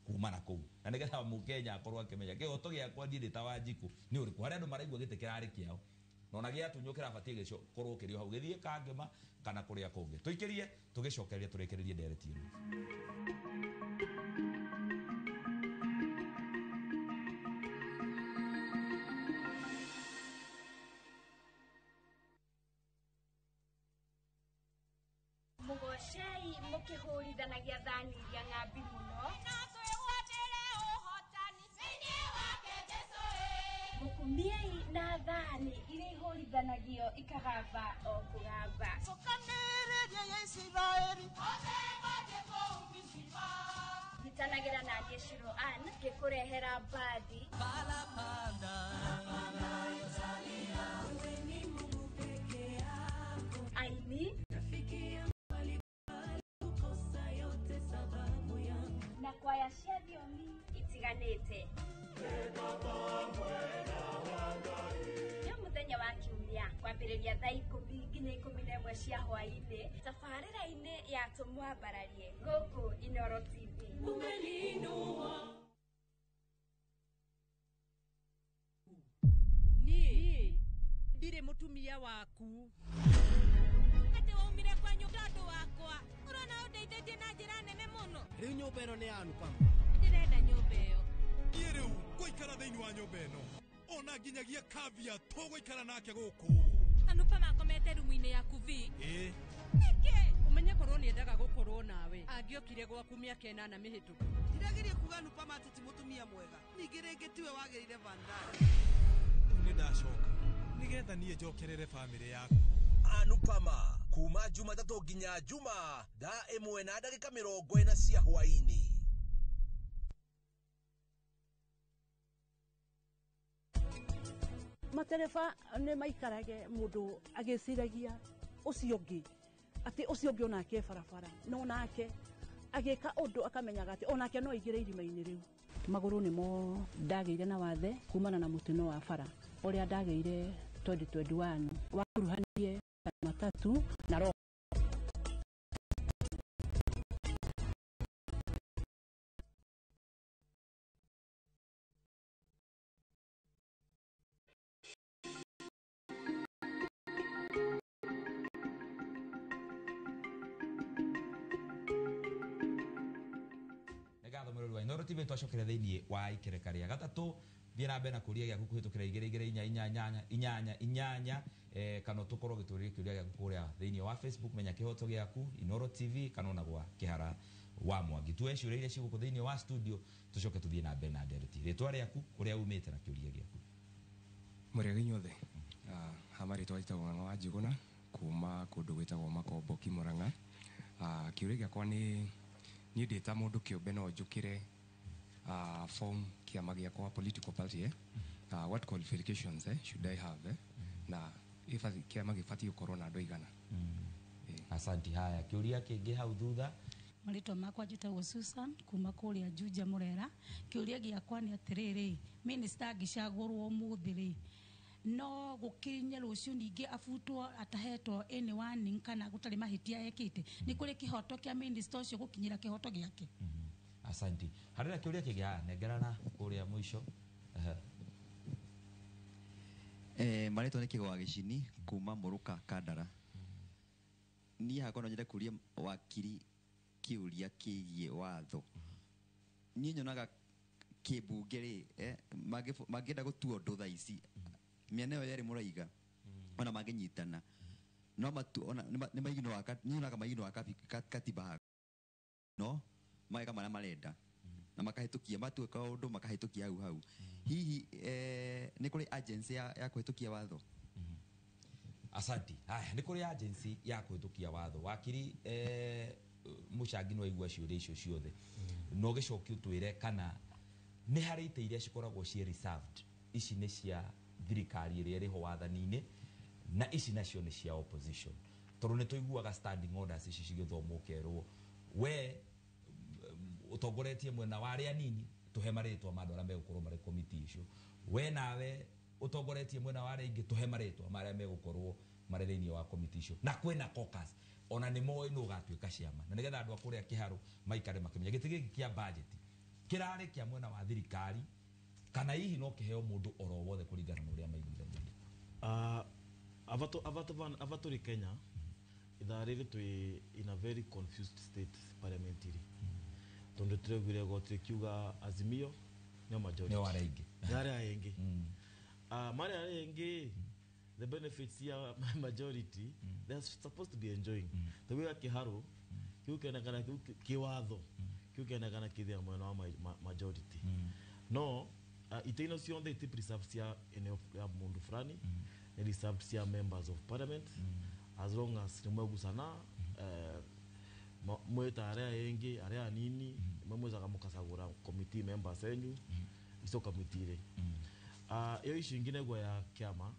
kuma na kũu na nĩgetha mũkenya akorwo akĩmenya kĩhoto gĩakwa niĩ ndĩ ta Wanjikũ nĩ ũrĩkũ harĩa andũ maraigua gĩtĩ kĩrarĩ kĩao Na ona gĩatunywo kĩrabatiĩ gĩkorwo kĩrĩ o hau, gĩthiĩ Kangema kana kũrĩa kũngĩ. Tũikĩrie tũgĩcokereria tũrĩkĩrĩrie ndereti ĩno. Mũgocei mũkĩhũrithanagia thani iria ng'ambi mũno. Mũkumiei na thani iria ihũrithanagio ikagamba o kũgamba. Nyitanagĩra na niĩ Shiro Ann ngĩkũrehera mbathi. Aini na kwaya cia thiomi itiganĩte. Nĩ mũthenya wa kiumia kwambĩrĩria thaa 10 nginya 11 cia hwaĩ-inĩ tabarĩra-inĩ ya Tũmwambararie gũkũ Inooro TV. Niĩ ndirĩ mũtumia waku. Atĩ waumire kwanyu tondũ wakwa ũrona ũndeithĩtie na njĩra nene mũno. Rĩu nyũmba ĩno nĩ ya Anupama. Ndĩrenda nyũmba ĩyo. Niĩ rĩu ngũikara thĩinĩ wa nyũmba ĩno ona nginyagia Kavya tũgũikara nake gũkũ. Anupama akomete rumu-inĩ yaku vi. Ĩĩ. Nĩkĩ? Ũmenye korwo nĩendaga gũkorwo nawe angĩokire gwaku mĩaka 8 mĩhĩtũku. Ndirageria kuga Anupama atĩ ti mũtumia mwega, ningĩ rĩngĩ tiwe wagĩrĩire Vandana. Rĩu nĩ ndacoka nĩgetha niĩ njokerere bamĩrĩ yaku. Anupama kuma Jumatatũ nginya Juma thaa 1:40 cia hwaĩ-inĩ. Matereba nĩ maikarage mũndũ agĩciragia ũcio ũngĩ atĩ ũcio ũngĩ onake barabara no nake agĩka ũndũ akamenyaga atĩ onake no aingĩre irima-inĩ rĩu. Magũrũ nĩmo ndagĩire na wathe kumana na mũtino wa bara ũrĩa ndagĩire 2021 wakuruhanirie matatu na roho. Ngatho mũrori wa Inooro TV twacokera thĩinĩ wa ikereka rĩa gatatũ. Thiĩ na mbere na kũria gĩaku kũhĩtũkĩra 2 2 4 8 8 8 kana tũkorwo gĩtũria kĩũria gĩaku kũrĩa thĩinĩ wa Facebook Menya Kĩhoto Gĩaku Inooro TV kana ona gwa Kĩhara wa Mwangi. Tuoe ciũria iria ciĩ gũkũ thĩinĩ wa studio tũcoke tũthiĩ na mbere na ndereti. Rĩtwa rĩaku, kũrĩa umĩte na kĩũria gĩaku. Mũrĩega inyuothe. Ha marĩtwa njĩtagwo Ng'ang'a wa Njũgũna kuma kũndũ gwĩtagwo Makomboki Mũrang'a. Kĩũria gĩakwa nĩ niĩ ndĩ ta mũndũ kĩũmbe no njũkĩre form kĩama gĩakwa political party what qualifications should I have na kĩama gĩbatiĩ gũkorwo na andũ aigana. Asanti. Haya, kĩũria kĩngĩ hau thutha. Marĩtwa makwa njĩtagwo Susan kuma kũrĩa Juja Mũrera. Kĩũria gĩakwa nĩ atĩrĩrĩ, minister angĩcagũrwo ũmũthĩ rĩ, no gũkinye rũciũ ningĩ abutwo atahetwo any warning kana gũtarĩ mahĩtia ekĩte, nĩ kũrĩ kĩhoto kĩa minister ũcio gũkinyĩra kĩhoto gĩake? Asanti. Harĩ na kĩũria kĩngĩ? Haya, nengerana kũrĩa mũico. Marĩtwa nĩ Kĩgwa Gĩcini kuma Mũrũka Kandara. Niĩ hakwa no nyende kũria wakiri kĩũria kĩgiĩ watho. Niĩ nyonaga kĩmbunge rĩ, mangĩenda gũtua ũndũ thaa ici mĩena ĩyo yerĩ mũraiga ona mangĩnyitana no matu ona nĩ maiginoaga, niĩ nyonaga maiginoaga katiba no mageka marĩa marenda na makahĩtũkia matue kaũndũ makahĩtũkia hau hau. Hihi nĩ kũrĩ agency ya kũhĩtũkia watho? Asanti. Haya, nĩ kũrĩ agency ya kũhĩtũkia watho. Wakiri Mũcangi nĩ waigua ciũria icio ciothe, no gĩcoki ũtwĩre kana nĩ harĩ itĩ iria cikoragwo ciĩ reserved, ici nĩ cia thirikari ĩrĩa ĩrĩho wathani-inĩ na ici nacio nĩ cia opposition, tondũ nĩ tũiguaga standing orders ici cigĩthomwo ũkerwo we ũtongoretie mwena wa arĩa anini tũhe marĩtwa ma andũ arĩa megũkorwo marĩ komiti icio, we nawe ũtongoretie mwena wa arĩa aingĩ tũhe marĩtwa ma arĩa megũkorwo marĩ thĩinĩ wa komiti icio, na kwĩna caucus ona nĩ moĩ nũ ũgatuĩka ciama, na nĩgetha andũ a kũrĩa Kĩharũ maikare makĩmenya gĩtĩ gĩkĩ kĩa budget kĩrarĩ kĩa mwena wa thirikari kana hihi no kĩheo mũndũ oro wothe kũringana na ũrĩa maiguithanĩirie. Ava tũrĩ Kenya ithaa rĩrĩ twĩ in a very confused state parliament rĩ, tondũ tũraiguire goti rĩkiuga Azimio nĩo majority. Nĩo arĩa aingĩ. Nĩ arĩa aingĩ. Marĩa arĩa aingĩ, the benefits ya majority they are supposed to be enjoying, tũgĩga kĩharũ kĩu kĩonekana kĩu kĩwatho kĩu kĩonekana kĩthĩa mwena wa majority, no itĩ ino ciothe iti preserved cia eneo ya mundu fulani, ni reserved cia members of parliament, as long as ni mwegucana mweta aria engi aria anini mwe mwezaga mukacagura committee members enyu icio committee ri. Iyo icio ingi negwa ya kiama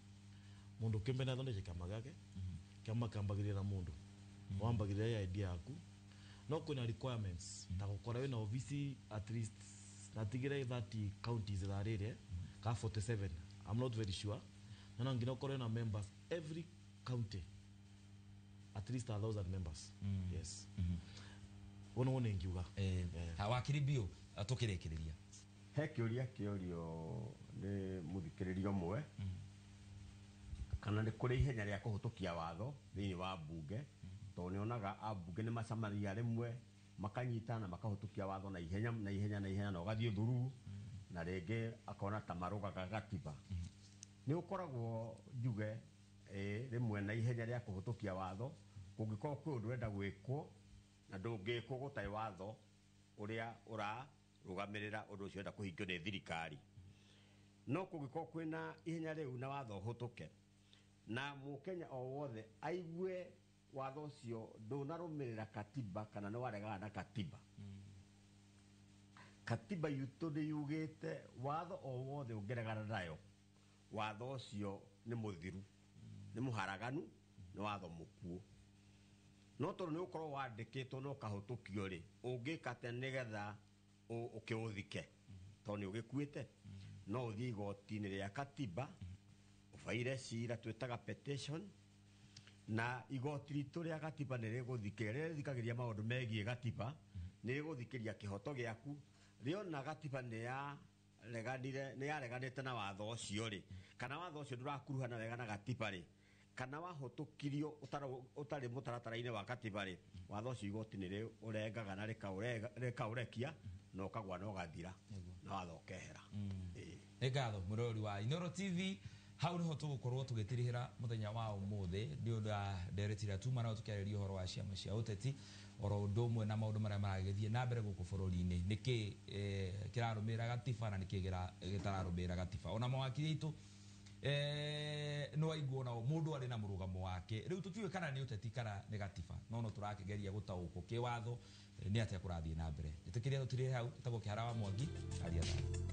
mundu kimbe na thondeke kiama gake, kiama kambagirira mundu wambagirira ya idea yaku, no kwina requirements ta gukora wina office at least natigire 30 counties rarire ka 47, I'm not very sure, na no nginya ukorwo na members every county at least 1,000 members. Yes, wono wone ngiuga. Wakiri biũ tũkĩrĩkĩrĩria. He kĩũria kĩũrio nĩ mũthikĩrĩria ũmwe kana nĩ kũrĩ ihenya rĩa kũhĩtũkia watho thĩinĩ wa mbunge, tondũ nĩ onaga ambunge nĩ macemanagia rĩmwe makanyita na makahĩtũkia watho na ihenya na ihenya na ihenya na ũgathiĩ thururu, na rĩngĩ akona ta marũgaga gatiba. Nĩ ũkoragwo njuge rĩmwe na ihenya rĩa kũhĩtũkia watho kũngĩkorwo kwĩ ũndũ ũrenda gwĩkwo na ndũngĩkwo gũtarĩ watho ũrĩa ũrarũgamĩrĩra ũndũ ũcio ũrenda kũhingio nĩ thirikari. No kũngĩkorwo kwĩna ihenya rĩu na watho ũhĩtũke na mũkenya o wothe aigue watho ũcio ndũnarũmĩrĩra katiba kana nĩ waregana na katiba, katiba yitũ nĩ yugĩte watho o wothe ũngĩregana nayo watho ũcio nĩ mũthiru, nĩ mũharaganu, nĩ watho mũkuũ. No tondũ nĩ ũkorwo wandĩkĩtwo na ũkahĩtũkio rĩ, ũngĩka atĩa nĩgetha ũkĩũthike tondũ nĩ ũgĩkuĩte? No ũthiĩ igoti-inĩ rĩa katiba ũbaire cira twĩtaga petition, na igoti ritũ rĩa gatiba nĩ rĩgũthikĩrĩria, rĩrĩa rĩthikagĩrĩria maũndũ megiĩ gatiba nĩ rĩgũthikĩrĩria kĩhoto gĩaku. Rĩona gatiba nĩ yareganire, nĩ yareganĩte na watho ũcio rĩ, kana watho ũcio ndũrakuruhana wega na gatiba rĩ, kana wahũtũkirio ũtarĩ mũtaratara-inĩ wa gatiba rĩ, watho ũcio igoti nĩ rĩũrengaga na rĩkaũrekia na ũkagwa na ũgathira na watho ũkehera. Nĩ ngatho mũrori wa Inooro TV, hau niho tũgũkorwo tũgĩtirihĩra mũthenya wa ũmũthĩ nĩ ũndũ wa ndereti ĩrĩa tuma nayo tũkĩarĩria ũhoro wa ciama cia ũteti oro ũndũ ũmwe na maũndũ marĩa maragĩthiĩ na mbere gũkũ bũrũri-inĩ, nĩkĩ kĩrarũmĩrĩra gatiba na nĩkĩ gĩtararũmĩrĩra gatiba. Ona mawakiri aitũ no aiguo nao mũndũ arĩ na mũrũgamo wake, rĩu tũtiũĩ kana nĩ ũteti kana nĩ gatiba, no no tũrakĩgeria gũtaũkwo kĩwatho nĩ atĩa kũrathiĩ na mbere. Ĩtĩkĩria tũtirĩre hau. Ĩtagwo Kĩhara wa Mwangi, aria thayũ.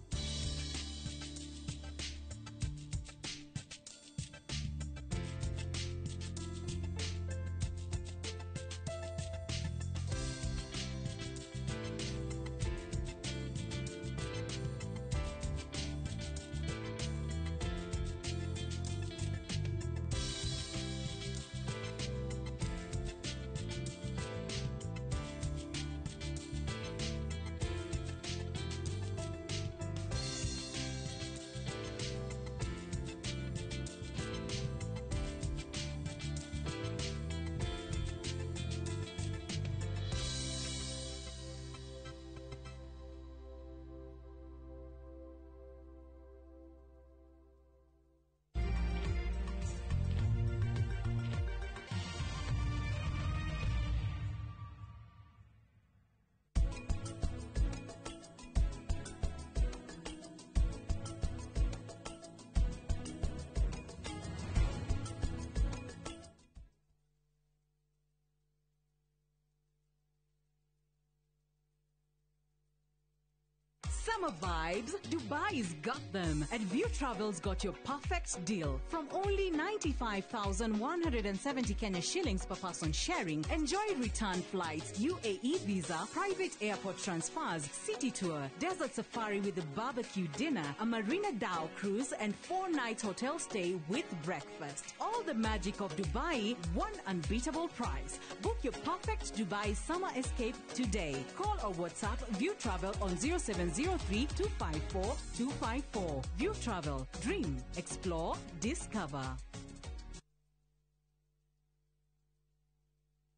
Summer vibes, Dubai's got them. And View Travel's got your perfect deal. From only 95,170 Kenya shillings per person sharing, enjoy return flights, UAE visa, private airport transfers, city tour, desert safari with a barbecue dinner, a Marina Dhow cruise, and 4-night hotel stay with breakfast. All the magic of Dubai, one unbeatable price. Book your perfect Dubai summer escape today. Call or WhatsApp View Travel on 0703 254 254. View Travel. Dream, explore, discover.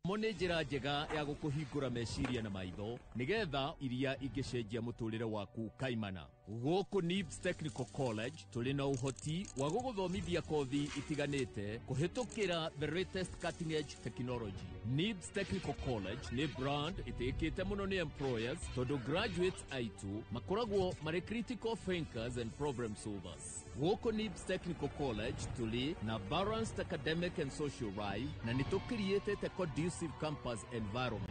Mo nĩ njĩra njega ya gũkũhingũra meciria na maitho nĩgetha iria ingĩcenjia mũtũrĩre waku kaimana. Gũkũ NIBS Technical College tũrĩ na ũhoti wa gũgũthomithia kothi itiganĩte kũhĩtũkĩra the latest cutting edge technology. NIBS Technical College nĩ brand ĩtĩkĩte mũno nĩ employers tondũ graduates aitũ makoragwo marĩ critical thinkers and problem solvers. Gũkũ NIBS Technical College tũrĩ na balanced academic and social life na nĩ tũkiriĩtĩte conducive campus environment.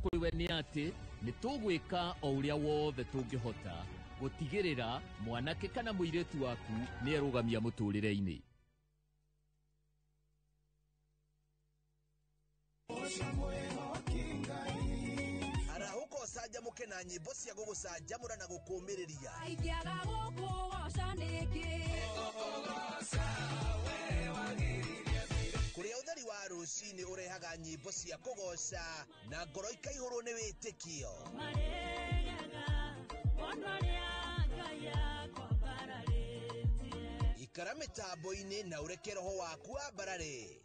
Kũrĩ we nĩ atĩ nĩ tũgwĩka o ũrĩa wothe tũngĩhota gũtigĩrĩra mwanake kana mũirĩtu waku nĩ erũgamia mũtũrĩre-inĩ. Arahũka ũcanjamũke na nyĩmbo cia gũgũcanjamũra na gũkũũmĩrĩria. Ingĩaga gũkũgoca nĩkĩ? Kũrĩa ũtheri wa rũcinĩ ũrehaga nyĩmbo cia kũgoca na ngoro ikaihũrwo nĩ wĩtĩkio. Ikara mĩtambo-inĩ na ũreke roho waku wambarare.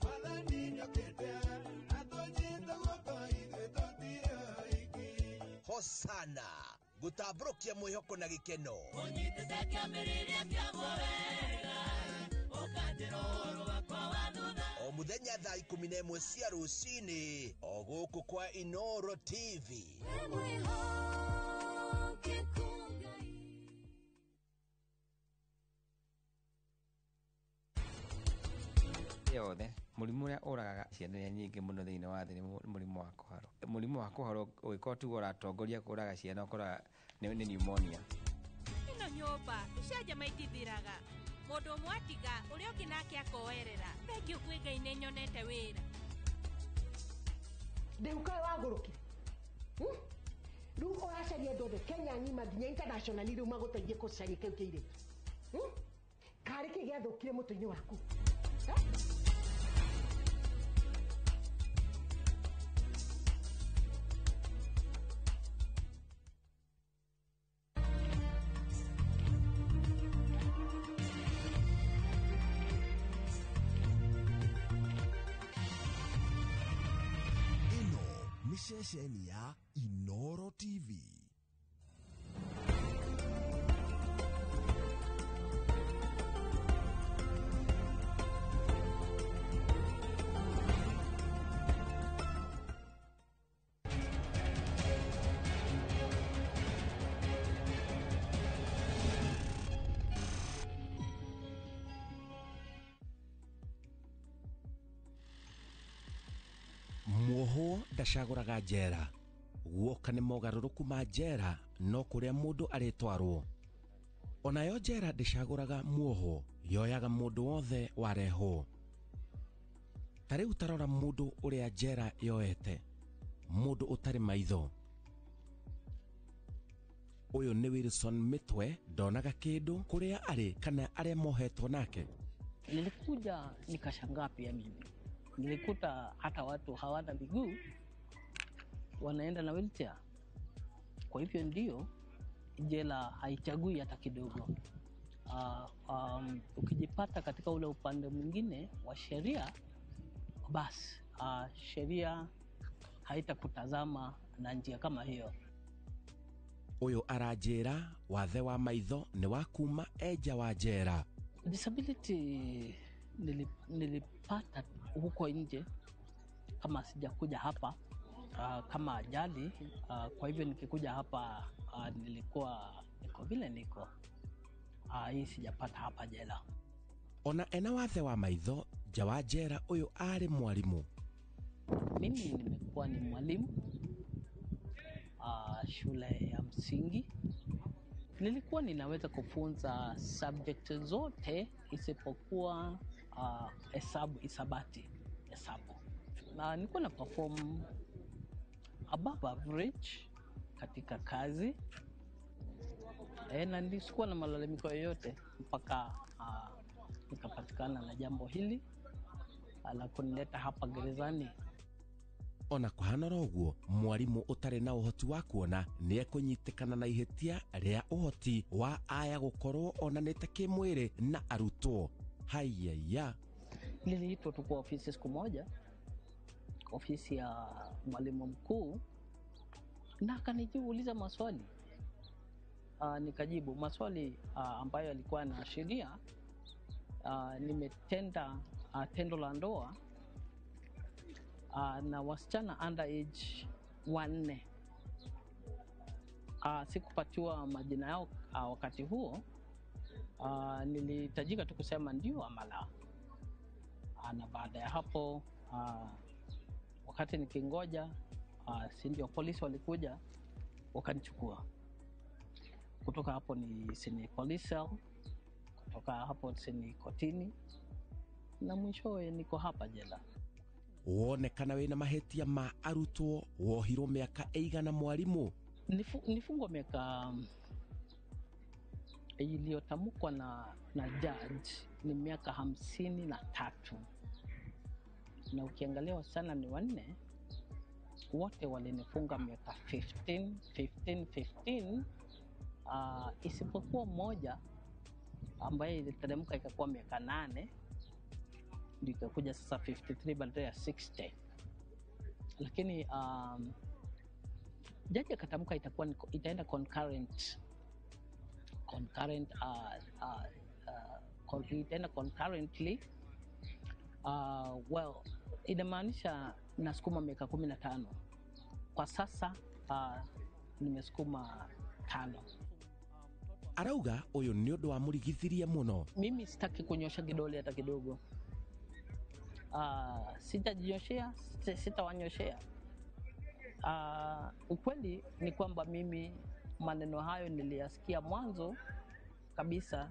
Hosana gũtambũrũkia mwĩhoko na gĩkeno. O mũthenya thaa 11 cia rũcinĩ o gũkũ kwa Inoro TV. Yothe mũrimũ ũrĩa ũragaga ciana iria nyingĩ mũno thĩinĩ wa thĩ nĩ mũrimũ wa kũharwo. Mũrimũ wa kũharwo ũngĩkorwo tiguo ũratongoria kũraga ciana ũkoraga nĩ pneumonia. Ĩno nyũmba icanjama itithiraga, mũndũ ũmwe atiga ũrĩa ũngĩ nake akoerera. Thengiũ kwĩ Ngai nĩ nyonete wĩra. Ndĩhukaĩ wagũrũkire rĩu ũracaria andũ othe Kenya ng'ima nginya international rĩu magũteithie kũcaria kĩu kĩirĩtu. Karĩ kĩ gĩathũkire mũtwe-inĩ waku? Ĩno nĩ ceceni ya Inoro TV. Muohwo ndacagũraga njera guoka nĩ mogarũrũku ma njera no kũrĩa mũndũ arĩtwarwo. Onayo njera ndĩcagũraga muohwo, yoyaga mũndũ wothe warehwo. Ta rĩu tarora mũndũ ũrĩa njera yoete, mũndũ ũtarĩ maitho. Ũyũ nĩ Wilson Mĩtwe, ndonaga kĩndũ kũrĩa arĩ kana arĩa mohetwo nake. Nilikuja nikashangaa pia mimi. Nilikuta hata watu hawana miguu wanaenda na wheelchair. Kwa hivyo ndio jela haichagui hata kidogo. Ukijipata katika ule upande mwingine wa sheria, basi sheria haitakutazama na njia kama hiyo. Ũyũ aranjĩra wathe wa maitho nĩ wa kuma enja wa njera. Disability nilipata huko nje kama sijakuja hapa kama ajali. Kwa hivyo nikikuja hapa nilikuwa niko vile niko. Hii sijapata hapa jela. Ona ena wathe wa maitho nja wa njera ũyũ arĩ mwalimu. Mimi nimekuwa ni mwalimu shule ya msingi. Nilikuwa ninaweza kufunza subject zote isipokuwa hesabu, hisabati, hesabu. Na nilikuwa na perform above average katika kazi. Na sikuwa na malalamiko yoyote mpaka nikapatikana na jambo hili la kunileta hapa gerezani. Ona kuhana ũguo mwarimu ũtarĩ na ũhoti wa kuona nĩ ekũnyitĩkana na ihĩtia rĩa ũhoti wa aya gũkorwo onanĩte kĩmwĩrĩ na arutwo. Haiya. Niliitwa tu kwa ofisi siku moja, ofisi ya mwalimu mkuu, na akaniuliza maswali. Nikajibu maswali ambayo alikuwa anaashiria nimetenda tendo la ndoa na wasichana underage 4. Sikupatiwa majina yao wakati huo. Nilihitajika tu kusema ndio ama la. Na baada ya hapo wakati nikingoja, si ndio polisi walikuja wakanichukua. Kutoka hapo ni sini police cell, kutoka hapo sini kotini, na mwishowe niko hapa jela. Wonekana wĩna mahĩtia ma arutwo, wohirwo mĩaka ĩigana mwalimu? Nilifungwa miaka iliyotamkwa na judge ni miaka 53, na ukiangalia wasichana ni 4, wote walinifunga miaka 15, 15, 15, isipokuwa mmoja ambaye iliteremka ikakuwa miaka 8, ndio ikakuja sasa 53 badala ya 60. Lakini jaji akatamka itakuwa itaenda concurrent, itaenda concurrently. Well, inamaanisha nasukuma miaka 15. Kwa sasa nimesukuma 5. Arauga uyu ni undu wa murigithirie muno. Mimi sitaki kunyosha kidole hata kidogo. Sitajinyoshea, sitawanyoshea. Ukweli ni kwamba mimi maneno hayo niliyasikia mwanzo kabisa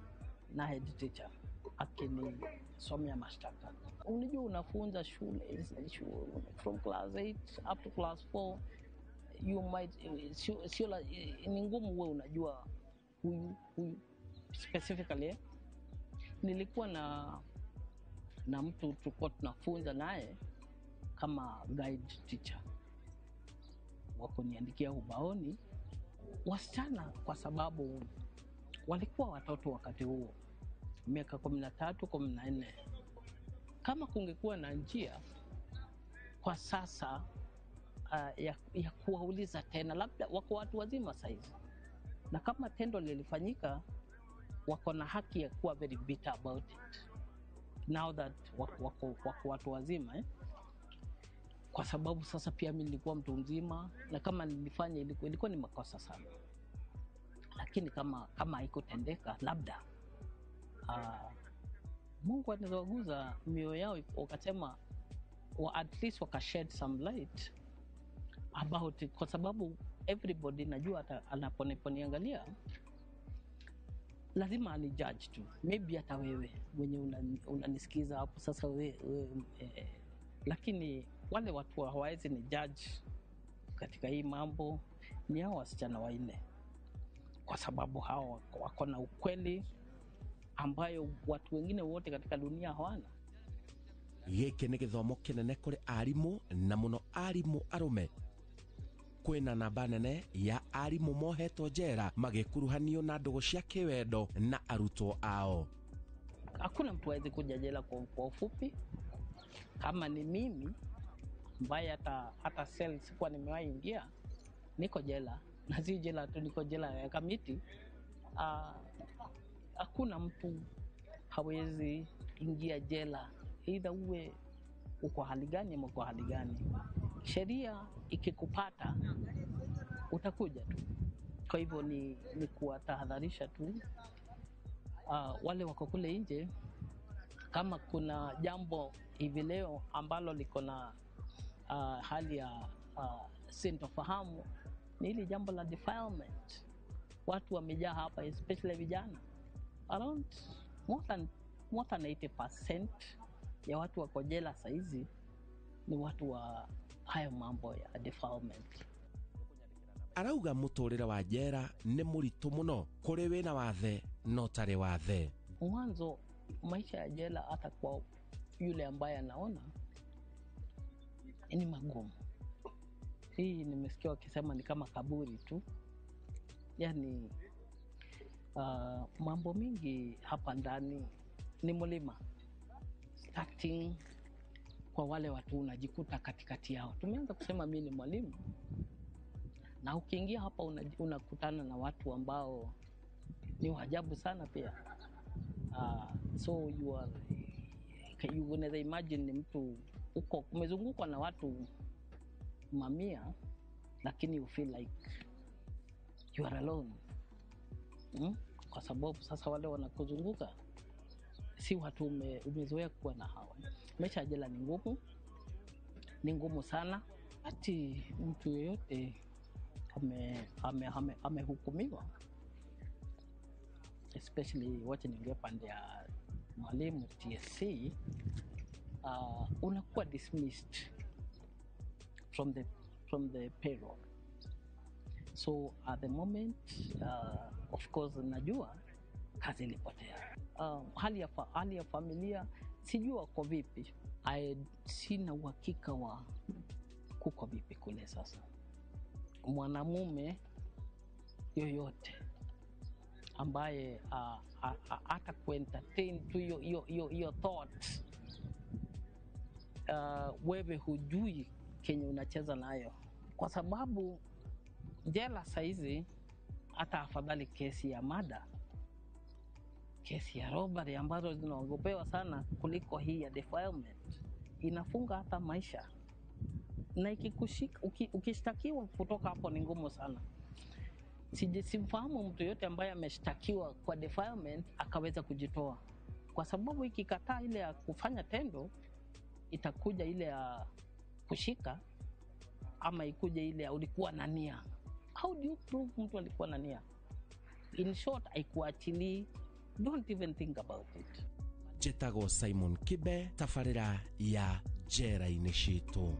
na head teacher akinisomea mashtaka. Unajua unafunza shule from class 8 up to class 4, you might, sio ni ngumu wewe unajua huyu specifically. Nilikuwa na mtu tulikuwa tunafunza naye kama guide teacher wa kuniandikia ubaoni. Wasichana kwa sababu walikuwa watoto wakati huo, miaka 13, 14. Kama kungekuwa na njia kwa sasa ya kuwauliza tena, labda wako watu wazima saizi, na kama tendo lilifanyika wako na haki ya kuwa very bitter about it now that wako watu wazima, eh? Kwa sababu sasa pia mimi nilikuwa mtu mzima, na kama nilifanya ilikuwa ni makosa sana. Lakini kama haikutendeka, labda Mungu anaweza kuguza mioyo yao wakasema, at least wakashed some light about it, kwa sababu everybody najua hata anaponiangalia lazima ani judge tu. Maybe hata wewe mwenye unanisikiza hapo sasa wewe, lakini wale watu hawawezi ni judge katika hii mambo ni hao wasichana 4, kwa sababu hao wako na ukweli ambayo watu wengine wote katika dunia hawana. Gĩkĩ nĩ gĩthomo kĩnene kũrĩ arimũ na mũno arimũ arũme. Kwĩna namba nene ya arimũ mohetwo njera magĩkuruhanio na ndũgũ cia kĩwendo na arutwo ao. Hakuna mtu hawezi kuja jela kwa ufupi. Kama ni mimi ambaye hata cell sikuwa nimewahi ingia, niko jela, na si jela tu, niko jela ya Kamiti. Hakuna mtu hawezi ingia jela, either uwe uko hali gani ama uko hali gani. Sheria ikikupata utakuja tu. Kwa hivyo ni kuwatahadharisha tu wale wako kule nje, kama kuna jambo hivi leo ambalo liko na hali ya sintofahamu, ni hili jambo la defilement. Watu wamejaa hapa, especially vijana. Around more than 80% ya watu wako jela saizi ni watu wa hayo mambo ya defilement. Arauga mũtũrĩre wa jera nĩ mũritũ mũno kũrĩ wĩna wathe no tarĩ wathe. Mwanzo maisha ya jela hata kwa yule ambaye anaona ni magumu. Hii nimesikia wakisema ni kama kaburi tu. Yani mambo mingi hapa ndani ni mlima. Starting kwa wale watu unajikuta katikati yao. Tumeanza kusema mimi ni mwalimu, na ukiingia hapa unakutana na watu ambao ni wa ajabu sana pia. So you are, you unaweza imagine ni mtu uko umezungukwa na watu mamia, lakini you feel like you are alone, Kwa sababu sasa wale wanakuzunguka si watu umezoea kuwa na hawa. Maisha ya jela ni ngumu, ni ngumu sana. Ati mtu yeyote amehukumiwa, especially wacha niongee pande ya mwalimu TSC, unakuwa dismissed from the payroll. So at the moment, of course najua kazi ilipotea. Hali ya familia sijui wako vipi. Sina uhakika wa kuko vipi kule sasa. Mwanamume yoyote ambaye hata kuentertain tu hiyo thought, wewe hujui kenye unacheza nayo, kwa sababu jela saizi hata afadhali kesi ya murder, kesi ya robbery ambazo zinaogopewa sana kuliko hii ya defilement. Inafunga hata maisha, na ikikushika, ukishtakiwa kutoka hapo ni ngumu sana. Simfahamu mtu yote ambaye ameshtakiwa kwa defilement akaweza kujitoa, kwa sababu ikikataa ile ya kufanya tendo, itakuja ile ya kushika ama ikuje ile ya ulikuwa na nia. How do you prove mtu alikuwa na nia? In short, haikuachilii. Don't even think about it. Njĩtagwo Simon Kibe, tabarĩra ya njera-inĩ citũ.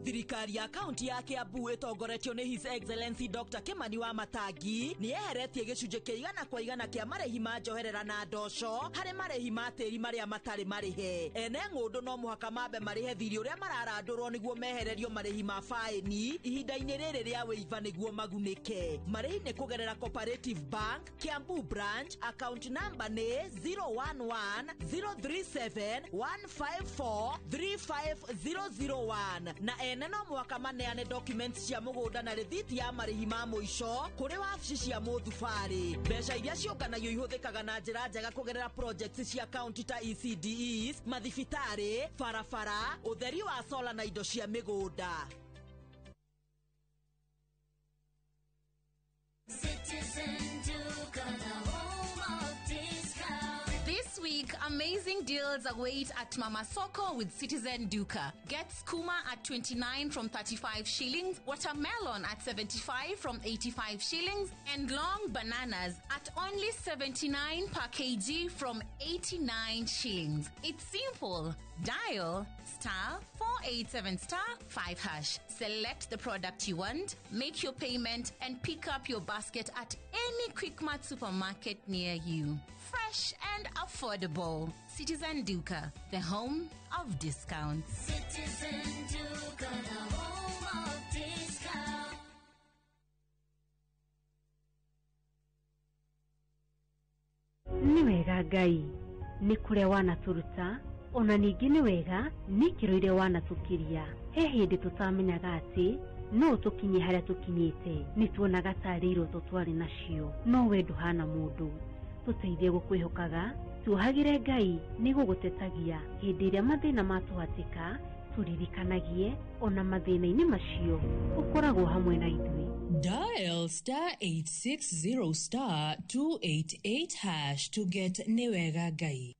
Thirikari ya kaunti ya Kiambu ĩtongoretio nĩ His Excellency Dr. Kimani wa Matangi nĩ yeheretie gĩcunjĩ kĩa 100% kĩa marĩhi ma njoherera na ndoco harĩ marĩhi ma tĩri marĩa matarĩ marĩhe. Ene ng'ũndũ no mũhaka mambe marĩhe thirĩ ũrĩa mararandũrwo nĩguo mehererio marĩhi ma faĩni ihinda-inĩ rĩrĩ rĩa wĩiva nĩguo magunĩke. Marĩhi nĩ kũgerera Cooperative Bank Kiambu branch, account number nĩ 011 037 154 35001 na ene no mũhaka maneane documents cia mũgũnda na rĩthiti ya marĩhi ma mũico kũrĩ wabici cia mũthubarĩ. Mbeca iria ciũnganagio ihũthĩkaga na njĩra njega kũgerera projects cia county ta ECDEs, mathibitarĩ, barabara, ũtheri wa sola na indo cia mĩgũnda. Citizen Duka, the home of discount. This week, amazing deals await at Mama Soko with Citizen Duka. Get skuma at 29 from 35 shillings, watermelon at 75 from 85 shillings, and long bananas at only 79 per kg from 89 shillings. It's simple. Dial star 487 star 5 hash. Select the product you want, make your payment, and pick up your basket at any any Quickmart supermarket near you. Fresh and affordable. Citizen Duka, the home of discounts. Citizen Duka, the home of discount. Nĩ wega Ngai nĩ kũrĩa wanatũruta ona ningĩ nĩ wega nĩ ikĩro iria wanatũkĩria. He hĩndĩ tũtamenyaga atĩ no tũkinye harĩa tũkinyĩte, nĩ tuonaga tarĩ iroto twarĩ nacio, no we ndũhana mũndũ. Tũteithie gũkwĩhokaga, tuohagĩre Ngai nĩ gũgũtetagia hĩndĩ ĩrĩa mathĩna matũhatĩka, tũririkanagie ona mathĩna-inĩ macio ũkoragwo hamwe na ithuĩ. Dial star 860 star 288 hash to get Nĩwega Ngai.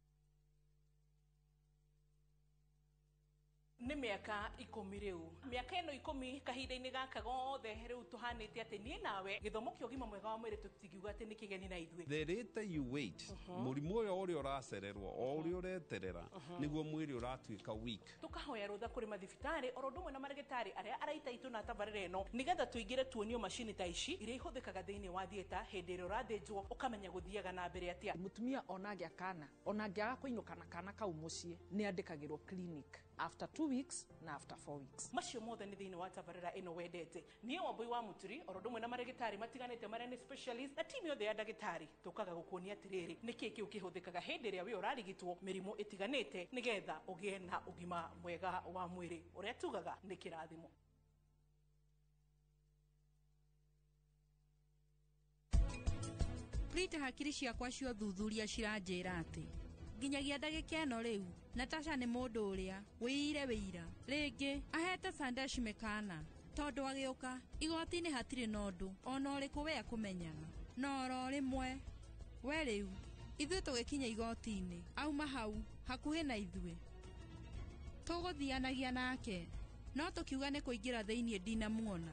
Nĩ mĩaka 10 rĩu, mĩaka ĩno 10 kahinda-inĩ gaka gothe rĩu tũhanĩte atĩ niĩ nawe gĩthomo kĩa ũgima mwega wa mwĩrĩ tũtingiuga atĩ nĩ kĩgeni na ithuĩ. The later you wait, mũrimũ ũyũ ũrĩa ũracererwo o ũrĩa ũreterera nĩguo mwĩrĩ ũratuĩka weak. Tũkahoya rũtha kũrĩ mathibitarĩ oro ũndũ ũmwe na marĩgĩtarĩ arĩa araita itũ na tabarĩra ĩno nĩgetha tũingĩre tuonio macini ta ici iria ihũthĩkaga thĩinĩ wa theatre hĩndĩ ĩrĩa ũrathĩnjwo ũkamenya gũthiaga na mbere atĩa. Mũtumia ona agĩa kana ona angĩaga kũinũka na kana kau mũciĩ nĩ andĩkagĩrwo clinic after 2 weeks na after 4 weeks. Macio mothe nĩ thĩinĩ wa tabarĩra ĩno wendete. Niĩ Wambui wa Mũturi oro ũndũ ũmwe na marĩgĩtarĩ matiganĩte marĩa nĩ specialist na timu yothe ya ndagĩtarĩ tũkaga gũkuonia atĩrĩrĩ nĩkĩĩ kĩu kĩhũthĩkaga hĩndĩ ĩrĩa wĩ ũrarigitwo mĩrimũ ĩtiganĩte nĩgetha ũgĩe na ũgima mwega wa mwĩrĩ ũrĩa tugaga nĩ kĩrathimo. Prita hakiri ciakwa cia ũthuthuria ciranjĩra atĩ nginyagia ndagĩka ĩno rĩu Natasha nĩ mũndũ ũrĩa wĩire wĩira rĩngĩ ahete Sandesh mĩkana tondũ agĩũka igoti-inĩ hatirĩ na ũndũ ona ũrĩkũ we akũmenyaga na oro rĩmwe we rĩu ithuĩ tũgĩkinya igoti-inĩ auma hau hakuhĩ na ithuĩ tũgũthianagia nake no tũkiuga nĩ kũingĩra thĩiniĩ ndinamuona.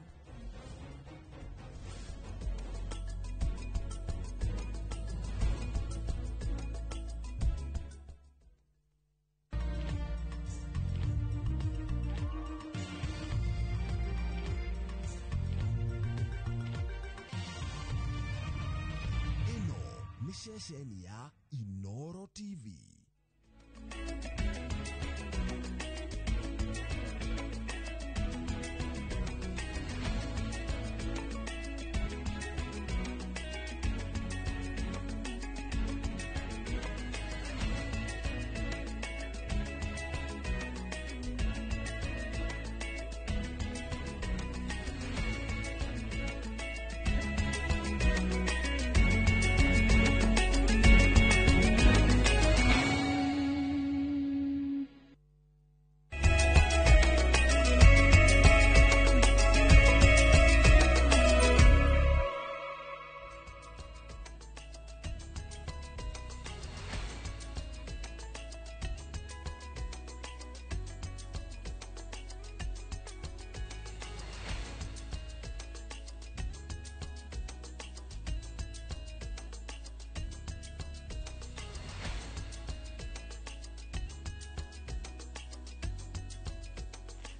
Ceceni ya Inoro TV.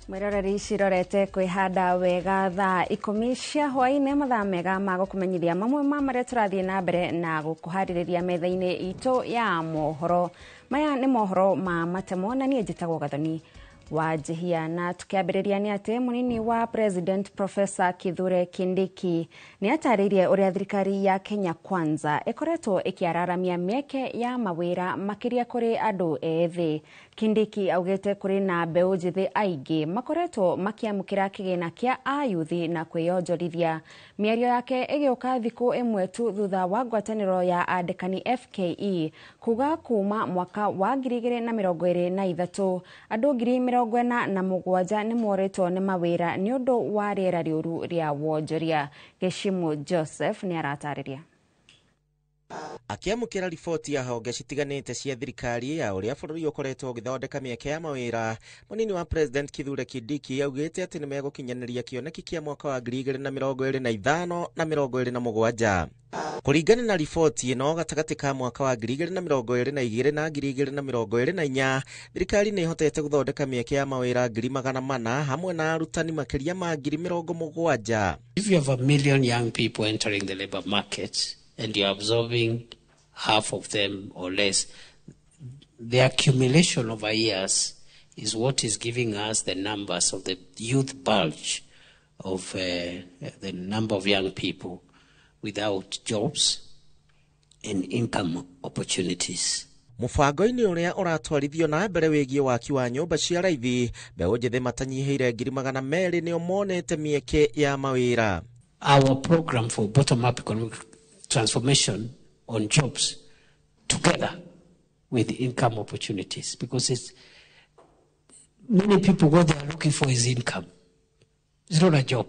Mwiroreri cirorete kwihanda wega thaa 10 cia hwaĩ-inĩ, mathaa mega ma gũkũmenyithia mamwe ma marĩa tũrathiĩ na mbere na gũkũharĩrĩria metha-inĩ itũ ya mohoro. Maya nĩ mohoro ma matemo na niĩ njĩtagwo Gathoni wa Njihia, na tukiambĩrĩria nĩ atĩ mũnini wa President Professor Kithure Kindiki nĩ atarĩirie ũrĩa thirikari ya Kenya Kwanza ĩkoretwo ĩkĩararamia mĩeke ya mawĩra makĩria kũrĩ andũ ethĩ. Kindiki augĩte kũrĩ na mbeũ njĩthĩ aingĩ makoretwo makĩamũkĩra kĩgĩna kĩa ayuthi na kwĩyonjorithia. Mĩario yake ĩgĩũka thikũ ĩmwe tu thutha wa ngwatanĩro ya andĩkani FKE kuga kuma mwaka wa 2023 andũ 47,000 nĩ morĩtwo nĩ mawĩra nĩ ũndũ wa rĩera rĩũru rĩa wonjoria. Gĩcimu Joseph nĩ aratarĩria. Akiamũkĩra riboti ya honge citiganĩte cia thirikari ya ũrĩa bũrũri ũkoretwo ũgĩthondeka mĩeke ya mawĩra, mũnini wa President Kithure Kindiki augĩte atĩ nĩmegũkinyanĩria kĩoneki kĩa mwaka wa 2025 na 2027. Kũringana na riboti ĩno, gatagatĩ ka mwaka wa 2022 na 2024, thirikari nĩ ĩhotete gũthondeka mĩeke ya mawĩra 400,000 hamwe na arutani makĩria ma 70,000. If you have 1 million young people entering the labor market, and you're absorbing half of them or less, the accumulation over years is what is giving us the numbers of the youth bulge of the number of young people without jobs and income opportunities. Mũbango-inĩ ũrĩa ũratwarithio na mbere wĩgiĩ waki wa nyũmba cia raithi, mbeũ njĩthĩ matanyihĩire 200,000 nĩo monete mĩeke ya mawĩra. Our program for bottom-up economic transformation on jobs together with income opportunities, because it's many people, what they are looking for is income. It's not a job.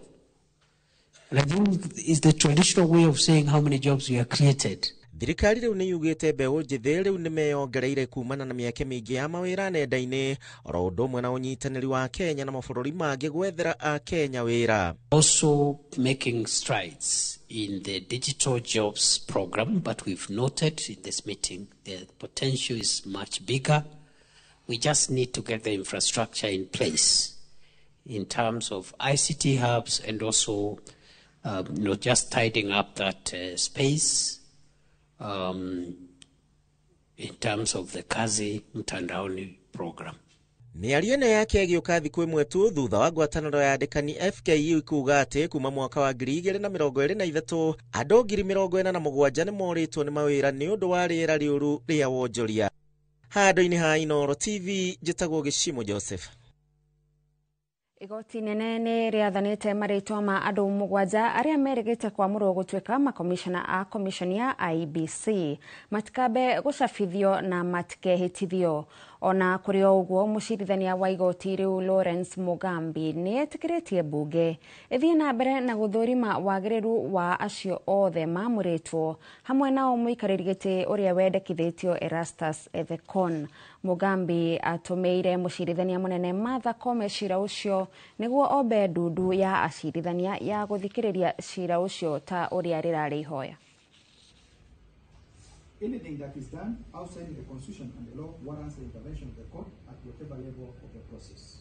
And I think it's the traditional way of saying how many jobs we have created. Thirikari rĩu nĩ yugĩte mbeũ njĩthĩ rĩu nĩ meyongereire kumana na mĩeke mĩingĩ ya mawĩra nenda-inĩ, oro ũndũ ũmwe na ũnyitanĩri wa Kenya na mabũrũri mangĩ gwethera a Kenya wĩra. Also making strides in the digital jobs program, but we've noted in this meeting the potential is much bigger. We just need to get the infrastructure in place in terms of ICT hubs and also just tidying up that space in terms of the Kazi Mtandaoni program. Mĩario ĩno yake ĩgĩũka thikũ ĩmwe tu thutha wa ngwatanĩro ya andĩkani FKU kuuga atĩ kuma mwaka wa 2023 andũ 47,000 nĩ morĩtwo nĩ mawĩra nĩ ũndũ wa rĩera rĩũru rĩa wonjoria. Handũ-inĩ ha Inooro TV njĩtagwo Gĩcimo Joseph. Igoti nene nĩ rĩathanĩte marĩtwa ma andũ 7 arĩa merĩgĩte kwamũrwo gũtuĩka makomishona a komishoni ya IEBC matikambe gũcabithio na matikehĩtithio. Ona kũrĩ o ũguo, mũcirithania wa igoti rĩu Lawrence Mugambi nĩ etĩkĩrĩtie mbunge ĩthiĩ na mbere na gũthũrima wagĩrĩru wa acio othe mamũrĩtwo, hamwe nao mũikarĩri gĩtĩ ũrĩa wendekithĩtio Erastus Ethekon. Mugambi atũmĩire mũcirithania mũnene Martha Koome cira ũcio nĩguo ombe ndundu ya acirithania ya gũthikĩrĩria cira ũcio ta ũrĩa rĩrarĩ ihoya. Anything that is done outside the Constitution and the law warrants the intervention of the court at whatever level of the process.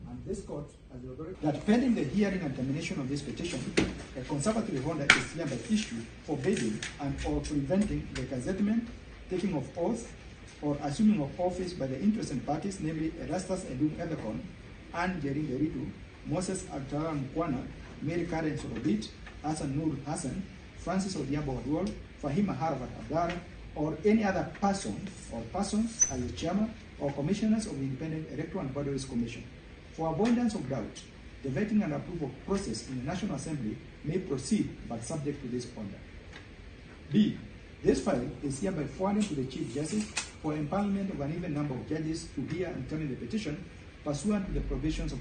And this court has the authority that pending the hearing and termination of this petition, a conservatory order is hereby issued forbidding and or preventing the gazettement, taking of oath, or assuming of office by the interested parties, namely Erastus Edung Ethekon, Anne Njeri Nderitu, Moses Altara Mkwana, Mary Karen Sorobit, Hassan Nur Hassan, Francis Odhiambo Oduol, Fahima Harvat Abdara, or any other person or persons as the chairman or commissioners of the Independent Electoral and Boundaries Commission. For avoidance of doubt, the vetting and approval process in the National Assembly may proceed but subject to this order. B. This file is hereby forwarded to the Chief Justice for empanelment of an even number of judges to hear and determine the petition pursuant to the provisions of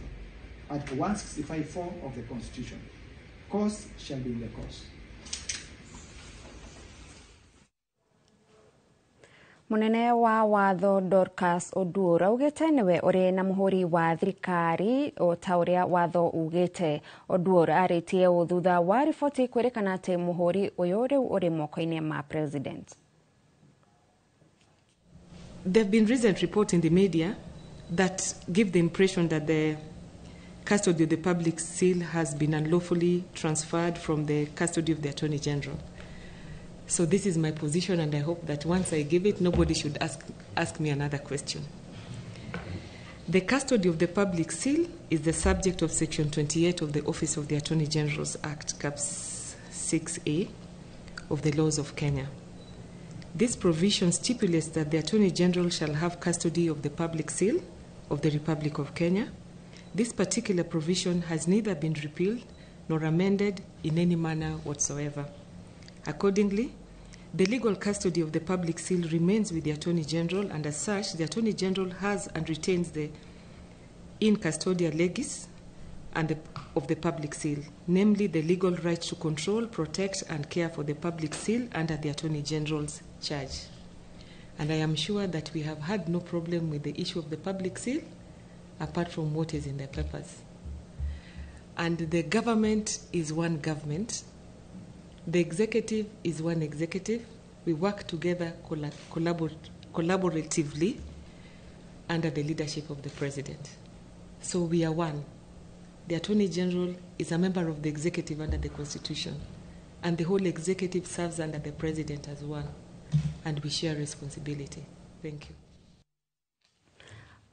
Article 165(4) of the Constitution. Cause shall be in the cause. Munene wa watho Dorcas Oduor augĩte nĩwe ũrĩ na mũhũri wa thirikari o ta ũrĩa watho ugĩte. Oduor arĩtie ũũ thutha wa riboti kwĩrĩkana atĩ mũhũri ũyũ rĩu ũrĩ moko-inĩ ma president. There have been recent reports in the media that give the impression that the custody of the public seal has been unlawfully transferred from the custody of the Attorney General. So this is my position, and I hope that once I give it, nobody should ask me another question. The custody of the public seal is the subject of Section 28 of the Office of the Attorney General's Act, Cap 6A of the laws of Kenya. This provision stipulates that the Attorney General shall have custody of the public seal of the Republic of Kenya. This particular provision has neither been repealed nor amended in any manner whatsoever. Accordingly, the legal custody of the public seal remains with the Attorney General, and as such, the Attorney General has and retains the in custodia legis and of the public seal, namely the legal right to control, protect, and care for the public seal under the Attorney General's charge. And I am sure that we have had no problem with the issue of the public seal, apart from what is in the papers. And the government is one government. The executive is one executive. We work together collaboratively under the leadership of the president. So we are one. The Attorney General is a member of the executive under the Constitution, And the whole executive serves under the president as one. And we share responsibility. Thank you.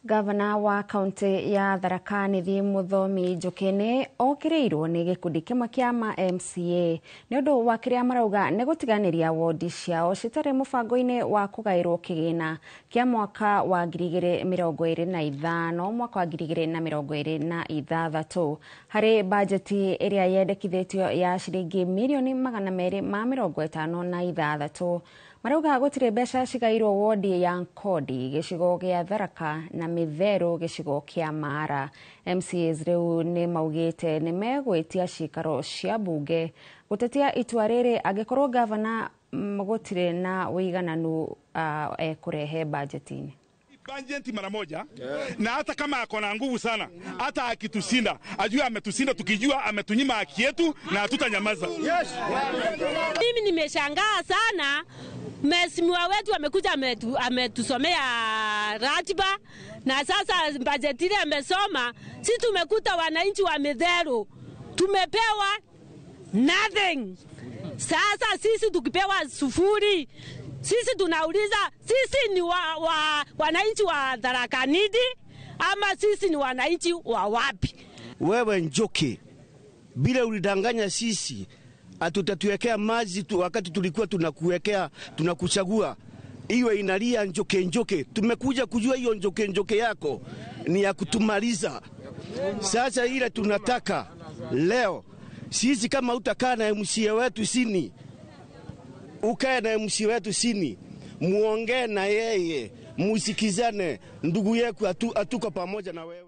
Gavana wa kaunti ya Tharaka Nithi Muthomi Njuki nĩ okĩrĩirwo nĩ gĩkundi kĩmwe kĩa ma MCA nĩ ũndũ wa kĩrĩa marauga nĩ gũtiganĩria wondi ciao citarĩ mũbango-inĩ wa kũgaĩrwo kĩgĩna kĩa mwaka wa 2025 mwaka wa 2026 harĩ bajeti ĩrĩa yendekithĩtio ya ciringi mirioni 256 marauga gũtirĩ mbeca cigairwo wodi ya Nkodi gĩcigo gĩa Tharaka na Mĩtherũ gĩcigo kĩa Maara. MCAs rĩu nĩ maugĩte nĩ megwĩtia cikaro cia bunge gũtetia itua rĩrĩ angĩkorwo gavana gũtirĩ na ũigananu ekũrehe bajeti-inĩ. Bajeti mara moja, yeah. Na hata kama ako na nguvu sana, hata akitushinda ajue ametushinda, tukijua ametunyima haki yetu na hatutanyamaza. Yes. Mimi nimeshangaa sana, mheshimiwa wetu amekuja ametusomea ratiba na sasa bajeti ile amesoma, si tumekuta wananchi wa Mĩtherũ tumepewa nothing. Sasa sisi tukipewa sufuri, sisi tunauliza sisi ni wananchi wa Tharaka Nithi ama sisi ni wananchi wa wapi? Wewe Njoki, bila ulidanganya sisi atutatuwekea maji tu, wakati tulikuwa tunakuwekea tunakuchagua iwe inalia Njoke Njoke. Tumekuja kujua hiyo Njoke Njoke yako ni ya kutumaliza. Sasa ile tunataka leo sisi, kama utakaa na MCA wetu sini, ukae na MCA wetu sini, muongee na yeye, musikizane, ndugu yetu, atuko pamoja na wewe.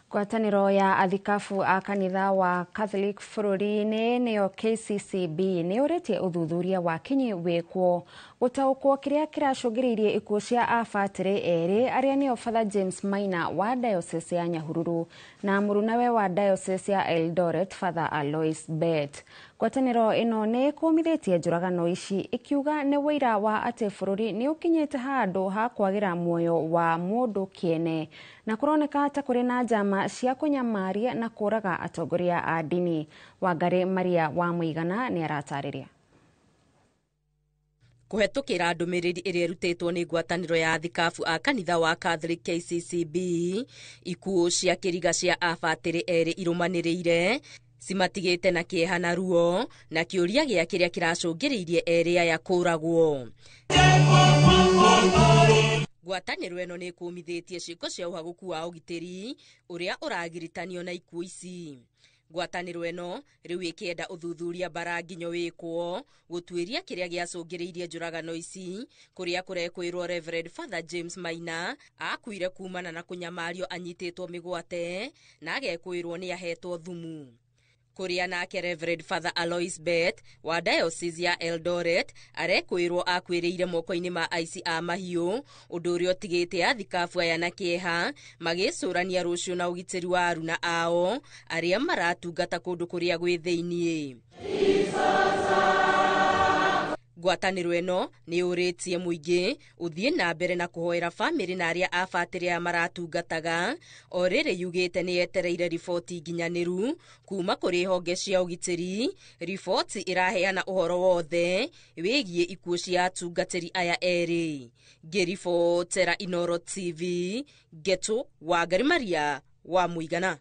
Ngwatanĩro ya athikabu a kanitha wa Catholic bũrũri-inĩ nĩyo KCCB nĩ ũrĩtie ũthuthuria wa kinyi wĩkwo gũtaũkwo kĩrĩa kĩracũngĩrĩirie ikuũ cia abatĩrĩ erĩ arĩa nĩo Father James Maina wa Diocese ya Nyahururu na mũrunawe wa Diocese ya Eldoret Father Alois Bett. Ngwatanĩro ĩno nĩ ĩkũmithĩtie njũragano ici ĩkiuga nĩ wũira wa atĩ bũrũri nĩ ũkinyĩte handũ ha kwagĩra muoyo wa mũndũ kĩene na kũroneka ta kũrĩ na njama cia kũnyamaria na kũraga atongoria a ndini. Wangari Maria wa Mũigana nĩ aratarĩria. Kũhetũkĩra ndũmĩrĩri ĩrĩa ĩrutĩtwo nĩ ngwatanĩro ya athikabu a kanitha wa Catholic KCCB, ikuũ cia kĩriga cia abatĩrĩ erĩ irũmanĩrĩire cimatigĩte na kĩeha na ruo na kĩũria gĩa kĩrĩa kĩracũngĩrĩirie erĩ aya kũragwo. Ngwatanĩro ĩno nĩ ĩkũmithĩtie ciĩko cia ũhagũku wa ũgitĩri ũrĩa ũragiritanio na ikuũ ici. Ngwatanĩro ĩno rĩu ĩkĩenda ũthuthuria bara nginyo wĩkwo gũtuĩria kĩrĩa gĩacũngĩrĩirie njũragano ici kũrĩa kũrekwĩrwo Reverend Father James Maina akuire kumana na kũnyamario anyitĩtwo mĩgwate na agekwĩrwo nĩ ahetwo thumu. Kũrĩa nake Reverend Father Alois Bett wa Diocese ya Eldoret arekwĩrwo akuĩrĩire moko-inĩ ma aici a mahiũ, ũndũ ũrĩa ũtigĩte athikabu aya na kĩeha magĩcũrania rũciũ na ũgitĩri wa aruna ao arĩa maratungata kũndũ kũrĩa gwĩ thĩiniĩ. Ngwatanĩro ĩno nĩ yũrĩtie mũingĩ ũthiĩ na mbere na kũhoera bamĩrĩ na arĩa abatĩrĩ aya maratungataga, o rĩrĩ yugĩte nĩ yetereire riboti nginyanĩru kuma kũrĩ honge cia ũgitĩri, riboti ĩraheana ũhoro wothe wĩgiĩ ikuũ cia atungatĩri aya erĩ. Ngĩribotera Inoro TV, Ngetu Wangari Maria wa Mũigana.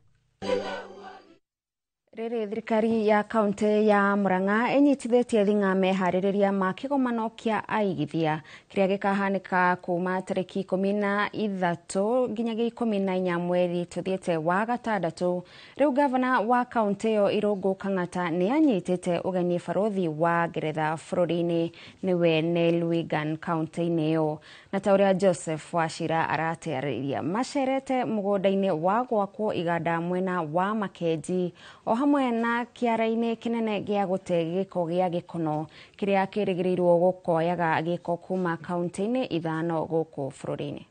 Rĩrĩ thirikari ya kaunti ya Murang'a ĩnyitithĩtie thing'a meharĩrĩria ma kĩgomano kĩa aigithia kĩrĩa gĩkahanĩka kuma tarĩki 13 nginyagia 14 mweri tũthiĩte wa gatandatũ. Rĩu gavana wa kaunti ĩyo Irũngũ Kang'ata nĩ anyitĩte ũgeni barothi wa Ngeretha bũrũri-inĩ nĩwe Neil Wigan kaunti-inĩ ĩyo, na ta ũrĩa Joseph Wachira aratarĩria macerete mũgũnda-inĩ wa gwakwo iganda mwena wa Makenji o hamwe na kĩara-inĩ kĩnene gĩa gũte gĩko gĩa Gĩkono kĩrĩa kĩrĩgĩrĩirwo gũkoyaga gĩko kuma kaunti-inĩ 5 gũkũ bũrũri-inĩ.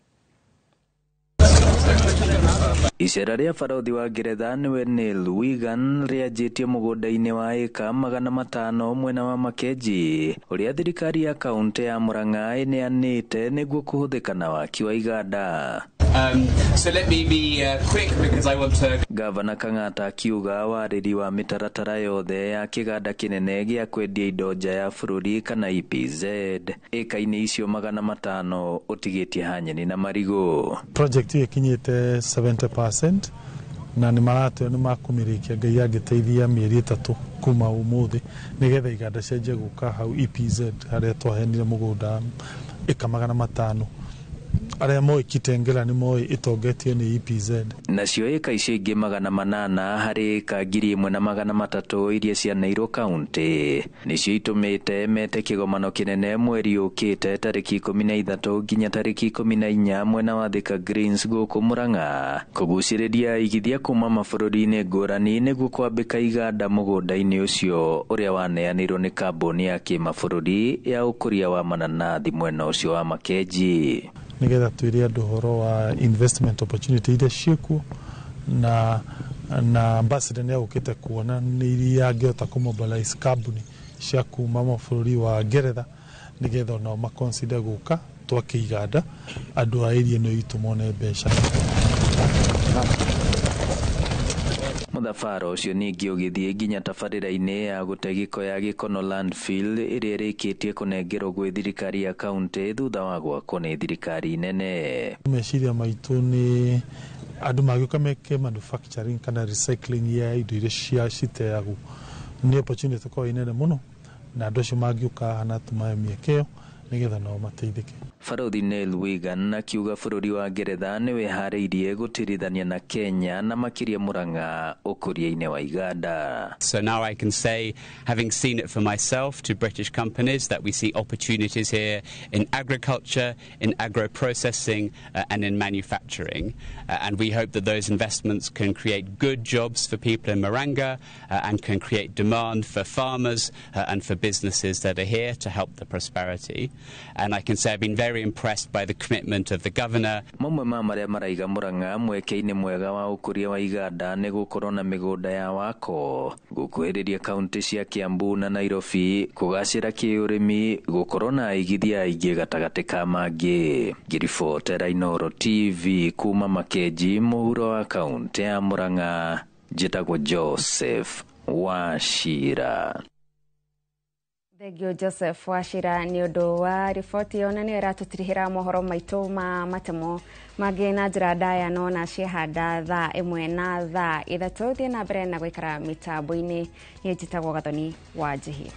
Icera rĩa barothi wa Ngeretha nĩwe Neil Wigan rĩanjĩtie mũgũnda-inĩ wa ĩka 500 mwena wa Makenji ũrĩa thirikari ya kaunti ya Murang'a ĩneanĩte nĩguo kũhũthĩka na waki wa iganda. So let me be quick because I want to Gavana Kang'ata akiuga warĩri wa mĩtaratara yothe ya kĩganda kĩnene gĩa kwendia indo nja ya bũrũri kana EPZ ĩka-inĩ icio 500 ũtigĩtie hanyeni na marigũ. Project ĩyo ĩkinyĩte 70% na nĩ maratwĩra nĩ makũmĩrĩkia Ngai angĩteithia mĩeri 3 kuma ũmũthĩ nĩgetha iganda cianjie gũka hau EPZ harĩa twaheanire mũgũnda ĩka 500. Arĩa moĩ Kitengela nĩ moĩ ĩtongetio nĩ EPZ. Nacio ĩka icio ingĩ 800 harĩ ĩka 1300 iria cianeirwo kaunti nĩcio itũmĩte mete kĩgomano kĩnene mweri ũkĩte tarĩki 13 nginya tarĩki 14 mwena wa Thika Greens gũkũ Murang'a kũgucĩrĩria igithia kuma mabũrũri-inĩ ngũrani nĩguo kwambĩka iganda mũgũnda-inĩ ũcio ũrĩa waneanirwo nĩ kambuni ya kĩmabũrũri ya ũkũria wa mananathi mwena ũcio wa Makenji. Nĩgetha twĩre andũ ũhoro wa investment opportunity iria ciĩkuo na ambassador nĩ agũkĩte kuona nĩ iria angĩhota kũmobilize kambuni cia kuma mabũrũri wa Ngeretha nĩgetha onao maconsider gũka twake iganda andũ a area ĩno itũ mone mbeca. Mũthabara ũcio ningĩ ũgĩthiĩ nginya tabarĩra-inĩ ya gũte gĩko ya Gĩkono landfill ĩrĩa ĩrĩkĩtie kũnengerwo gwĩ thirikari ya kaunti thutha wa gwakwo nĩ thirikari nene. Meciria maitũ nĩ andũ magĩũka meke manufacturing kana recycling ya indo iria citeagwo nĩ opportunity ĩkoragwo ĩ nene mũno na andũ acio mangĩũka haha na tũmahe mĩeke ĩyo nĩgetha nao mateithĩke. Barothi Neil Wigan akiuga bũrũri wa Ngeretha nĩ wĩharĩirie gũtirithania na Kenya na makĩria Murang'a ũkũria-inĩ wa iganda. So now I can say, having seen it for myself to British companies, that we see opportunities here in agriculture, in agro-processing and in manufacturing. And we hope that those investments can create good jobs for people in Murang'a and can create demand for farmers and for businesses that are here to help the prosperity. And I can say I've been very impressed by the commitment of the governor. Mamwe ma marĩa maraiga Murang'a mweke-inĩ mwega wa ũkũria wa iganda nĩ gũkorwo na mĩgũnda ya wako, gũkuhĩrĩria kaunti cia Kiambu na Nairobi, kũgacĩra kĩũrĩmi, gũkorwo na aigithia aingĩ gatagatĩ ka mangĩ. Ngĩribotera Inooro TV kuma Makenji mũhuro wa kaunti ya Murang'a, njĩtagwo Joseph Wachira. Thengio Joseph Wachira nĩ ũndũ wa riboti ĩyo na nĩyo ĩratũtirihĩra mohoro maitũ ma matemo mangĩ na njĩra ndaya no na ciehanda thaa 1 na thaa 3. Thiĩ na mbere na gũikara mĩtambo-inĩ. Niĩ njĩtagwo Gathoni wa Njihia.